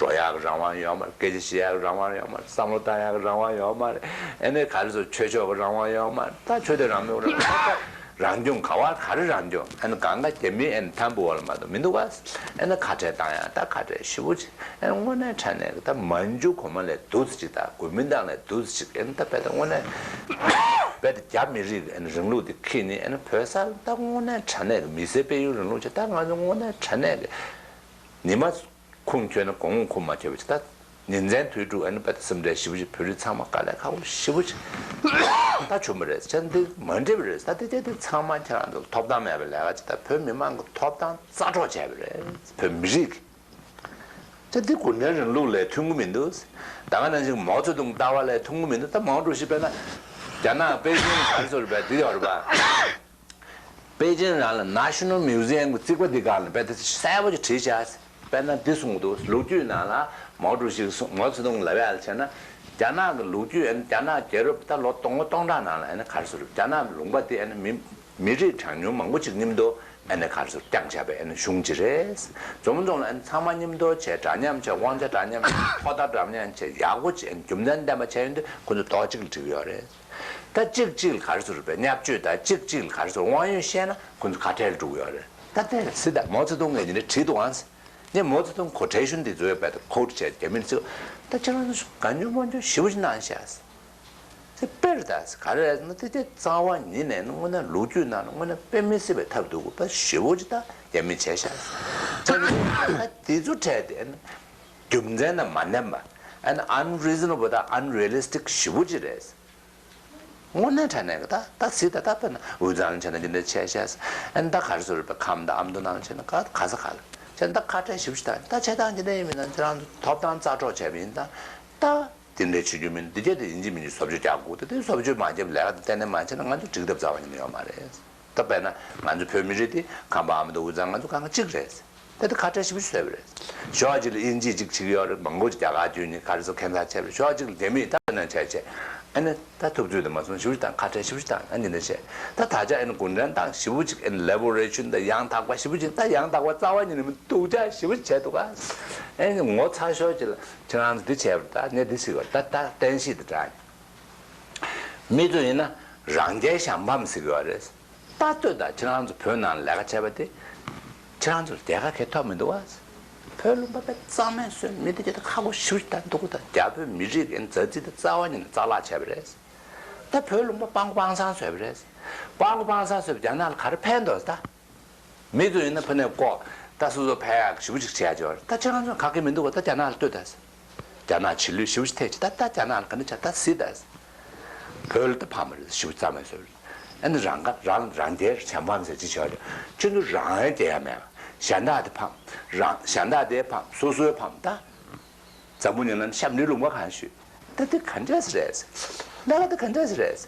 འགྲོ་ཡག་གི་རང་དབང་ཡོད་མ་རེད། སྐད་ཆ་བཤད་ཡག་གི་རང་དབང་ཡོད་མ་རེད། བསམ་བློ་བཏང་ཡག་གི་རང་དབང་ཡོད་མ་རེད། ཨ་ནི་ག་རེ་ཟེར། ཆོས་ཕྱོགས་ཀྱི་རང་དབང་ཡོད་མ་རེད། ད་ཆོས་དད་རང་མོས་རང་དབང་། ད་རང་སྐྱོང་ག་བ། ག་རེ་རང་སྐྱོང་། ཨ་ནི་གང་ག་རྒྱ་མིའི་ཨ་ནི་དམ་བུ་འོག་ལ་མ་གཏོགས་མི་འདུག་ག་ཨ་ནི་ཁ་བྲལ་བཏང་ཡག་ད་ཁ་བྲལ་ཞེ་པོ་ཅིག་ཨ་ནི་དངོས་གནས་དྲང་གནས་ཀྱི་ད་མན་ཇུ་གོང་མ་ལས་སྡུག་ཙམ་ཅིག་ད་གོ་མིན་ཏང་ལས་སྡུག་ཙམ་ཅིག་ཨ་ནི་ད་དཔེ་ད་དངོས་གནས་དཔེ་ད་རྒྱ་མི་རིགས་ཀྱི་ཨ་ནི་རིང་ལུགས་དེ་ཁྱེར་ནས། ཨ་ནི་བོད་ས་ད་དངོས་གནས་དྲང་གནས་ཀྱི་མི་སེར་སྤེལ་ཡུལ་རིང་ལུགས་ཅིག་ད་ང་ཚོ་དངོས་གནས་དྲང་གནས་ཀྱི་ཉི་མ་ཁུངས་འཁྱོལ་ན་དགོང་མོ་ཁུངས་མ་འཁྱོལ་བ་ཅིག་ད་ཉིན་མཚན་དུས་དྲུག་ཨ་ནི་དཔེ་ད་སེམས་ཁྲལ་ཞེ་པོ་ཅིག་བོད་རིགས་ཚང་མ་དཀའ་ལས་ཁག་པོ་ཞེ་པོ་ཅིག་ད་བྱུང་བ་རེད། བྱས་ན་འདི་མ་འགྲིག་པ་རེད། ད་འདི་དེ་དེ་ཚང་མ་ཁྱེད་རང་ཚོ་ཐོབ་ཐང་མེད་པའི་ལས་ཀ་ཅིག་ད་བོད་མི་མང་གི་ཐོབ་ཐང་རྩ་འཕྲོག་བྱས་པ་རེད། བོད་མི་རིགས་ཀྱི། བྱས་ན་འདི་གུང་ཁྲན་རིང་ལུགས་ལས་མཐུན་གྱི་མི་འདུག་ད་ག་ནང་བཞིན་མའོ་ཙེ་ཏུང་ལྟ་བ་ལས་མཐུན་གྱི་མི་འདུག་ད་མའོ་ཀྲུའུ་ཞི་དཔེར་ན་རྒྱ་ནག་པེ་ཅིང་ག་རེ་ཟེར་བས་འདི་ཡོད་རེད་པ། པེ་ཅིང་རང་ལ་National Museum གི་རྩིག་པ་འདི་སྒང་ལ་དཔེ་དེ་གསལ་པོ་ཅིག་བྲིས་བཞག་དཔེར་ན་འདི་གསུངས་འདུག་ལོ་རྒྱུས་ནང་ལ་མའོ་ཀྲུའུ་ཞི་གིས་གསུངས། མའོ་ཙེ་ཏུང་ལབ་ཡག་ལ་བྱས་ན། རྒྱ་ནག་གི་ལོ་རྒྱུས། ཨ་ནི་རྒྱ་ནག་རྒྱལ་རབས་ད་ལོ་སྟོང་ལོ་སྟོང་ཕྲག་ནང་ལ་ཨ་ནི་ག་རེ་ཟེར། རྒྱ་ནག་ལུང་པ་དེ་ཨ་ནི་མི་མི་རིགས་གྲངས་ཉུང་མང་པོ་ཅིག་མཉམ་དུ་ཨ་ནི་ག་རེ་ཟེར། བསྐྱངས་བྱས་པའི་ཨ་ནི་གཞུང་ཅིག་རེད། མཚོ་སྔོན་རྫོང་ལ་ཨ་ནི་ཚང་མ་མཉམ་དུ་བྱས། འདྲ་མཉམ་བྱས། དབང་ཆ་འདྲ་མཉམ་བྱས། ཕོ་ད་འདྲ་མཉམ་བྱས། ཡག་པོ་བྱས། རྒྱུ་མཚན་ལྡན་པ་བྱས་ཡོང་དུས་ཁོ་ཚོ་རྡོག་གཅིག་ལ་འགྲིག་གི་ཡོད་རེད། ད་གཅིག་གཅིག་ལ་ག་རེ་ཟེར་བས་བརྙས་བཅོས་དང་། གཅིག་གཅིག་ལ་ག་རེ་ཟེར་དབང་ཡོད་བཤད་ན་ཁོ་ཚོ་ཁ་བྲལ་འགྲོ་གི་ཡོད་རེད། ད་དེ་སྲིད་དང་མའོ་ཙེ་ཏུང་གིས་འདི་འདྲ་བྲིས་འདུག་ཨང་། ངས་མའོ་ཙེ་ཏུང་ཁོ་ཊེ་ཤན་དེ་ཚོའི་བར་དུ་ཁོ་ཊི་བྱས། རྒྱ་མིར་ཚིག་ད་ཁྱེད་རང་ཚོ་གང་ཉོན་མང་ཉོན་ཞེ་པོ་ཞིག་གནང་ཤག་ཟེར། དཔེར་ད་ག་རེ་རེད་ཟེར་ན། དེ་དེ་རྩ་བ་ཉིད་ནས་དངོས་གནས་ལོ་རྒྱུས་ནང་ལ་དངོས་གནས་དཔེ་མི་སྲིད་པའི་ཐབས་སྡུག་པ་ཞེ་པོ་ཅིག་ད་རྒྱ་མིས་བྱས་ཤག་ཟེར། ད་དེ་ཚོ་གྲས་དེ་རྒྱུ་མཚན་དང་མ་ལྡན་པ། ཨ་ནི་unreasonable དང་unrealistic ཞེ་པོ་ཅིག་རེད། དངོས་གནས་དྲང་གནས་ཀྱི་ད་ད་སྲིད་ད་ད་དཔེར་ན་དབུས་གཙང་ལ་བྱས་ན་འདི་འདྲ་བྱས་ཤག་ཨ་ནི་ད་ག་རེ་ཟེར་བས་ཁམས་དང་ཨ་མདོ་ནང་ལ་བྱས་ན་ག་ག་ས་ག་ལ་བྱས་ན་ད་ཁ་བྲལ་ཞེ་པོ་ཞིག་བཏང་། ད་བྱས་སྟངས་འདི་འདྲ་ཡིན་མིན་ན་ཁྱེད་རང་ཚོ་ཐོབ་ཐང་རྩ་འཕྲོག་བྱས་པ་ཡིན་ད། ད་འདི་འདྲ་བྱེད་རྒྱུ་མིན། འདི་གྱད་དེ་ཡིན་གཅིག་མིན་གཅིག་བཟོ་བཅོས་རྒྱག་དགོས། ད་དེ་བཟོ་བཅོས་མ་བརྒྱབ་ལས་ཀ་དེ་ཏན་ཏན་མ་བྱས་ན་ང་ཚོ་འགྲིག་ཐབས་རྩ་བ་ཉིད་ནས་ཡོད་མ་རེད། ད་དཔེར་ན་ང་ཚོ་བོད་མི་རིགས་དེ་ཁམས་པ་ཨ་མདོ་དབུས་གཙང་ང་ཚོ་གང་ག་གཅིག་རེད། ད་དེ་ཁ་བྲལ་ཞེ་པོ་ཞིག་བཟོས་པ་རེད། ཕྱོགས་གཅིག་ལ་དབྱིན་ཇིས་གཅིག་བྱེད་ཀྱི་ཡོད་རེད། མང་པོ་ཅིག་རྒྱ་གར་བརྒྱུད་ནས་ག་རེ་ཟེར་ཁྱད་མཚར་བྱས་པ་རེད། ཕྱོགས་གཅིག་ལ་རྒྱ་མིས་ད་ནང་བྱས་བྱས། ཨ་ནི་ད་ཐུབ་ཚོད་དུ་མ་སོང་ཞེ་པོ་ཞིག་དང་། ཁ་བྲལ་ཞེ་པོ་ཞིག་དང་། ཨ་ནི་འདི་བྱས། ད་ད་ཆ་ཨ་ནི་གུང་ཁྲན་ཏང་ཞེ་པོ་ཅིག་ཨ་ནི་ལེ་བོ་རེ་ཤན་དང་ཡང་དག་པ་ཞེ་པོ་ཅིག་ད་ཡང་དག་པ་རྩ་བ་ཉིད་ནས་མི་འདུག་ཅག་ཞེ་པོ་ཞིག་བྱས་འདུག་ག་ཨ་ནི་ངོ་ཚ་ཤོས་ཅིག་ལ་ཁྱེད་རང་ཚོ་འདི་བྱས་པ་རེད། ད་ངས་འདི་ཟེར་བ་ད་ད་བསྟན་བཤིག་དེ་དྲག་མི་ཚོ་ཡིན་ན་རང་རྒྱལ་གཞན་ཕམ་ཟེར་གྱི་ཡོད་རེད། ད་ལྟོས་དང་། ཁྱེད་རང་ཚོ་བོད་ནང་ལས་ཀ་བྱས་པ་དེ་ཁྱེད་རང་ཚོར་རྒྱལ་ཁ་གང་ཡང་ཐོབ་མི་འདུག་བ། བོད་ལུང་པ་དཔེ་གཙང་མ་བཟོས། མི་དེ་གྱད་དེ་ཁག་པོ་ཞེ་པོ་ཞིག་ད་འདུག་ད་རྒྱ་བོད་མི་རིགས་ཀྱི་མཛའ་བརྩེ་དེ་རྩ་བ་ཉིད་ནས་རྩ་བརླག་བྱས་པ་རེད། ད་བོད་ལུང་པ་སྤྲང་པོ་སྤྲང་སྲང་བཟོས་པ་རེད། སྤྲང་པོ་སྤྲང་སྲང་བཟོས་པ་རྒྱ་ནག་ལ་ག་རེ་ཕན་འདུག་ད། མི་ཚོ་ཡིན་ན་ཕ་ནས་ལྐོག་ད་སོ་སོ་ཕན་ཡག་ཞེ་པོ་ཅིག་བྱས་ཡོད་རེད། ད་ཁྱེད་རང་ཚོ་ག་གེ་མི་འདུག་བ། ད་རྒྱ་ནག་ལ་ལྟོས་ད། རྒྱ་ནག་ཕྱི་ལོགས་ཞེ་པོ་ཅིག་ཐེ་ཆེ། ད་ད་རྒྱ་ནག་ལ་ག་འདྲ་བྱ། ད་སྲིད་ད། བོད་ལ་ད་ཕམ་རེད། ཞེ་པོ་རྩ་མེད་བཟོས་རེད། ཨ་ནི་རང་ཁ་རང་རང་རྒྱལ་གཞན་ཕམ་ཟེར་ཅིག་བྱས་རེད། ཁྱེད་ཚོ་རང་རྒྱལ་ཡ་མེད། གཞན་དག་དེ་ཕམ། རང་གཞན་དག་དེ་ཕམ། སོ་སོའི་ཕམ་ད། འཛམ་བུ་གླིང་ལ་ཤ་མི་ལུང་པ་གང་ཞུས། ད་དེ་ག་འདྲས་རེད། ལས་ཀ་དེ་ག་འདྲས་རེད།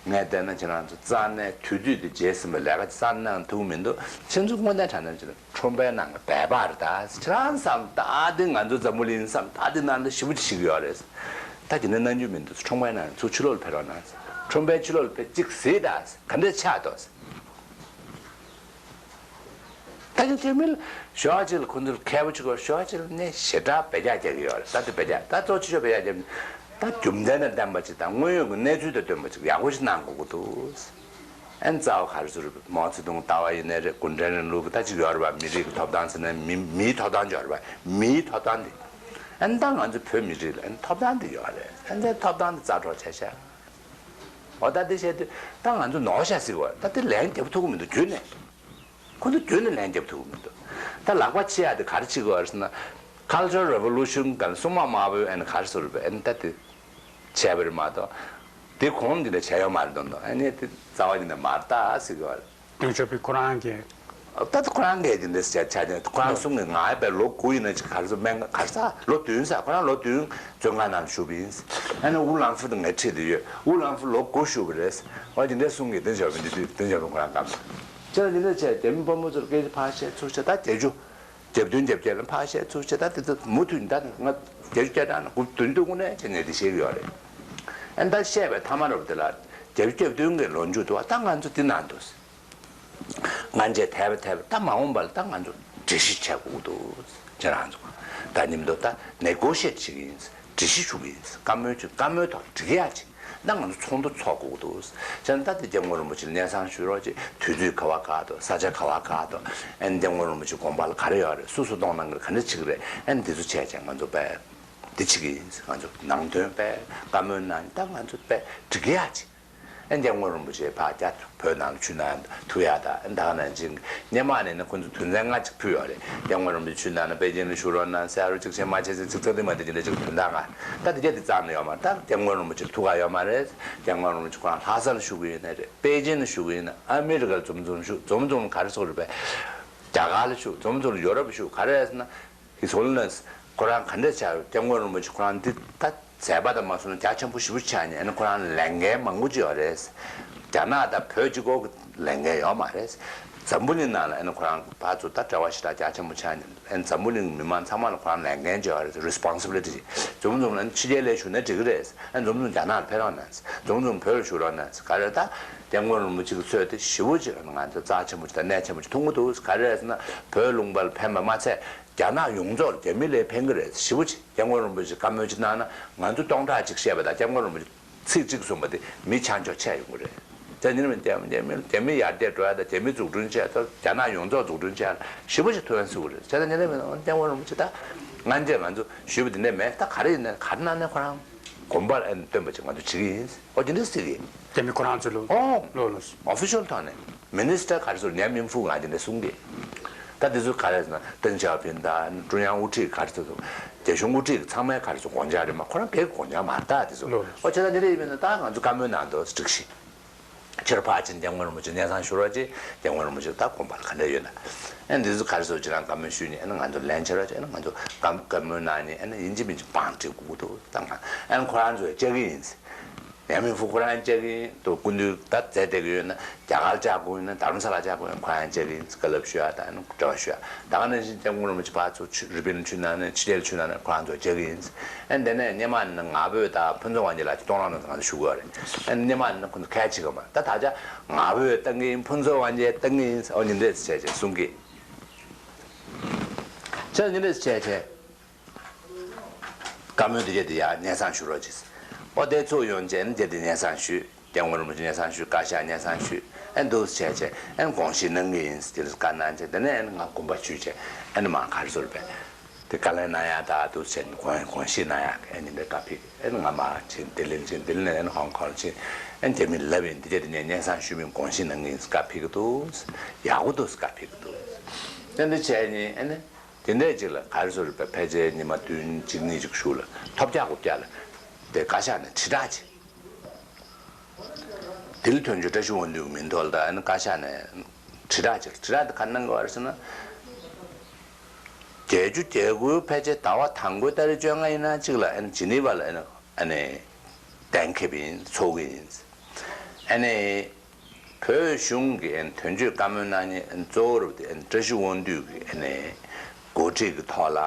ངས་བལྟས་ན་ཁྱེད་རང་ཚོ་རྩ་ནས་དུས་ཚོད་དེ་བརྗེད་ཟིན་པའི་ལས་ཀ་རྩ་ནས་གནང་ཐུབ་མི་འདུག་ཁྱེད་ཚོ་དངོས་གནས་དྲང་གནས་བྱས་ན་ཁྲོམ་པའི་ནང་གི་སྦལ་པ་རེད་ད། ཁྱེད་རང་བསམ་ད་དེ་ང་ཚོ་འཛམ་བུ་གླིང་བསམ་ད་དེ་ནང་ལ་ཞེ་པོ་ཅིག་ཤི་གི་ཡོད་རེད། ད་དེ་འདྲ་གནང་རྒྱུ་མི་འདུག་ཁྲོམ་པའི་ནང་ཚུར་ཕྱི་ལོགས་ལ་ཕེབས་རོགས་གནང་། ཁྲོམ་པའི་ཕྱི་ལོགས་ལ་ཕེབས་ཅིག་གཟིགས་ད། ག་འདྲས་ཆགས་འདུག་ད་ཅི་ཚོད་མིན་ཞོགས་ཅིག་ལ་ཁོ་ཚོར་མཁས་པོ་ཅིག་གོ་ཞོགས་ཅིག་ལ་ནས་ཞེ་དྲག་བེད་སྤྱོད་རྒྱག་གི་ཡོད་རེད། ད་དེ་བེད་སྤྱོད་ད་གཙོ་ཆེ་ཤོས་བེད་སྤྱོད་རྒྱབ་ནས་ད་རྒྱུ་མཚན་དང་ལྡན་པ་ཅིག་དང་དངོས་ཡོད་ཀྱི་གནས་ཚུལ་དང་ལྡན་པ་ཅིག་ཡག་པོ་ཞིག་གནང་དགོས་ཀྱི་འདུག་ཨན་རྩ་བ་ག་རེ་ཟེར་རུ་མའོ་ཙེ་ཏུང་ལྟ་བ་ཡིན་ནའི་རེད། གུང་ཁྲན་རིང་ལུགས་ཀྱི་ད་ཅིག་ཡོད་རེད་པ། མི་རིགས་ཀྱི་ཐོབ་ཐང་ཟེར་ན་མི་མིའི་ཐོབ་ཐང་ཅིག་ཡོད་རེད་པ། མིའི་ཐོབ་ཐང་དེ་ཨན་ད་ང་ཚོ་བོད་མི་རིགས་ལ་ཨན་ཐོབ་ཐང་དེ་ཡོད་རེད། ཨན་དེ་ཐོབ་ཐང་དེ་རྩ་འཕྲོག་བྱས་ཤག་འོ་ད་དེ་བྱས་དུས་ད་ང་ཚོ་ནོར་ཤག་ཟེར་བ་ད་དེ་ལན་རྒྱབ་ཐུབ་ཀྱི་མི་འདུག་རྒྱུན་ནས། ཁོ་ཚོ་རྒྱུན་ནས་ལན་རྒྱབ་ཐུབ་ཀྱི་མི་འདུག་ད་ལག་པ་ཕྱེ་ཡག་དེ་ག་རེ་བྱེད་དགོས་རེད་ཟེར་ན། Cultural Revolution ག་ནས་སྲུང་མ་དམར་པོས་ཨ་ནི་ག་རེ་ཟེར་བས་ཨ་ནི་ད་དེ་བྱས་པ་རེད་མ་གཏོགས། དེ་གོང་འདི་འདྲ་བྱས་ཡོད་མ་རེད་དོན་དུ། ཨ་ནི་དེ་རྩ་བ་ཉིད་ནས་མ་རེད་ད་ཟེར་གྱི་ཡོད་རེད། ཏེང་ཞའོ་ཕིང་ཁོ་རང་གི་ ད་ཁོ་རང་གིས་དེ་འདྲ་ཆ་ཆ་ནས་ཁོ་རང་གསུང་གི། ང་ཡི་བས་ལོ་དགུ་ཡིན་ན་ཅིག་ག་རེ་ཟེར། སྨན་ཁང་ག་རེ་ཟེར། ལོ་བདུན་ཟེར། ཁོ་རང་ལོ་བདུན་བཙོན་ཁང་ནང་ལ་བཞུགས་པ་ཡིན། ཨ་ནི་ཝུ་ལང་ཧྥུ་དང་ངའི་འཁྲིས་དེ་ཡོད། ཝུ་ལང་ཧྥུ་ལོ་དགུ་བཞུགས་པ་རེད། འོ་དེ་འདྲ་གསུང་གི། དེ་འཇོག་པ་འདི་དུས་དེ་འཇོག་པ་ཁོ་རང་གམ། ཁྱེད་རང་འདི་འདྲ་བྱས། རྒྱ་མི་དཔོན་པོ་ཚོར་སྐད་ཆ་ཕར་བཤད་ཚུར་བཤད། ད་བརྒྱད་ཅུ་བརྒྱད་བདུན་བརྒྱད་བརྒྱད་ལ་ཕར་བཤད་ཚུར་བཤད། ད་དེ་ཚོ་མུ་མཐུད་ནས། ད་ང་བརྒྱད་ཅུ་གྱ་གྲངས་ནས་དགུ་བདུན་དུ་དངོས་གནས་ཀྱི་ངས་དེ་བཤད་ཀྱི་ཡོད་རེད། ཨ་ནི་ད་བཤད་པའི་མཐའ་མ་རུ་དེ་ལ་བརྒྱད་ཅུ་གྱ་བདུན་གྱི་ལོ་མཇུག་ཏུ་བ། ད་ང་ཚོ་འདི་ནང་དུ། སྔ་རྗེས་དེ་བས་དེ་བས། ད་མ་འོངས་པ་ལ་ད་ང་ཚོ་སྒྲིག་གཞི་བྱེད་དགོས་འདུག། ཁྱེད་རང་ཚོ་ད་མཉམ་དུ་ད་ནེ་གོ་ཤི་ཡེཊ་བྱེད་ཀྱི་ཡིན། སྒྲིག་གཞི་ཞུ་གི་ཡིན། བཀའ་མོལ་བྱེད། བཀའ་མོལ་ཐོག་འགྲིག་ཡག་བྱེད། ད་ང་ཚོ་ཚོགས་འདུ་ཚོགས་དགོས་འདུག། བྱས་ན་ད་དེ་སྐྱབས་མགོན་རིན་པོ་ཆེ་ལ་སྙན་སེང་ཞུ་རོགས་བྱེད། དུས་ཚོད་ག་བ་ག་དང་། ས་ཆ་ག་བ་ག་དང་། ཨ་ནི་སྐྱབས་མགོན་རིན་པོ་ཆེ་དགོངས་པ་ལ་ག་རེ་ཡོད་རེད། སུ་སུ་གཏོང་གནང་གི་རེད། ག་འདྲ་བྱེད་ཀྱི་རེད། ཨ་ནི་འདི་ཚོ་བྱས་བྱས་ང་ཚོ་དཔེ་འདི་བྱེད་ཀྱི་ཡིན། ང་ཚོ་ནང་དོན་དཔེ་བཀའ་མོལ་གནང་། ད་ང་ཚོ་དཔེ་འགྲིག་ཡག་བྱེད། ཨ་ནི་སྐྱབས་མགོན་རིན་པོ་ཆེ་ཕར་རྒྱ་བོད་ནང་ལ་ཆུ་ནང་ཐུག་ཡག་དང་། ཨ་ནི་ད་ག་ནང་བཞིན་སྔོན་མ་ནས་ནི་ཁོ་ཚོ་དོན་ཚན་ལྔ་ཅིག་ཕུལ་ཡོད་རེད། སྐྱབས་མགོན་རིན་པོ་ཆེ་ཆུ་ནང་ན་པེ་ཅིན་ལ་བཞུགས་རོགས་གནང་ཟེར། ཨ་རུ་གཅིག་བྱས་མ་བྱས་ཟེར། ཅིག་རྩ་དེ་མ་དེ་ཅི་འདྲ་ཅིག་དོན་དག་ང་ད་དེ་རྒྱ་དེ་རྩ་ནས་ཡོད་མ་རེད། ད་སྐྱབས་མགོན་རིན་པོ་ཆེ་ལ་ཐུག་ག་ཡོད་མ་རེད། སྐྱབས་མགོན་རིན་པོ་ཆེ་ཁོ་རང་ལྷ་ས་ལ་བཞུགས་ཀྱི་ཡོད་ནི་རེད། པེ་ཅིན་ལ་བཞུགས་ཀྱི་ཡིན་ན། ཨ་མི་རི་ཀ་ལ་འཛོམས་འཛོམས་བཞུགས། འཛོམས་འཛོམས་ག་རེ་ཟེར་དགོས་རེད་པས། རྒྱ་གར་ལ་བཞུགས། འཛོམས་འཛོམས་ཡོ་རོབ་ལ་བཞུགས། ག་རེ་ཟེར་ན། ཧི་སོ་ལ་ནས་ཁོ་རང་ག་འདྲ་བྱས། སྐྱབས་མགོན་རིན་པོ་ཆེ་ཁོ་རང་འདི་ད་མཛད་པ་དང་མ་སོང་ན་རྒྱ་ཆེན་པོ་ཞེ་པོ་ཆགས་ནས། ཨ་ནི་ཁོ་རང་ལས་འགན་མང་པོ་ཅིག་ཡོད་རེད། རྒྱ་ནག་དང་བོད་གཅིག་པོ་གི་ལས་འགན་ཡོད་མ་རེད། འཛམ་བུ་གླིང་ནང་ལ་ཨ་ནི་ཁོ་རང་ཕར་ཚུར་ད་འབྲེལ་བ་ཞེ་དྲག་རྒྱ་ཆེན་པོ་ཆགས་ནས། ཨ་ནི་འཛམ་བུ་གླིང་མི་མང་ཚང་མ་ལ་ཁོ་རང་ལས་འགན་ཅིག་ཡོད་རེད། རེ་སི་པོན་སི་བི་ལི་ཊི་ཅིག། འཛོམས་འཛོམས་ལ་ཨ་ནི་ཕྱི་རྒྱལ་ལ་བཞུགས་ན་འགྲིག་གི་རེད། ཨ་ནི་འཛོམས་འཛོམས་རྒྱ་ནག་ལ་ཕེབས་རོགས་གནང་། འཛོམས་འཛོམས་བོད་ལ་བཞུགས་རོགས་གནང་། ག་རེ། ད་སྐྱབས་མགོན་རིན་པོ་ཆེ་གི་ཚོད་དེ་ཞེ་པོ་ཅིག་ང་ཚོ་རྩ་ཆེན་པོ་ཅིག་དང་གནད་ཆེན་པོ་ཅིག་མཐོང་གི་འདུག། ག་རེ་ཟེར་ན། བོད་ལུང་པ་ལ་ཕན་པ་མ་ཚད། རྒྱ་ནག་ཡོངས་རྫོགས་ལ། རྒྱ་མི་ལ་ཕན་གི་རེད། ཞེ་པོ་ཅིག། སྐྱབས་མགོན་རིན་པོ་ཆེ་བཀའ་མོལ་ཅིག་གནང་ན། ང་ཚོ་སྟོང་ཕྲག་ཅིག་བཤད་པ་དང་། སྐྱབས་མགོན་རིན་པོ་ཆེ་ཚིག་གཅིག་གསུངས་པ་དེ་མི་ཆ་འཇོག་ཆགས་ཡོང་གི་རེད། དེ་ནི་རྒྱ་རྒྱ་མི་རྒྱ་མི་ཡར་རྒྱས་འགྲོ་ཡ་དང་། རྒྱ་མི་འཛུགས་སྐྲུན་བྱས་ཚོ། རྒྱ་ནག་ཡོངས་རྫོགས་འཛུགས་སྐྲུན་བྱས་ཞེ་པོ་ཅིག་ཐུགས་ཕན་གསོས་གི་རེད། བྱས་ཙང་ཉིན་རེ་མིན་སྐྱབས་མགོན་རིན་པོ་ཆེ་ད་སྔ་རྗེས་ང་ཚོ་ཞུས་པ་དེ་འདྲ་མེད། ད་ག་རེ་ཡིན་ན། ག་རེ་གནང་ན་ཁོ་རང་དགོངས་པ་ཨ་ནི་སྟོན་པ་ཅིག་ང་ཚོ་བྱེད་ཀྱི་ཡིན། ཨོ་དེ་འདྲ་ཟེར་གི། རྒྱ་མི་ཁོ་རང་ཚོ་ལོ། ཨོ། ལོ་ལོ། ཨོ་ཕི་ཤལ་ཐོག་ནས་མི་ནི་སི་ཊར་ག་རེ་ཟེར། ཉན་མིང་ཧྥུ་ང་དེ་འདྲ་གསུང་གི། ད་དེ་ཚོ་ག་རེ་ཟེར་ན། ཏེང་ཞའོ་ཕིང་དང་ཀྲུང་དབྱང་དབུ་ཁྲིད་ག་རེ་ཟེར། རྒྱ་གཞུང་དབུ་ཁྲིད་ཚང་མའི་ག་རེ་ཟེར། དགོངས་འཆར་རེད་མ། ཁོ་རང་སྒེར་གྱི་དགོངས་འཆར་མ་རེད་ད་དེ་ཚོ། ལོ་ལོ། ཨོ་བྱས་ཙང་དེ་འདྲ་ཡིན་ན་ད་ང་ཚོ་བཀའ་མོལ་གནང་འདུག། སྒྲིག་གཞི། ཕྱིར་ཕར་ཕྱིན། སྐྱབས་མགོན་རིན་པོ་ཆེ་སྙན་སེང་ཞུ་རོགས་གྱིས། སྐྱབས་མགོན་རིན་པོ་ཆེ་ད་དགོངས་པ་ལ་ག་འདྲ་ཡོད་ན། ཨ་ནི་འདི་ཚོ་ག་རེ་ཟེར། ཁྱེད་རང་བཀའ་མོལ་ཞུས་ནས། ཨ་ནི་ང་ཚོ་ལན་བྱེད་རོགས་གྱིས། ཨ་ནི་ང་ཚོ་བཀའ་བཀའ་མོལ་གནང་ནས། ཨ་ནི་ཡིན་གཅིག་མིན་གཅིག་བང་སྒྲིག་དགོས་འདུག་ད་ང་། ཨ་ནི་ཁོ་རང་ཚོས་བཅར་གྱི་ཡིན། ཉན་མིང་ཧྥུ་ཁོ་རང་བཅར་གྱི་ཡིན་འདུག། སྐུ་མདུན་ད་མཛད་བསྡད་ཀྱི་ཡོད་ན། རྒྱ་གར་བཅར་དགོས་ཡིན་ན། རྡ་རམ་ས་ལ་བཅར་དགོས་ཡིན་ན། ཁོ་རང་བཅར་གྱི་ཡིན། བཀའ་སློབ་ཞུ་ཡ་དང་། ཨ་ནི་འབྲེལ་བ་ཞུ་ཡ། ད་ག་ནང་བཞིན་སྐྱབས་མགོན་རིན་པོ་ཆེ་ཕར་ཚུར་ཕྱི་རི་པིན་ལ་ཆུ་ནང་ནས། ཕྱི་རྒྱལ་ལ་ཆུ་ནང་ནས་ཁོ་རང་ཚོ་བཅར་གྱི་ཡིན། ཨ་ནི་དེ་ནས་སྔོན་མ་ནས་ང་ཕོད་དང་ཕུན་ཚོགས་དབང་རྒྱལ་ལགས་ཀྱིས་གཏོང་རོགས་གནང་ཟེར་ང་ཚོ་ཞུ་གི་ཡོད་རེད། ཨ་ནི་སྔོན་མ་ནས་ཁོ་ཚོ་གལ་ཆེ་གི་མ། ད་ད་ཆ་ང་ཕོད་གཏོང་གི་ཡིན། ཕུན་ཚོགས་དབང་རྒྱལ་གཏོང་གི་ཡིན། ཨོ་ཉིན་རེ་བྱས་བྱས་གསུང་གི། ཆ་ཉིན་རེ་བྱས་བྱས། བཀའ་མོལ་དེ་གྱད་དེ་ཡར་སྙན་སེང་ཞུ་རོགས་གྱིས། ཨོ་དེ་ཚོ་ཡོང་རྗེས་ནི་དེ་དེ་སྙན་སེང་ཞུས། སྐྱབས་མགོན་རིན་པོ་ཆེ་སྙན་སེང་ཞུས། བཀའ་ཤག་སྙན་སེང་ཞུས། ཨ་ནི་འདུག་སེ་བྱས་བྱས། ཨ་ནི་དགོངས་བཞེས་གནང་གི་ཡིན་ཟེར་དེ་བཀའ་གནང་རྗེས། དེ་ནས་ཨ་ནི་ང་དགོངས་པ་ཞུས་བྱས། ཨ་ནི་མར་ག་རེ་ཟེར་བས། དེ་བཀའ་ལན་གནང་ཡ་ད་འདུག་སེ་བྱས་ནས་དགོངས་དགོངས་བཞེས་གནང་ཡ་གི་ཨ་ནི་འདི་བཀའ་ཕེབས། ཨ་ནི་ང་མར་ཕྱིན། ལྡི་ལི་ཕྱིན། ལྡི་ལི་ནས་ཨ་ནི་ཧོང་ཀོང་ཕྱིན། ཨ་ནི་རྒྱ་མིར་ལབ་ཡིན། དེ་གྱད་དེ་ངས་སྙན་སེང་ཞུས་མིན་དགོངས་བཞེས་གནང་གི་ཡིན་ཟེར་བཀའ་ཕེབས་ཀྱི་འདུག། ཡག་པོ་འདུག་ཟེར་བཀའ་ཕེབས་ཀྱི་འདུག། ཨ་ནི་འདི་བྱས་ནས་ཨ་ནི། དེ་འདྲས་ཅིག་ལ་ག་རེ་ཟེར་བས། ཕལ་ཆེར་ཉི་མ་བདུན་གཅིག་གཉིས་ཅིག་གཞུག་ལ་ཐོབ་བརྒྱ་དགུ་བརྒྱ་ལ་དེ་བཀའ་ཤག་ནས་དྲིལ་བསྒྲགས་བྱས། དེ་ལ་དོན་གཅོད་བཀྲ་ཤིས་དབང་འདུས་ཀྱི་མིང་ཐོག་ལ། ད་ཨ་ནི་བཀའ་ཤག་ནས་དྲིལ་བསྒྲགས་བྱས། དྲིལ་བསྒྲགས་དེ་ག་རེ་གནང་གི་ཡོད་རེད་ཟེར་ན། བརྒྱད་ཅུ་གྱ་དགུ་ཕལ་ཆེར་ཟླ་བ་དང་པོའི་ཏ་རིག་བཅོ་ལྔ་ཡིན་ན་ཅིག་ལ། ཨ་ནི་ཇི་ནི་ཝ་ལ་ཨ་ནི་ཨ་ནི་གཏན་འཁེལ་བ་ཡིན། ཚོགས་ཀྱི་ཡིན། ཨ་ནི། བོད་གཞུང་གི་ཨ་ནི་དོན་གཅོད་བཀའ་མོལ་གནང་མཁན་ཨ་ནི་གཙོ་བོ་རུ་དེ་ཨ་ནི་བཀྲ་ཤིས་དབང་འདུས་ཀྱི་ཨ་ནི་འགོ་ཁྲིད་ཀྱི་ཐོག་ལ།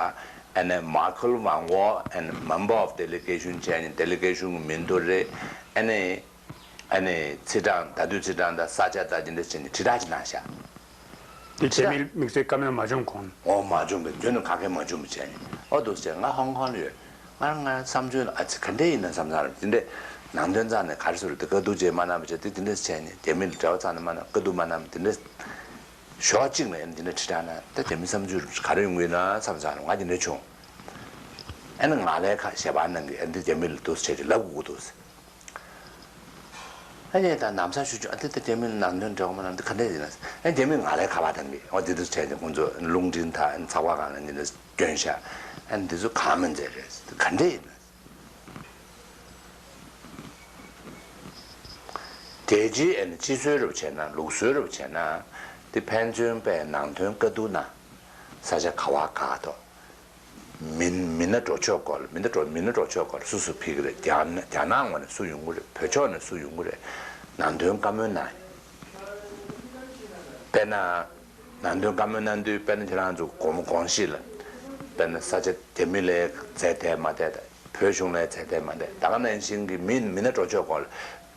ཨ་ནི་མཱ་ཁུལ་ཝང་ཝོ་ཨ་ནི་member of delegation བྱས་ནས་delegation གི་མི་འདུག་རེད། ཨ་ནི་ཨ་ནི་ཚེས་གྲངས། ཟླ་དུས་ཚེས་གྲངས་དང་ས་ཆ་དང་དེ་འདྲ་བྱས་ནས་དྲིལ་བསྒྲགས་ཅིག་གནང་ཤག། དེ་རྒྱ་མིའི་དམིགས་བསལ་བཀའ་མོལ་མ་བྱུང་གོང་། འོ་མ་བྱུང་བའི་དུས་ནས་ག་གེ་མ་བྱུང་བ་བྱས་ནས། ཨོ་འདུག་སེ་ང་ཧོང་ཀོང་ལ་ཡོད། ང་ང་བསམ་ཚུལ་ཨ་ཙི་ག་འདྲས་ཡིན་ན་བསམ་ཚར། དེ་འདྲས་ནང་དོན་རྩ་ནས་ག་རེ་ཟེར་དེ་དཀའ་སྡུག་ཅིག་མ་གནང་བ་བྱས། དེ་དེ་འདྲས་བྱས་ནས་རྒྱ་མི་ལ་འབྲེལ་བ་རྩ་ནས་མ་གནང་། དཀའ་སྡུག་མ་གནང་། དེ་འདྲས་ཞོགས་གཅིག་ནས་ཨ་ནི་དེ་འདྲས་དྲིལ་བསྒྲགས་གནང་། ད་རྒྱ་མི་བསམ་ཚུལ་ག་རེ་ཡོང་གི་ཡིན་ན་བསམ་ཚར། ང་དེ་འདྲས་བྱུང་། ཨ་ནི་ང་ལ་ཁ་ཞལ་པར་གནང་གི། ཨ་ནི་རྒྱ་མི་ལ་འདུག་སེ་བྱས་ཏེ་ལབ་དགོས་ཀྱི་འདུག་ཟེར། ཨ་ནི་ད་ལམ་སང་ཞུ་ཆོག། ཨ་འདི་ད་རྒྱ་མི་ནང་དོན་འབྲེལ་བ་མ་གནང་། འདི་ག་འདྲས་ཡིན་ན། ཨ་རྒྱ་མི་ང་ལ་ཁ་པར་བཏང་གི། ཨོ་འདི་འདུག་སེ་བྱས་ཏེ་ཁོང་ཚོ་རླུང་འཕྲིན་དང་ཚགས་པར་སྒང་ལ་འདི་འདྲས་བསྐྱོན་ཤག། ཨ་འདི་ཚོ་གང་མིན་མཛད་རེད། འདི་ག་འདྲས་ཡིན་ན། རྒྱལ་སྤྱིའི་ཨ་ནི་སྤྱི་སྲོལ་རུ་བྱས་ན། ལུགས་སྲོལ་རུ་བྱས་ན། དེ་ཕན་ཚུན་པའི་ནང་དོན་བཀའ་བསྡུར་ན་ས་ཆ་ག་བ་ག་ཐོག་མི་མི་སྣ་འགྲོ་ཕྱོགས་སྐོར་ལ་མི་སྣ་འགྲོ་མི་སྣ་འགྲོ་ཕྱོགས་སྐོར་ལ་སུ་སུ་ཕེབས་ཀྱི་རེད། རྒྱ་ནག་རྒྱ་ནག་ངོས་ནས་སུ་ཡོང་གི་རེད། བོད་ཕྱོགས་ནས་སུ་ཡོང་གི་རེད། ནང་དོན་བཀའ་མོལ་གནང་། དཔེར་ན། ནང་དོན་བཀའ་མོལ་གནང་དུས་དཔེར་ན་ཁྱེད་རང་ཚོ་དགོང་མོ་དགོང་ཞིག་ལ་དཔེར་ན་ས་ཆ་རྒྱ་མི་ལ་མཛད་བསྡད་མ་བསྡད་དང་བོད་གཞུང་ལ་མཛད་བསྡད་མ་བསྡད། ད་ག་ནང་བཞིན་གྱི་མི་མི་སྣ་འགྲོ་ཕྱོགས་སྐོར་ལ་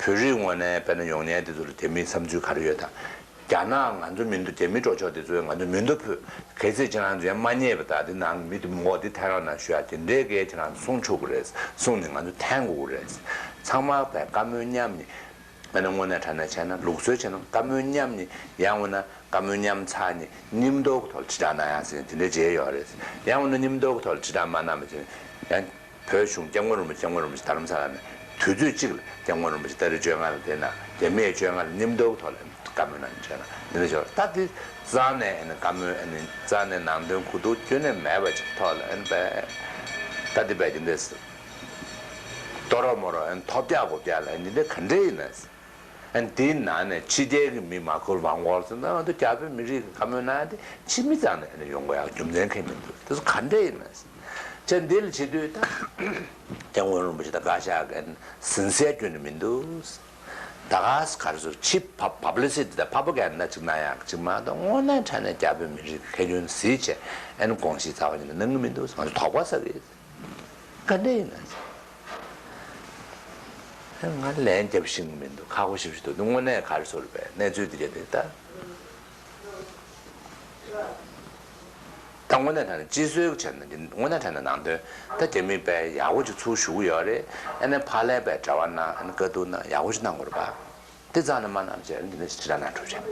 བོད་རིགས་ངོས་ནས་དཔེར་ན་ཡོང་མཁན་དེ་ཚོ་ལ་རྒྱ་མིའི་བསམ་ཚུལ་ག་རེ་ཡོད་དང་། རྒྱ་ནག་ང་ཚོ་མི་འདུག་རྒྱ་མི་འགྲོ་ཕྱོགས་དེ་ཚོས་ང་ཚོ་མི་འདུག་བོད་གལ་སྲིད་ཁྱེད་རང་ཚོ་ཡང་མ་རྙེད་པ་དང་དེ་ནང་མི་དེ་མོ་དེ་ཐད་རང་ནང་ཞུ་ཡ་དེ་འདྲའི་གས་ཁྱེད་རང་ཚོ་གསུང་ཆོག་གི་རེད། གསུང་ནས་ང་ཚོ་འཐེན་དགོས་ཀྱི་རེད། ཚང་མ་བས་བཀའ་མོལ་མཉམ་ནས། ཨ་ནི་དངོས་གནས་དྲང་གནས་བྱས་ན་ལུགས་སྲོལ་བྱས་ན་བཀའ་མོལ་མཉམ་ནི་ཡང་འོ་ན་བཀའ་མོལ་མཉམ་ཚར་ནི་མཉམ་འདོགས་ཐོག་ལ་དྲིལ་བསྒྲགས་གནང་ཡག་ཟེར་ནས་དེ་འདྲའི་མཇལ་ཡོད་རེད། ཡང་འོ་ན་མཉམ་འདོགས་ཐོག་ལ་དྲིལ་བསྒྲགས་མ་གནང་བ་ཟེར་ནས་ཡང་བོད་གཞུང་སྐྱབས་མགོན་རིན་པོ་ཆེ་སྐྱབས་མགོན་རིན་པོ་ཆེ་རྡ་རམ་ས་ལ་ནས་དུས་ཚོད་གཅིག་ལ་སྐྱབས་མགོན་རིན་པོ་ཆེ་ཏ་རིག་བཅོ་ལྔ་ལ་དེ་ན་རྒྱ་མིའི་བཅོ་ལྔ་ལ་མཉམ་འདོགས་ཐོག་ལ་བཀའ་མོལ་གནང་བྱས་ན་འདི་འདྲ་ཞོར་ད་དེ་རྩ་ནས་ཨ་ནི་བཀའ་མོལ་ཨ་ནི་རྩ་ནས་ནང་དོན་གོ་རྟོགས་ཁྱོན་ནས་མེད་པ་ཅིག་ཐོག་ལ་ཨ་ནི་པས་ད་དེ་པས་དེ་འདྲས་ཏོ་རོ་མོ་རོ་ཨ་ནི་ཐོབ་རྒྱག་གོ་རྒྱག་ལ་ཨ་ནི་འདི་ག་འདྲས་ཡིན་ན། ཨ་ནི་དེའི་ནང་ནས་ཕྱི་རྒྱལ་གྱི་མི་མ་ཁོལ་ཝང་ཝོལ་ཟེར་ན་ང་ཚོ་རྒྱ་བོད་མི་རིགས་ཀྱི་བཀའ་མོལ་གནང་ཡ་དེ་ཕྱི་མི་རྩ་ནས་ཨ་ནི་ཡོང་དགོས་ཡག་རྒྱུ་མཚན་གང་ཡང་མི་འདུག་དེ་ཚོ་ག་འདྲས་ཡིན་ན། བྱས་འདི་ལ་བྱེད་དུས་ད་སྐྱབས་མགོན་རིན་པོ་ཆེ་དང་བཀའ་ཤག་གི་ཟིན་གསལ་སྐྱོན་ནི་མི་འདུག་ད་ག་ས་ག་རེ་ཟེར་ཕྱི་ཕ་པབ་ལི་སི་ཊི་དང་ཕ་པོ་གན་ན་ཅིག་གནང་ཡག་ཅིག་མ་གཏོགས་དངོས་གནས་དྲང་གནས་རྒྱ་བོད་མི་རིགས་ཀྱི་ཁྱད་ཆོས་གཟིགས་བྱས་ཨ་ནི་དགོངས་གཞི་རྩ་བ་ཉིད་ནས་གནང་གི་མི་འདུག་ང་ཚོ་དོགས་པ་ཟ་གི་ཡོད། ག་འདྲ་ཡིན་ན། ང་ལན་རྒྱབ་ཤེས་ཀྱི་མི་འདུག་ཁག་པོ་ཞེ་པོ་ཞིག་འདུག་དངོས་གནས་ག་རེ་ཟེར་བའི་གནས་ཚུལ་འདི་ག་དེ་ད། ད་དངོས་གནས་དྲང་གནས་སྤྱི་སྲོལ་བྱས་ན་འདི་དངོས་གནས་དྲང་གནས་ནང་དོན་ད་རྒྱ་མི་པས་ཡག་པོ་ཅིག་ཚུར་ཞུ་གི་ཡོད་རེད། ཨ་ནི་ཕར་ལས་པས་འབྲེལ་བ་གནང་ཨ་ནི་བཀའ་བསྡུར་གནང་ཡག་པོ་ཞིག་གནང་དགོས་རེད་པ། དེ་རྩ་ནས་མ་གནང་བྱས་འདི་འདྲ་ཞིག་དྲིལ་བསྒྲགས་གནང་གྲུབ་བྱས།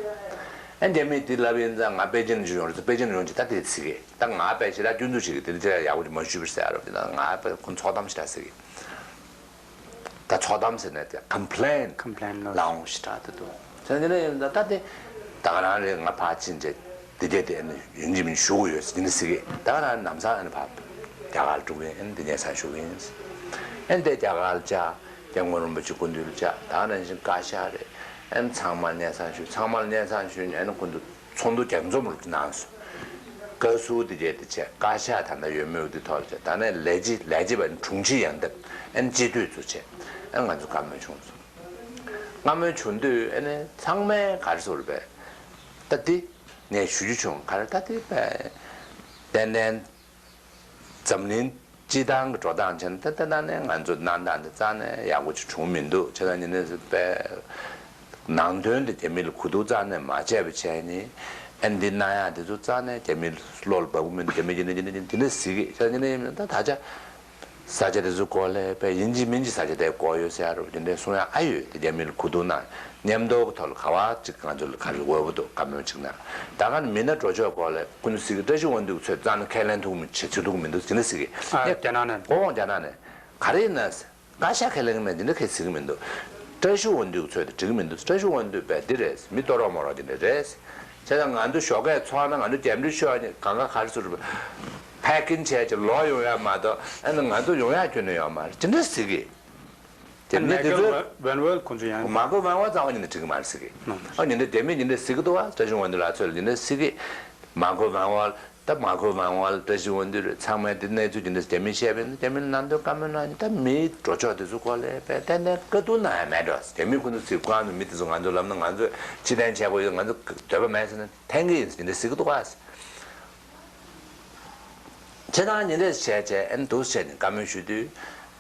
ཨ་རྒྱ་མིས་དེ་ལབ་ཡིན་ཙང་ང་པེ་ཅིན་ལ་ཞུ་ཡོང་རེད་ཟེར་པེ་ཅིན་ལ་ཡོང་ཅིག་ད་དེ་ཚིག་གི་ད་ང་པས་ཞེ་དྲག་སྐྱོན་འཛུགས་བྱེད་ཀྱི་དེ་འདྲ་ཡག་པོ་ཅིག་མ་ཞུས་པར་ཟེར་ཡ་རོ། དེ་ན་ང་པས་ཁོ་ཚོགས་གཏམ་ཞེ་དྲག་ཟེར་གི་ད་ཚོགས་གཏམ་ཟེར་ནས་དེ་ཀམ་པི་ལེན་ཀམ་པི་ལེན་ལ་ལའང་ཞེ་དྲག་དེ་འདུག་ཟེར་ནས་དེ་ནས་ཡིན་ད་ད་དེ་ད་ག་རང་རེད། ང་ཕར་ཕྱིན་བྱས་དེ་དེ་དེ་ནི་ཡིན་གཅིག་མིན་གཅིག་ཞུ་གི་ཡོད་ཟེར་ནས་ཟེར་གི་ད་ག་རང་ལམ་སང་ཨ་ནི་ཕར་རྒྱ་གར་འགྲོ་གི་ཡིན། ཨ་ནི་དེ་སྙན་སེང་ཞུ་གི་ཡིན། ཨ་ནི་དེ་རྒྱ་གར་ལ་བཅར། སྐྱབས་མགོན་རིན་པོ་ཆེ་སྐུ་མདུན་ལ་བཅར། ད་ག་ནང་བཞིན་བཀའ་ཤག་རེད། ཨ་ནི་ཚང་མ་སྙན་སེང་ཞུས། ཚང་མ་ལ་སྙན་སེང་ཞུས་ནས་ཨ་ནི་སྐུ་མདུན་ཚོགས་འདུ་རྒྱས་འཛོམས་རུ་གནང་སོང་། བཀའ་ཟུར་དེ་བྱས་དེ་བྱས་བཀའ་ཤག་ད་ལྟ་ཡོད་མེད་དེ་ཐོག་ལ་བྱས་ད་ནས་ལས་བྱེད་ལས་བྱེད་པ་དྲུང་ཆེ་ཡང་འདེམས་ཨ་ནི་སྤྱི་འཐུས་ཚོ་བྱས་ཨ་ནི་ང་ཚོ་བཀའ་མོལ་བྱུང་སོང་། བཀའ་མོལ་བྱུང་དུས་ཨ་ནི་ཚང་མས་ག་རེ་ཟེར་བས་ད་འདི་ངས་ཞུ་རྒྱུ་བྱུང་ག་རེ་ད་འདི་བས་ཏན་ཏན། འཛམ་གླིང་སྤྱི་བཏང་གི་འགྲོ་སྟངས་བྱས་ན་ད་ལྟ་ནང་ནས་ང་ཚོ་གནང་སྟངས་དེ་རྩ་ནས་ཡག་པོ་ཅིག་བྱུང་མི་འདུག་བྱས་ཙང་ཉིན་ནས་པའི་ནང་དོན་དེ་རྒྱ་མི་ལ་གོ་བསྡུར་རྩ་ནས་མ་བྱས་པ་བྱས་ནི་ཨ་འདི་གནང་ཡག་དེ་ཚོ་རྩ་ནས་རྒྱ་མི་བློ་ལ་བབ་གི་མི་འདུག་རྒྱ་མི་ཡིན་ན་ཡིན་ན་ཡིན་ན་དེ་འདྲ་ཟེར་གི་བྱས་ཙང་ཉིན་ནས་ཡིན་ན་ད་ད་ཆ་ས་ཆ་དེ་ཚོ་སྐོར་ལ་པའི་ཡིན་གཅིག་མིན་གཅིག་ས་ཆ་དེ་སྐོར་ཡོད་ཟེར་ཡ་རོ་དེ་འདྲ་གསུང་ཡག་ཨ་ཡོད་དེ་རྒྱ་མི་ལ་གོ་བསྡུར་གནང་། མཉམ་དུ་གི་ཐོག་ལ་ག་བ་ཅིག་ང་ཚོ་ལ་ག་རེ་འོས་པ་འདུག་བཀའ་མོལ་ཅིག་གནང་། ད་ག་ནས་མི་སྣ་འགྲོ་ཕྱོགས་སྐོར་ལ་ཀུན་གཟིགས་བཀྲ་ཤིས་དབང་འདུས་ཚོས་རྩ་ནས་ཁས་ལེན་ཐུབ་མི་བྱེད་ཚུལ་ཐུབ་མི་འདུག་ཅི་འདྲ་ཟེར་གི་ཨ་རྒྱ་ནག་ནས། ཨོ་རྒྱ་ནག་ནས་ག་རེ་ཡིན་ན་བཀའ་ཤག་ཁས་ལེན་གི་མེད་འདི་འདྲ་ཁས་ཟེར་གི་མི་འདུག་བཀྲ་ཤིས་དབང་འདུས་ཚོས་དེ་འགྲིག་གི་མི་འདུག་བཀྲ་ཤིས་དབང་འདུས་པས་འདི་རེད་མི་ཏོ་རོ་མོ་རོ་འདི་འདྲ་རེད། བྱས་ཙང་ང་ཚོ་ཞོགས་ཀས་ཚོགས་ན་ང་ཚོ་རྒྱབ་འདྲི་ཤོར་ནས་གང་ག་ག་རེ་ཟེར་ཕེ་ཀིན་བྱས་ཀྱི་ལོག་ཡོང་ཡ་མ་གཏོགས་ཨ་ནི་ང་ཚོ་ཡོང་ཡ་ཁྱོན་ནས་ཡོད་མ་རེད་ཅི་འདྲ་ཟེར་གི་དེ་མི་དེ་ཚོས་མ་ཁོ་ཝན་ཝལ་ཁོང་ཚོ་ཡང་མ་ཁོ་ཝན་ཝལ་རྩ་བ་ཉིད་ནས་འགྲིག་གི་མ་རེད་ཟེར་གི་ཨ་ཉིན་དེ་དེ་མི་ཉིན་དེ་ཟེར་གི་འདུག་བ། བཀྲ་ཤིས་དབང་འདུས་ལགས་ཚོས་ཉིན་དེ་ཟེར་གི་མ་ཁོ་ཝན་ཝལ་ད་མ་ཁོ་ཝན་ཝལ་བཀྲ་ཤིས་དབང་འདུས་རེད། ཚང་མས་དེ་གནས་ཚུལ་དེ་འདྲ་རྒྱ་མིས་བཤད་པ་ཡིན་ན་རྒྱ་མི་ལ་ནང་དོན་བཀའ་མོལ་གནང་ཡིན་ད་མིའི་འགྲོ་ཕྱོགས་དེ་ཚོ་སྐོར་ལ་དཔེ་ཏན་ཏན་བཀའ་བསྡུར་གནང་ཡ་མེད་འགྲོ། རྒྱ་མི་ཁོ་ཚོ་ཚིག་ཁོ་རང་ཚོ་མི་དེ་ཚོ་ང་ཚོ་ལབ་ན་ང་ཚོ་ཕྱི་ཐན་བྱས་དགོས་ཡོད་ང་ཚོ་འདོད་པ་མེད་ཟེར་ན་འཐེན་གི་ཡིན་ཟེར་དེ་འདྲ་ཟེར་གི་འདུག་བ། བྱས་ཙང་ཉིན་རེ་བྱས་བྱས་ཨ་ནི་འདུག་སེ་བྱས་ནས་བཀའ་མོལ་ཞུ་དུས་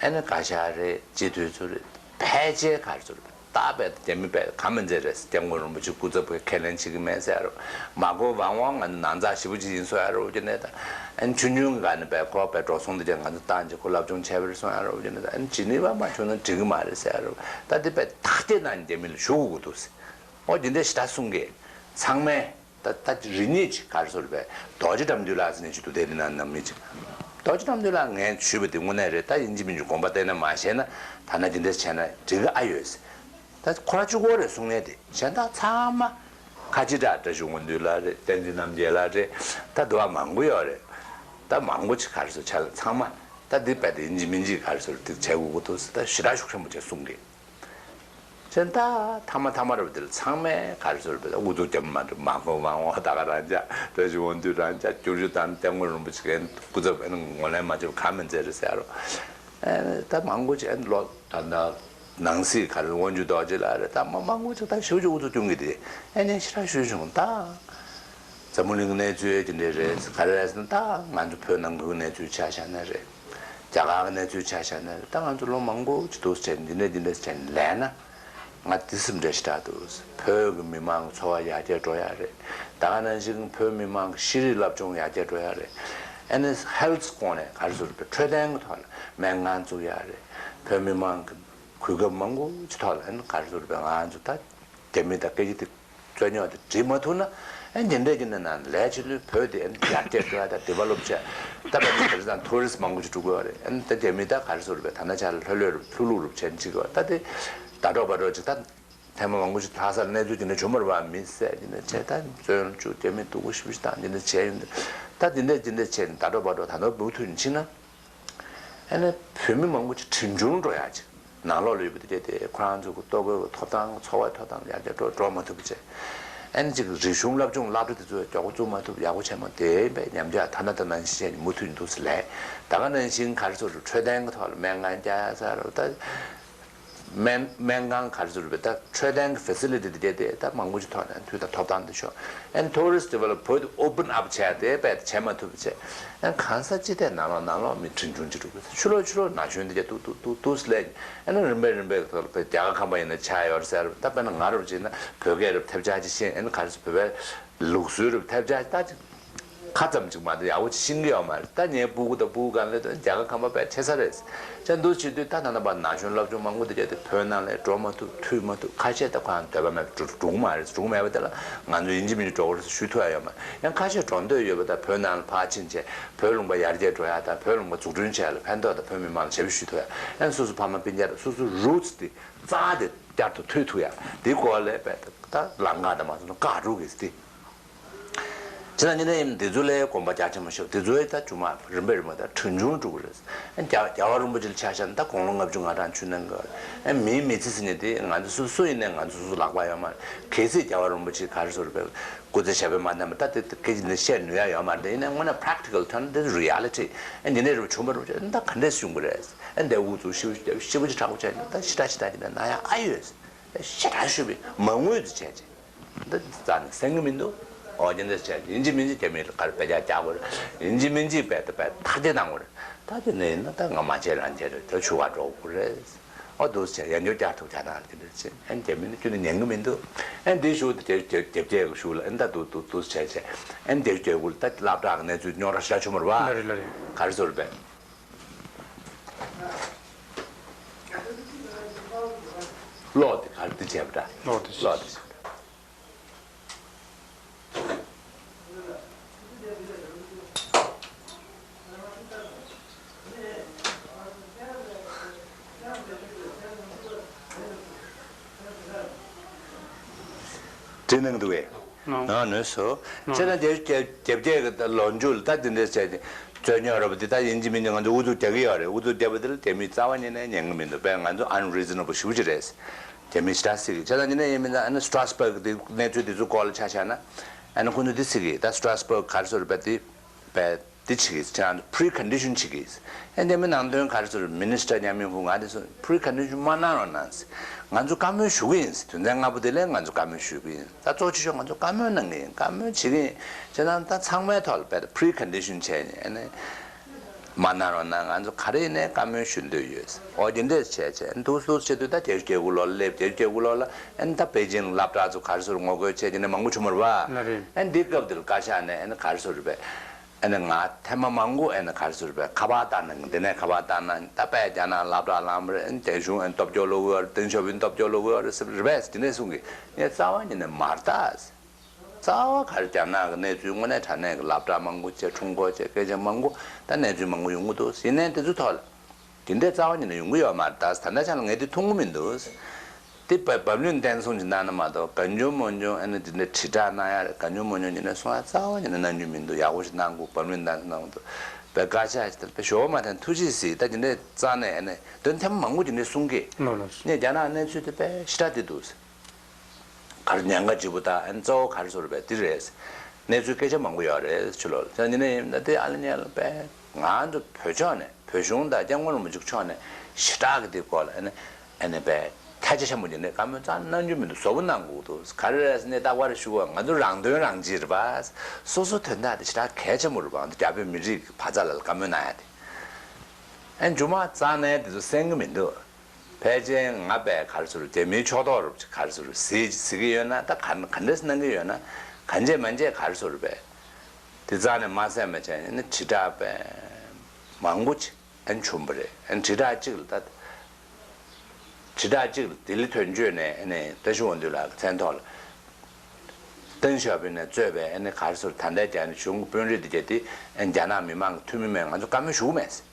ཨ་ནི་བཀའ་ཤག་རེད་སྤྱི་འཐུས་ཚོ་རེད་ཕལ་ཆེར་ག་རེ་ཚོ་རེད་ད་བས་རྒྱ་མི་བས་ག་མི་མཛད་རེད། སྐྱབས་མགོན་རིན་པོ་ཆེ་སྐུ་ཚབ་ཀྱིས་ཁས་ལེན་བྱེད་ཀྱི་མེད་ཟེར་རོ། མ་གོ་ཝང་ཝང་ང་ནང་ཚགས་ཞེ་པོ་ཅིག་ཡིན་སོ་ཡ་རོ་ཀྱི་ནས་ད་ཨ་ནི་ཆུང་ཆུང་གི་ག་ནས་བས་ཁོ་བས་འགྲོ་སོང་དེ་ཅག་ང་ཚོ་བཏང་རྗེས་ཁོ་སློབ་སྦྱོང་བྱས་པ་རེད་སོང་ཡ་རོ་ཀྱི་ནས་ད་ཨ་ནི་ཇི་ནི་ཝ་མ་བྱུང་ན་འགྲིག་གི་མ་རེད་ཟེར་ཡ་རོ། ད་དེ་བས་ཐག་བཅད་ན་རྒྱ་མི་ལ་ཞུ་དགོས་ཀྱི་འདུག་ཟེར། ཨོ་དེ་འདྲ་ཞེ་དྲག་གསུང་གི་ཚང་མས། ད་ད་རེ་གཉིས་ཅིག་ག་རེ་ཟེར་བས་རྡོ་རྗེ་བཀྲམ་འདུས་ལགས་ཟེར་ནས་ཅིག་འདུག་དེ་རེ་ན་ནམ་མི་ཅིག་རྡོ་རྗེ་བཀྲམ་འདུས་ལགས་ངས་ཞུས་པ་དེ་དངོས་གནས་རེད། ད་ཡིན་གཅིག་མིན་གཅིག་དགོངས་པ་བསྟན་ན་མ་བཞེས་ན་ད་ན་དེ་འདྲས་བྱས་ན་འགྲིག་གི་ཨ་ཡོད་ཟེར། ད་ཁོ་ར་གཅིག་པོ་རེད་གསུང་ངེས་དེ་གཞན་དག་ཚང་མ་ཁ་ཆེ་དྲག་བཀྲ་ཤིས་དབང་འདུས་ལགས་རེད། བསྟན་འཛིན་རྣམ་རྒྱལ་ལགས་རེད། ད་འདུག་ཨ་མང་པོ་ཡོད་རེད། ད་མང་པོ་ཅིག་ག་རེ་ཟེར་བྱས་ལ་ཚང་མ་ད་འདི་བས་དེ་ཡིན་གཅིག་མིན་གཅིག་ག་རེ་ཟེར་དེ་བྱས་དགོས་ཀྱི་འདུག་ཟེར་ད་ཞེ་དྲག་ཤུགས་ཆེན་པོ་བྱས་གསུང་གི་བྱས་ད་ཐ་མ་ཐ་མ་རུ་དེ་ལ་ཚང་མས་ག་རེ་ཟེར་བས་ཨུ་ཚུགས་རྒྱབ་མ་འགྲོ་མ་གོ་མ་འོ་ད་ག་རང་ཅག་བོད་ཀྱི་འོས་བསྡུ་རང་ཅག་བསྒྱུར་བཅོས་དང་སྐྱབས་མགོན་རིན་པོ་ཆེ་གིས་སྐུ་ཚབ་ཨ་ནི་ངོས་ལེན་མ་བྱས་པ་གང་མིན་མཛད་རེད་ཟེར་རོ། ཨ་ནི་ད་མང་པོ་ཅིག་ཨ་ནི་ལོ་ད་ད་ནང་སྲིད་ག་རེ་དབང་ཕྱུག་རྡོ་རྗེ་ལགས་རེད་ད་མ་མང་པོ་ཅིག་ད་ཞེ་པོ་ཅིག་ཨུ་ཚུགས་སྐྱོན་གྱི་དེ་ཨ་ནི་ཞེ་དྲག་ཞུས་བྱུང་ད། འཛམ་བུ་གླིང་གི་གནས་ཚུལ་དེ་འདྲས་རེད་ག་རེ་རེད་ཟེར་ན་ད་ང་ཚོ་བོད་ནང་ཁུལ་གྱི་གནས་ཚུལ་ཆ་བཞག་ན་རེད། རྒྱ་གར་གྱི་གནས་ཚུལ་ཆ་བཞག་ན་རེད་ད་ང་ཚོ་ལོ་མང་པོ་ཅིག་འདུག་བྱས་འདི་འདྲས་འདི་འདྲས་བྱས་ལས་ན། ང་འདི་སེམས་ཁྲལ་ཞེ་དྲག་འདུག་བོད་ཀྱི་མི་མང་གི་འཚོ་བ་ཡར་རྒྱས་འགྲོ་ཡག་རེད། ད་ག་ནང་བཞིན་བོད་མི་མང་གི་ཤེས་རིག་སློབ་སྦྱོང་ཡར་རྒྱས་འགྲོ་ཡག་རེད། ཨ་ནི་ཧེལ་ཐི་ཁོངས་ནས་ག་རེ་ཟེར་བའི་འཕྲོད་བསྟེན་གྱི་ཐོག་ལ་སྨན་ཁང་བཙུགས་ཡག་རེད། བོད་མི་མང་གི་གོ་སྐབས་མང་པོ་ཅིག་ཐོག་ལ་ཨ་ནི་ག་རེ་ཟེར་བའི་ང་ཚོ་ད་རྒྱ་མི་དང་སྐད་ཆ་དེ་རྩོད་རྙོག་དེ་འགྲིག་མ་ཐུབ་ན་ཨ་ནི་འདི་འདྲས་ཀྱི་ནང་ལས་བྱེད་ལུས་བོད་དེ་ཨ་ནི་ཡར་རྒྱས་འགྲོ་ཡག་དང་ཌི་ཝེ་ལོབ་བྱས་ད་ད་ནི་དེ་རིང་ཐོ་རི་སི་མང་པོ་ཅིག་འགྲོ་གི་ཡོད་རེད། ཨ་ནི་ད་རྒྱ་མི་ད་ག་རེ་ཟེར་བའི་ད་ནང་ཆ་ལ་ལྷོད་ལྷོད་རུ་ལྷུག་ལྷུག་རུ་བྱས་ནས་ཅིག་གི་ད་དེ། ད་འགྲོ་བ་འགྲོ་ཅིག་ད་ཐེངས་མ་མང་པོ་ཞིག་ལྷ་སར་གནས་ཚུལ་དེ་འདྲ་བྱུང་མ་རེད་པ། མི་བསད་དེ་འདྲ་བྱས་ད་བཙོན་བཅུག་རྒྱ་མི་སྡུག་པོ་ཞེ་པོ་ཞིག་བཏང་དེ་འདྲ་བྱས་ཡོད་འདུག་ད་དེ་འདྲ་དེ་འདྲ་བྱས་ནས་ད་འགྲོ་བ་འགྲོ་ད་ནོར་བུ་ཐུག་ནས་ཕྱིན་ན་ཨ་ནི་བོད་མི་མང་པོ་ཅིག་གྲོན་ཆུང་འགྲོ་ཡག་ཅིག་ནང་ལོགས་ལ་ཡོད་པ་དེ་འདྲ་དེ་ཁོ་རང་ཚོ་གི་ལྟོ་གོས་ཀྱི་ཐོབ་ཐང་འཚོ་བའི་ཐོབ་ཐང་ཡར་རྒྱས་འགྲོ་འགྲོ་མ་ཐུབ་པ་བྱས་ཨ་ནི་ཅིག་རིག་གཞུང་སློབ་སྦྱོང་སློབ་གྲྭ་དེ་ཚོ་མགྱོགས་པོ་བཙུགས་མ་ཐུབ་ཡག་པོ་བྱས་མ་དེ་བས་ཉམས་ཆག་ད་ན་ད་ན་ཞིག་བྱས་ནས་མུ་མཐུད་འདུག་སེ་ལས་ད་ག་ནང་བཞིན་ག་རེ་ཟེར་འཕྲོད་བསྟེན་གྱི་ཐོག་ལ་སྨན་ཁང་རྒྱག་ཡག་ཟེར་རོ་ད། སྨན་སྨན་ཁང་ག་རེ་ཟེར་བའི་ད་འཕྲོད་བསྟེན་གྱི་ཕེ་སི་ལི་ཊི་དེ་དེ་ད་མང་པོ་ཞིག་ཐོག་ནས་དུས་དང་ཐོབ་ཐང་དེ་ཤོར། ཨན་ཊུ་རི་སི་ཊི་ཌི་ཝེ་ལོབ་བོད་དུ་ཨོ་པན་ཨབ་བྱས་དེ་བས་བྱས་མ་ཐུབ་བྱས། ཨན་གང་ས་ཅི་ཐད་ནང་ལོགས་ནང་ལོགས་མི་གྲོན་ཆུང་ཅིག་འགྲོ་གི་ཕྱི་ལོགས་ཕྱི་ལོགས་ན་གཞོན་དེ་དེ་ཏུ་ཏུ་ཏུ་ཏུ་སི་ལས་ཨན་རིམ་པས་རིམ་པས་ཐོག་ལ་རྒྱ་གར་ཁམས་པ་ཡིན་ན་ཆགས་ཡོད་ཟེར་ད་དཔེར་ན་ང་རུ་བྱས་ན་བོད་སྐད་རུ་ཐེབས་ཆག་ཅིག་ཤེས་ཨན་ག་རེ་ཟེར་བོད་པའི་ལུགས་སྲོལ་རུ་ཐེབས་ཆག་ད་ཅིག་ཁ་ཙམ་ཅིག་མ་གཏོགས་ཡག་པོ་ཅིག་ཤེས་ཀྱི་ཡོད་མ་རེད། ད་ངའི་སྤུ་གུ་དང་སྤུ་གུ་གང་ལས་དོན་རྒྱ་གར་ཁམས་པ་དཔེ་ཆེ་ས་རེད། ཅག་འདུག་བྱེད་དུས་ད་ད་ལྟ་བར་ན་གཞོན་སློབ་སྦྱོང་མང་པོ་དེ་བྱས་ཏེ་བོད་ནང་ལ་འགྲོ་མ་ཐུབ་ཐུག་མ་ཐུབ་ཁ་ཤས་ད་ཁོ་རང་འདོད་པ་མེད་པར་འགྲོ་འགྲོ་གི་མ་རེད། འགྲོ་གི་མེད་པ་དེ་ལ་ང་ཚོ་ཡིན་གཅིག་མིན་གཅིག་འགྲོ་དགོས་རེད་ཟེར་ཞུ་ཐུབ་ཡ་ཡོད་མ་རེད། ཡང་ཁ་ཤས་འགྲོ་འདོད་ཡོད་པ་དང་བོད་ནང་ལ་ཕར་ཕྱིན་བྱས་བོད་ལུང་པ་ཡར་རྒྱས་འགྲོ་ཡ་དང་བོད་ལུང་པ་འཛུགས་སྐྲུན་བྱས་ལ་ཕན་ཐོགས་དང་བོད་མི་མང་ལ་ཞབས་ཞུ་ཞུ་ཐུབ་ཡ་ཡང་སོ་སོ་ཕ་མ་སྤུན་ཀྱག་དང་སོ་སོའི་རུ་ཊི་སི་དེ་རྩ་དེ་བསྐྱར་དུ་མཐུད་ཐུབ་ཡ་དེ་སྐོར་ལ་དཔེ་ད་ལམ་ཁ་དང་མ་སོང་ན་བཀག་རུ་གི་སྟེ། བྱས་ཙང་ཉིན་རེ་ཡིན་འདི་ཚོ་ལས་དགོངས་པ་རྒྱ་ཆེན་པོ་ཞིག་འདི་ཚོའི་ད་ཆུང་མ་རིམ་པས་རིམ་པས་ད་གྲོན་ཆུང་འགྲོ་གི་རེད། ཨ་རྒྱ་རྒྱལ་བ་རིན་པོ་ཆེ་ལ་ཆ་བཞག་ན་ད་དགུང་ལོ་ལྔ་བཅུ་ང་གྲངས་ཆུད་གནང་གི་ཨ་མིའི་མི་ཚེ་ཟེར་ནས་དེ་ང་ཚོ་སུ་སུ་ཡིན་ནའི་ང་ཚོ་སོ་སོ་ལག་པ་ཡོད་མ་རེད། གལ་སྲིད་རྒྱལ་བ་རིན་པོ་ཆེ་ག་རེ་ཟེར་བའི་སྐུ་ཚེ་ཞབས་པད་མ་བརྟན་པ་ད་དེ་སྐད་ཆ་འདི་བཤད་ནུས་ཡ་ཡོད་མ་རེད། ཡིན་ནའི་དངོས་གནས་practical ཐོག་ནས་འདི་reality ཨ་འདི་འདྲའི་རིམ་བྱུང་བ་རིམ་བྱུང་ད་ག་འདྲས་བྱུང་གི་རེད། ཨ་འདི་འུ་ཚོ་ཤི་བོ་ཤི་བོ་ཅིག་དྲག་པོ་བྱས་ནས་ད་ཤི་དྲག་ཤི་དྲག་ཅིག་ནས་ན་ཡ་ཨ་ཡོད་ཤི་དྲག་ཤི་བའི་མ་དངུལ་དུ་བྱས་ཅིག་འདི་རྩ་ནས་གསན་གི་མི་འདུག་ཨོ་རྒྱུ་འདི་བྱས་ཡིན་གཅིག་མིན་གཅིག་རྒྱ་མིའི་ལ་ཁར་དཔེ་ཆ་རྒྱག་དགོས་རེད། ཡིན་གཅིག་མིན་གཅིག་དཔེ་དེ་དཔེ་ཐག་གཅོད་གནང་དགོས་རེད། ད་དེ་ནས་ཡིན་ན་ད་ང་མ་བྱས་རང་བྱས་རེད། དེ་ཆུ་བ་འགྲོ་དགོས་རེད། ཨོ་འདུག་ཟེར་ཡང་བསྐྱར་བསྐྱར་ཐུག་ཆ་ནང་དེ་འདྲ་བྱས་ཨན་རྒྱ་མི་ནི་ཁྱོད་ནི་ཉན་གི་མི་འདུག་ཨན་དེ་ཞུ་དེ་རྒྱབ་རྒྱབ་རྒྱབ་རྒྱབ་གི་ཞུ་ལ་ཨན་ད་འདུག་འདུག་འདུག་བྱས་བྱས་ཨན་དེ་རྒྱབ་གུ་ལ་ད་སློབ་གྲྭ་གི་གནས་ཚུལ་རྙོག་དྲ་ཞེ་དྲག་བྱུང་མ་རེད་བ། ལ་རེད་ལ་རེད། ག་རེ་ཟེར་བས། གློག་དེ་ག་རེ་དེ་བྱས་པ་འདྲ། གློག་དེ་གློག་དེ་བྱས་པ་འདྲ། དྲི་གནང་འདུག་གས། ནོ། ནོ་ནོ་སོ། ནོ། བྱས་ན་རྒྱལ་རྒྱལ་རྒྱལ་རྒྱལ་གྱི་ལོ་མཇུག་ལ་ད་འདི་འདྲ་བྱས་ཏེ་རྩོད་རྙོག་ར་བ་འདི་ད་ཡིན་གཅིག་མིན་གཅིག་ང་ཚོ་ཨུ་ཚུགས་རྒྱག་གི་ཡོད་རེད། ཨུ་ཚུགས་བརྒྱབ་པ་འདི་ལ་རྒྱ་མིས་རྩ་བ་ཉིད་ནས་ཉན་གི་མི་འདུག་དཔེར་ང་ཚོ་unreasonable་ཞེ་པོ་ཅིག་རེད། རྒྱ་མིས་ཞེ་དྲག་སྲིད་གི་བྱས་ཙང་ཉིན་ནས་ཡིན་མིན་ད་ཨ་ནི་Strasbourg་འདི་གནས་ཚུལ་འདི་ཚོ་སྐོར་ལ་ཆ་བཞག་ན་ཨ་ནི་ཁོ་ཚོ་འདི་སྲིད་གི་ད་Strasbourg་ག་རེ་ཟེར་བས་འདི་བས། འདི་བྱེད་ཀྱི་ཅང་precondition་བྱེད་ཀྱི། ཨེ་འདི་མི་ནང་དོན་ག་རེ་ཟེར་minister་ཉམ་མིང་ཧུ་ང་དེ་ཚོ་precondition་མ་གནང་རོགས་གནང་། ང་ཚོ་བཀའ་མོལ་ཞུ་གི་ཡིན། དོན་ཚན་ལྔ་པོ་དེ་ལས་ང་ཚོ་བཀའ་མོལ་ཞུ་གི་ཡིན། ད་གཙོ་ཆེ་ཤོས་ང་ཚོ་བཀའ་མོལ་གནང་གི་ཡིན། བཀའ་མོལ་བྱེད་ཀྱི་ཡིན། བྱས་ཙང་ད་ཚང་མའི་ཐོག་ལ་བས་precondition་བྱས་ནས་ཨེ་ནས་མ་གནང་རོགས་གནང་། ང་ཚོ་ག་རེ་ཡིན་ནའི་བཀའ་མོལ་ཞུ་འདོད་ཡོད། འོ་དེ་འདྲས་བྱས་བྱས་འདུག་འདུག་བྱེད་དུས་ད་བརྒྱད་ཅུ་གྱ་དགུ་ལོ་ལ་སླེབས། བརྒྱད་ཅུ་གྱ་དགུ་ལོ་ལ་ཨེ་ནས་ད་པེ་ཅིང་སློབ་གྲྭ་ཚོ་ག་རེ་ཟེར་ངོ་རྒོལ་བྱས་ཀྱི་ནས་མང་པོ་བྱུང་མ་རེད་བ། ལ་རེད། ཨེ་འདི་སྐབས་དེ་ལ་བཀའ་ཤག་ནས་ཨེ་ནས་ག་རེ་ཟེར་བས། ཨ་ནི་ང་ཐེངས་མ་མང་པོ་ཨ་ནི་ག་རེ་ཟེར་བས་ཁ་པར་བཏང་ནས་འདི་ནས་ཁ་པར་བཏང་ན་ད་དཔེ་རྒྱ་ནག་སློབ་གྲྭ་ལངས་པ་རེད། ཨ་ནི་རྒྱ་གཞུང་ཨ་ནི་སྟོབས་སྐྱོ་ལོ་གོ་རེད། ཏེང་ཞའོ་ཕིང་སྟོབས་སྐྱོ་ལོ་གོ་རེད་ཟེར་རེད་པས་དེ་འདྲས་གསུང་གི། ངས་རྩ་བ་ཉིད་ནས་མ་རེད་ད། རྩ་བ་ག་རེ་རྒྱ་ནག་གི་གནས་ཚུལ་དངོས་གནས་དྲང་གནས་ཀྱི་སློབ་གྲྭ་མང་པོ་བྱས་ཁྲོམ་སྐོར་བྱས་སྐད་ཆ་མང་པོ་ད་གནས་ཚུལ་མང་པོ་ཡོང་གི་འདུག་ཡིན་ནའི་དེ་ཚོ་ཐོག་ལ། དེ་འདྲའི་རྩ་བ་ཉིད་ནས་ཡོང་གི་ཡོད་མ་རེད་ད། ད་ལྟ་ཆ་ལ་ངས་དེ་མཐོང་གི་མི་འདུག་དེ་བ་བབ་བརླིང་བརྟན་གསུམ་གྱི་ནང་ན་མ་གཏོགས་གང་བྱུང་མང་བྱུང་ཨ་ནི་དེ་འདྲ་དྲིལ་བསྒྲགས་གནང་ཡ་རེད། གང་བྱུང་མང་བྱུང་ཉིན་ནས་སོང་ཡ་རྩ་བ་ཉིད་ནས་གནང་རྒྱུ་མི་འདུག་ཡག་པོ་ཞིག་གནང་དགོས། བབ་བརླིང་བརྟན་གསུམ་གནང་དགོས་འདུག་པའི་བཀའ་ཤག་ཅིག་དང་པའི་ཞོ་མ་དང་ཐུགས་རྗེས་གཟིགས། ད་དེ་འདྲའི་རྩ་ནས་ཨ་ནི་དོན་ཐེངས་མང་པོ་དེ་འདྲའི་གསུང་གི། ལགས་ལགས་སོ། ངས་རྒྱ་ནག་གནས་ཚུལ་དེ་དཔེ་ཞེ་དྲག་བདེ་འདུག། གར་ཉེན་ཁ་ལྗིད་པོ་དང་ཨ་ནི་གཙོ་བོ་ག་རེ་ཟེར་བས་དེ་རེད། གནས་ཚུལ་སྐད་ཆ་མང་པོ་ཡོད་རེད་ཕྱི་ལོགས་ལ། ད་དེ་འདྲ་ཡིན་ན་དེ་ཨ་ལ་ཉལ་དཔེ་ང་ཚོ་བོད་ཕྱོགས་ནས་བོད་གཞུང་དང་སྐྱབས་མགོན་རིན་པོ་ཆེ་ཕྱོགས་ནས་ཞེ་དྲག་གི་དེ་སྐོར་ལ་ཨ་ནི། ཨ་ནི་པས་ཐལ་ཆ་ཆེན་པོ་ཅིག་ནས་བཀའ་མོལ་རྩ་གནང་རྒྱུ་མི་འདུག། བཟོ་པོ་གནང་དགོས་འདུག། ག་རེ་རེད་ཟེར་ནས་རྟག་པར་ཞུ་བ། ང་ཚོ་རང་དོན་རང་གཅེས་རེད་པ། སོ་སོ་དོན་དག་དེ་ཞེ་དྲག་གལ་ཆེན་པོ་རེད་པ། ང་ཚོ་རྒྱ་བོད་མི་རིགས་ཀྱི་བར་མཚམས་ལ་བཀའ་མོལ་གནང་ཡ་དེ། ཨ་ནི་མཇུག་མ་རྩ་ནས་དེ་ཚོ་གསན་གི་མི་འདུག། ཕལ་ཆེར་ང་པས་ག་རེ་ཟེར་རྒྱ་མིའི་ཕྱོགས་གཏོགས་རུ་ག་རེ་ཟེར་ཟེར་ཟེར་གི་ཡོད་ན། ད་ག་ག་འདྲས་གནང་གི་ཡོད་ན། གང་བྱས་མ་བྱས་ག་རེ་ཟེར་པས་དེ་རྩ་ནས་མ་གསན་པ་བྱས་ནས་དྲིལ་བསྒྲགས་པས་མང་པོ་ཅིག་ཨན་བྱུང་བ་རེད། ཨན་དྲིལ་བསྒྲགས་གཅིག་ལ་ད། དྲིལ་བསྒྲགས་གཅིག་ལ་ལྡི་ལི་དོན་གཅོད་ནས་ཨ་ནི་བཀྲ་ཤིས་དབང་འདུས་ལགས་ཀྱི་མཚན་ཐོག་ལ། ཏེང་ཞའོ་ཕིང་ནས་གཙོས་པའི་ཨ་ནི་ག་རེ་ཟེར་ད་ལྟའི་རྒྱ་ནག་གཞུང་གི་དཔོན་རིགས་དེ་གྱད་དེ་ཨ་ནི་རྒྱ་ནག་མི་མང་གི་འཐུས་མི་མེད་ང་ཚོ་བཀའ་མོལ་ཞུ་གི་མེད་ཟེར།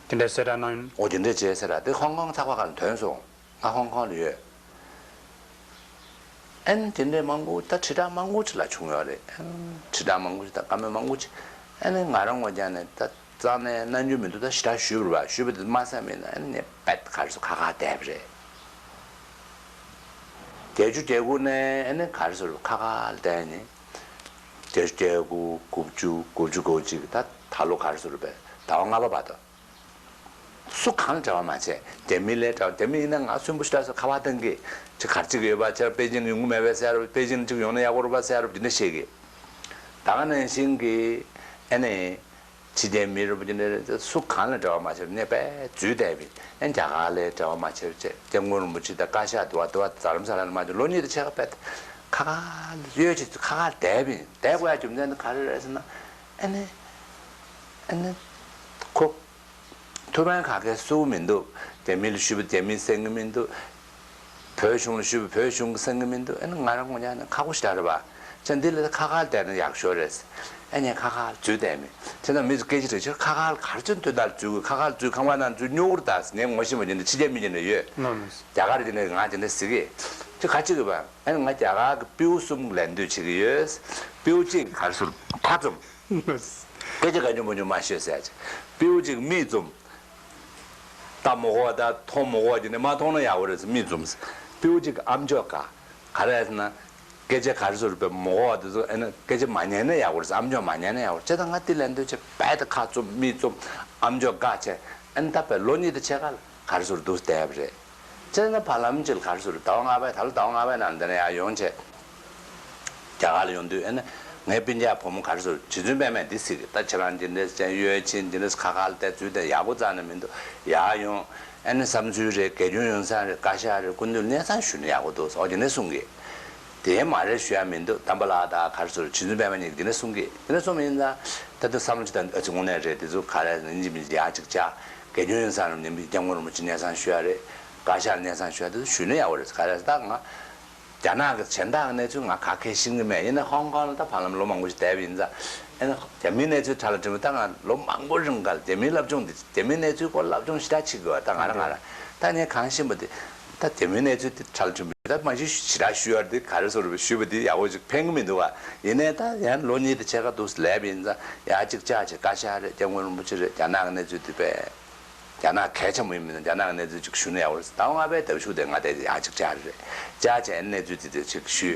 དེ་འདྲའི་གསལ་བསྒྲགས་གནང་ཡོད། འོ་དེ་འདྲ་བྱས་ཟེར་ར། དེ་ཧོང་ཀོང་ཚགས་པར་ཁང་ལ་ཐོན་སོང་། ང་ཧོང་ཀོང་ལ་ཡོད། ཨ་ནི་དེ་འདྲའི་མང་པོ་ད་དྲིལ་བསྒྲགས་མང་པོ་ཅིག་ལ་བྱུང་ཡོད་རེད། ཨ་ནི་དྲིལ་བསྒྲགས་མང་པོ་ཅིག་དང་བཀའ་མོལ་མང་པོ་ཅིག་ཨ་ནི་ང་རང་ངོས་ཀྱང་ནས་ད་རྩ་ནས་གནང་རྒྱུ་མི་འདུག། ད་ཞེ་དྲག་ཞུས་པ་རེད་པ། ཞུས་པ་དེ་མ་གསན་པ་ཡིན་ན་ཨ་ནི་ངས་པད་ག་རེ་ཟེར་ཁ་ཁ་བསྡད་པ་རེད། བརྒྱད་ཅུ་གྱ་དགུ་ནས་ཨ་ནི་ག་རེ་ཟེར་ཁ་ཁ་ལ་བསྡད་ནས། བརྒྱད་ཅུ་གྱ་དགུ། དགུ་བཅུ། དགུ་བཅུ་གོ་གཅིག་ད་ད་ལོ་ག་རེ་ཟེར་བས་ཟླ་བ་ལྔ་པ་བར་དུ། སུ་གང་ལ་འབྲེལ་བ་མ་བྱས། རྒྱ་མི་ལ་འབྲེལ་བ། རྒྱ་མི་ཡིན་ན་ང་གསོན་པོ་ཞེ་དྲག་སོང་ཁ་པར་བཏང་གི། ཅི་གར་ཅིག་ཡོད་པ་ཆེར་པེ་ཅིང་ཡོང་གི་མེད་པས་ཟེར་རོ། པེ་ཅིང་ཅིག་ཡོང་ན་ཡག་པོ་རེད་པ་ཟེར་རོ། འདི་འདྲ་བཤད་གི། ད་ག་ནང་བཞིན་གི་ཨ་ནི་ཕྱི་རྒྱལ་མི་རེད་པ་འདི་འདྲ་སུ་གང་ལ་འབྲེལ་བ་མ་བྱས་ནས་པས་འཛུལ་བསྡད་པའི་ཨ་ནི་རྒྱ་གར་ལ་འབྲེལ་བ་མ་བྱས་པ་བྱས། སྐྱབས་མགོན་རིན་པོ་ཆེ་དང་བཀའ་ཤག་འདི་བ་འདི་བ་རྡ་རམ་ས་ལ་ལ་མ་འཇོག་ལོ་གཉིས་དང་ཕྱེད་ཀ་པས་ཁ་ཁ་གཡོལ་ཅིག་ཁ་ཁ་བསྡད་པའི་བསྡད་དགོས་ཡ་རྒྱུ་མཚན་འདི་ག་རེ་རེད་ཟེར་ན། ཨ་ནི། ཨ་ནི། ཁོ། ཐུགས་ཕན་ག་གེ་གསོ་གི་མི་འདུག། རྒྱ་མི་ལ་ཞུས་པ་རྒྱ་མིས་གསན་གི་མི་འདུག། བོད་གཞུང་ལ་ཞུས་པ་བོད་གཞུང་གིས་གསན་གི་མི་འདུག། ཨ་ནི་ང་རང་ངོས་ཀྱང་ནི་ཁག་པོ་ཞེ་དྲག་རེད་པ། ཅང་འདི་ལ་ཁ་ཁ་བསྡད་ན་ཡག་ཤོས་རེད། ཨ་ནི་ཁ་ཁ་འཛུལ་བསྡད་མི། ཅང་ད་མི་ཚོ་སྐད་ཆ་དྲིས་ཕྱིར་ཁ་ཁ་ག་རེ་བྱས་ནས་དོན་དག་ལ་འཛུལ་དགོས། ཁ་ཁ་འཛུལ་ཁང་པ་ནང་འཛུལ་སྨྱོ་གུར་ད་ཟེར་ངས་ངོ་ཤེས་པ་ཅིག་འདི་སྤྱི་བདེ་མི་ཅིག་འདྲ་ཡོད། ལགས་ལགས། རྒྱ་གར་དེ་འདྲ་ང་དེ་འདྲ་ཟེར་གི། ཅི་ག་ཅིག་གི་བ། ཨ་ནི་ང་རྒྱ་གར་གྱི་པིའུ་གསུམ་ལེན་འདོད་བྱེད་ཀྱི་ཡོད། པིའུ་གཅིག་ག་རེ་ཟེར་ཁ་བཙུམ། སྐད་ཆ་གང་བྱུང་མང་བྱུང་མ་ཤོད་ཟེར་ཡ་ཅིག། པིའུ་གཅིག་མིག་བཙུམ། ལྟ་མི་དགོས་པ་དང་མཐོང་མི་དགོས་པ་དེ་འདྲ་མ་མཐོང་ན་ཡག་པོ་རེད་ཟེར་མིག་བཙུམ་ཟེར། པིའུ་གཅིག་ཨམ་ཅོག་བཀག། ག་རེ་ཟེར་ན། སྐད་ཆ་ག་རེ་ཟེར་བས་མི་དགོས་པ་དེ་ཚོ་ཨ་ནི་སྐད་ཆ་མ་ཉན་ན་ཡག་པོ་རེད་ཟེར། ཨམ་ཅོག་མ་ཉན་ན་ཡག་པོ་རེད། བྱས་ཙང་ང་དེ་ལེན་འདོད་བྱས་རྦད་དེ་ཁ་བཙུམ་མིག་བཙུམ་ཨམ་ཅོག་བཀག་བྱས། ཨ་ནི་ད་བས་ལོ་གཉིས་དང་ཕྱེད་ཀ་ལ་ག་རེ་ཟེར་འདུག་བསྡད་པ་རེད། བྱས་ན་བར་ལམ་གཅིག་ལ་ག་རེ་ཟེར་ཟླ་བ་ལྔ་པའི་ད་ལོ་ཟླ་བ་ལྔ་པའི་ནང་འདི་ནས་ཡར་ཡོང་བྱས། རྒྱ་གར་ལ་ཡོང་དུས་ཨ་ནི་ངའི་སྤུན་ཀྱག་བུ་མོ་ག་རེ་ཟེར་རྗེ་བཙུན་པད་མས་འདི་ཟེར་གི། ད་ཁྱེད་རང་འདི་འདྲས་ཅན་གཡོལ་ཕྱིན་འདི་འདྲས་ཁ་ཁ་ལ་བསྡད་ཚུལ་དེ་ཡག་པོ་རྩ་ནས་མི་འདུག། ཡར་ཡོང་ཨ་ནི་བསམ་ཚུལ་རེད། དགེ་སྐྱོན་ཡོང་ས་རེད། བཀའ་ཤག་རེད། སྐུ་མདུན་གནས་ཚང་ཞུས་ན་ཡག་པོ་འདུག་ཟེར་འོ་དེ་འདྲས་གསུང་གི། དེ་མ་རེད་ཞུ་ཡ་མི་འདུག། དམ་པ་ལགས་དང་ག་རེ་ཟེར་རྗེ་བཙུན་པད་མ་གཉིས་འདི་འདྲས་གསུང་གི། འདི་འདྲས་གསུང་མི་ཡིན་ཙང་ད་དུང་བསམ་བློ་ཅིག་བཏང་ཨ་ཙི་དངོས་གནས་རེད། དེ་ཚོ་ག་རེ་ཡིན་གཅིག་མིན་གཅིག་ཡར་ཅིག་བཅར། དགེ་སྐྱོན་ཡོང་ས་རུ་ནི་སྐྱབས་མགོན་རིན་པོ་ཆེ་གནས་ཚང་ཞུ་ཡ་རེད། བཀའ་ཤག་གནས་ཚང་ཞུ་ཡ་དེ་ཚོ་ཞུས་ན་ཡག་པོ་རེད། ག་རེ་ཟེར་ད་ང་རྒྱ་ནག་གི་གཞན་དག་གི་གནས་ཚུལ་ང་ག་གེ་ཤེས་ཀྱི་མེད། ཡིན་ན་ཧོང་ཀོང་ལ་ད་བར་ལམ་ལོ་མང་པོ་ཞིག་བསྡད་པ་ཡིན་ཙང་ཨ་ནི་རྒྱ་མིའི་གནས་ཚུལ་ཁྲ་ལ་ཐིམ་པ་ད་ང་ལོ་མང་པོ་རིང་ག་ལ་རྒྱ་མིའི་སློབ་སྦྱོང་འདི་རྒྱ་མིའི་གནས་ཚུལ་སྐོར་སློབ་སྦྱོང་ཞེ་དྲག་བྱེད་དགོས་པ་ད་ང་རང་ང་རང་ད་ངས་གང་ཤེས་པ་དེ་ད་རྒྱ་མིའི་གནས་ཚུལ་དེ་ཁྲ་ལ་ཐིམ་པ་ད་མ་གཞི་ཞེ་དྲག་ཞུ་ཡ་དེ་ག་རེ་ཟེར་བ་ཞུས་པ་དེ་ཡག་པོ་ཞིག་ཕན་གྱི་མི་འདུག་ག། ཡིན་ནའི་ད་ཡང་ལོ་གཉིས་དང་ཕྱེད་ཀ་འདུག་སེ་སླེབས་པ་ཡིན་ཙང་ཡར་གཅིག་བཅར་བྱས་བཀའ་ཤག་རེད། སྐྱབས་མགོན་རིན་པོ་ཆེ་རེད། རྒྱ་ནག་གི་གནས་ཚུལ་དེ་དཔེ། རྒྱ་ནག་གལ་ཆེན་པོ་ཡིན་མིན་ན་རྒྱ་ནག་གི་གནས་ཚུལ་ཅིག་ཞུ་ན་ཡག་པོ་རེད། ཟླ་བ་ལྔ་པའི་ཟླ་བ་གཞུག་དེ་ང་དེ་ཡར་ཅིག་བཅར་རེད། བཅར་བྱས་གནས་ཚུལ་དེ་དེ་ཅིག་ཞུས།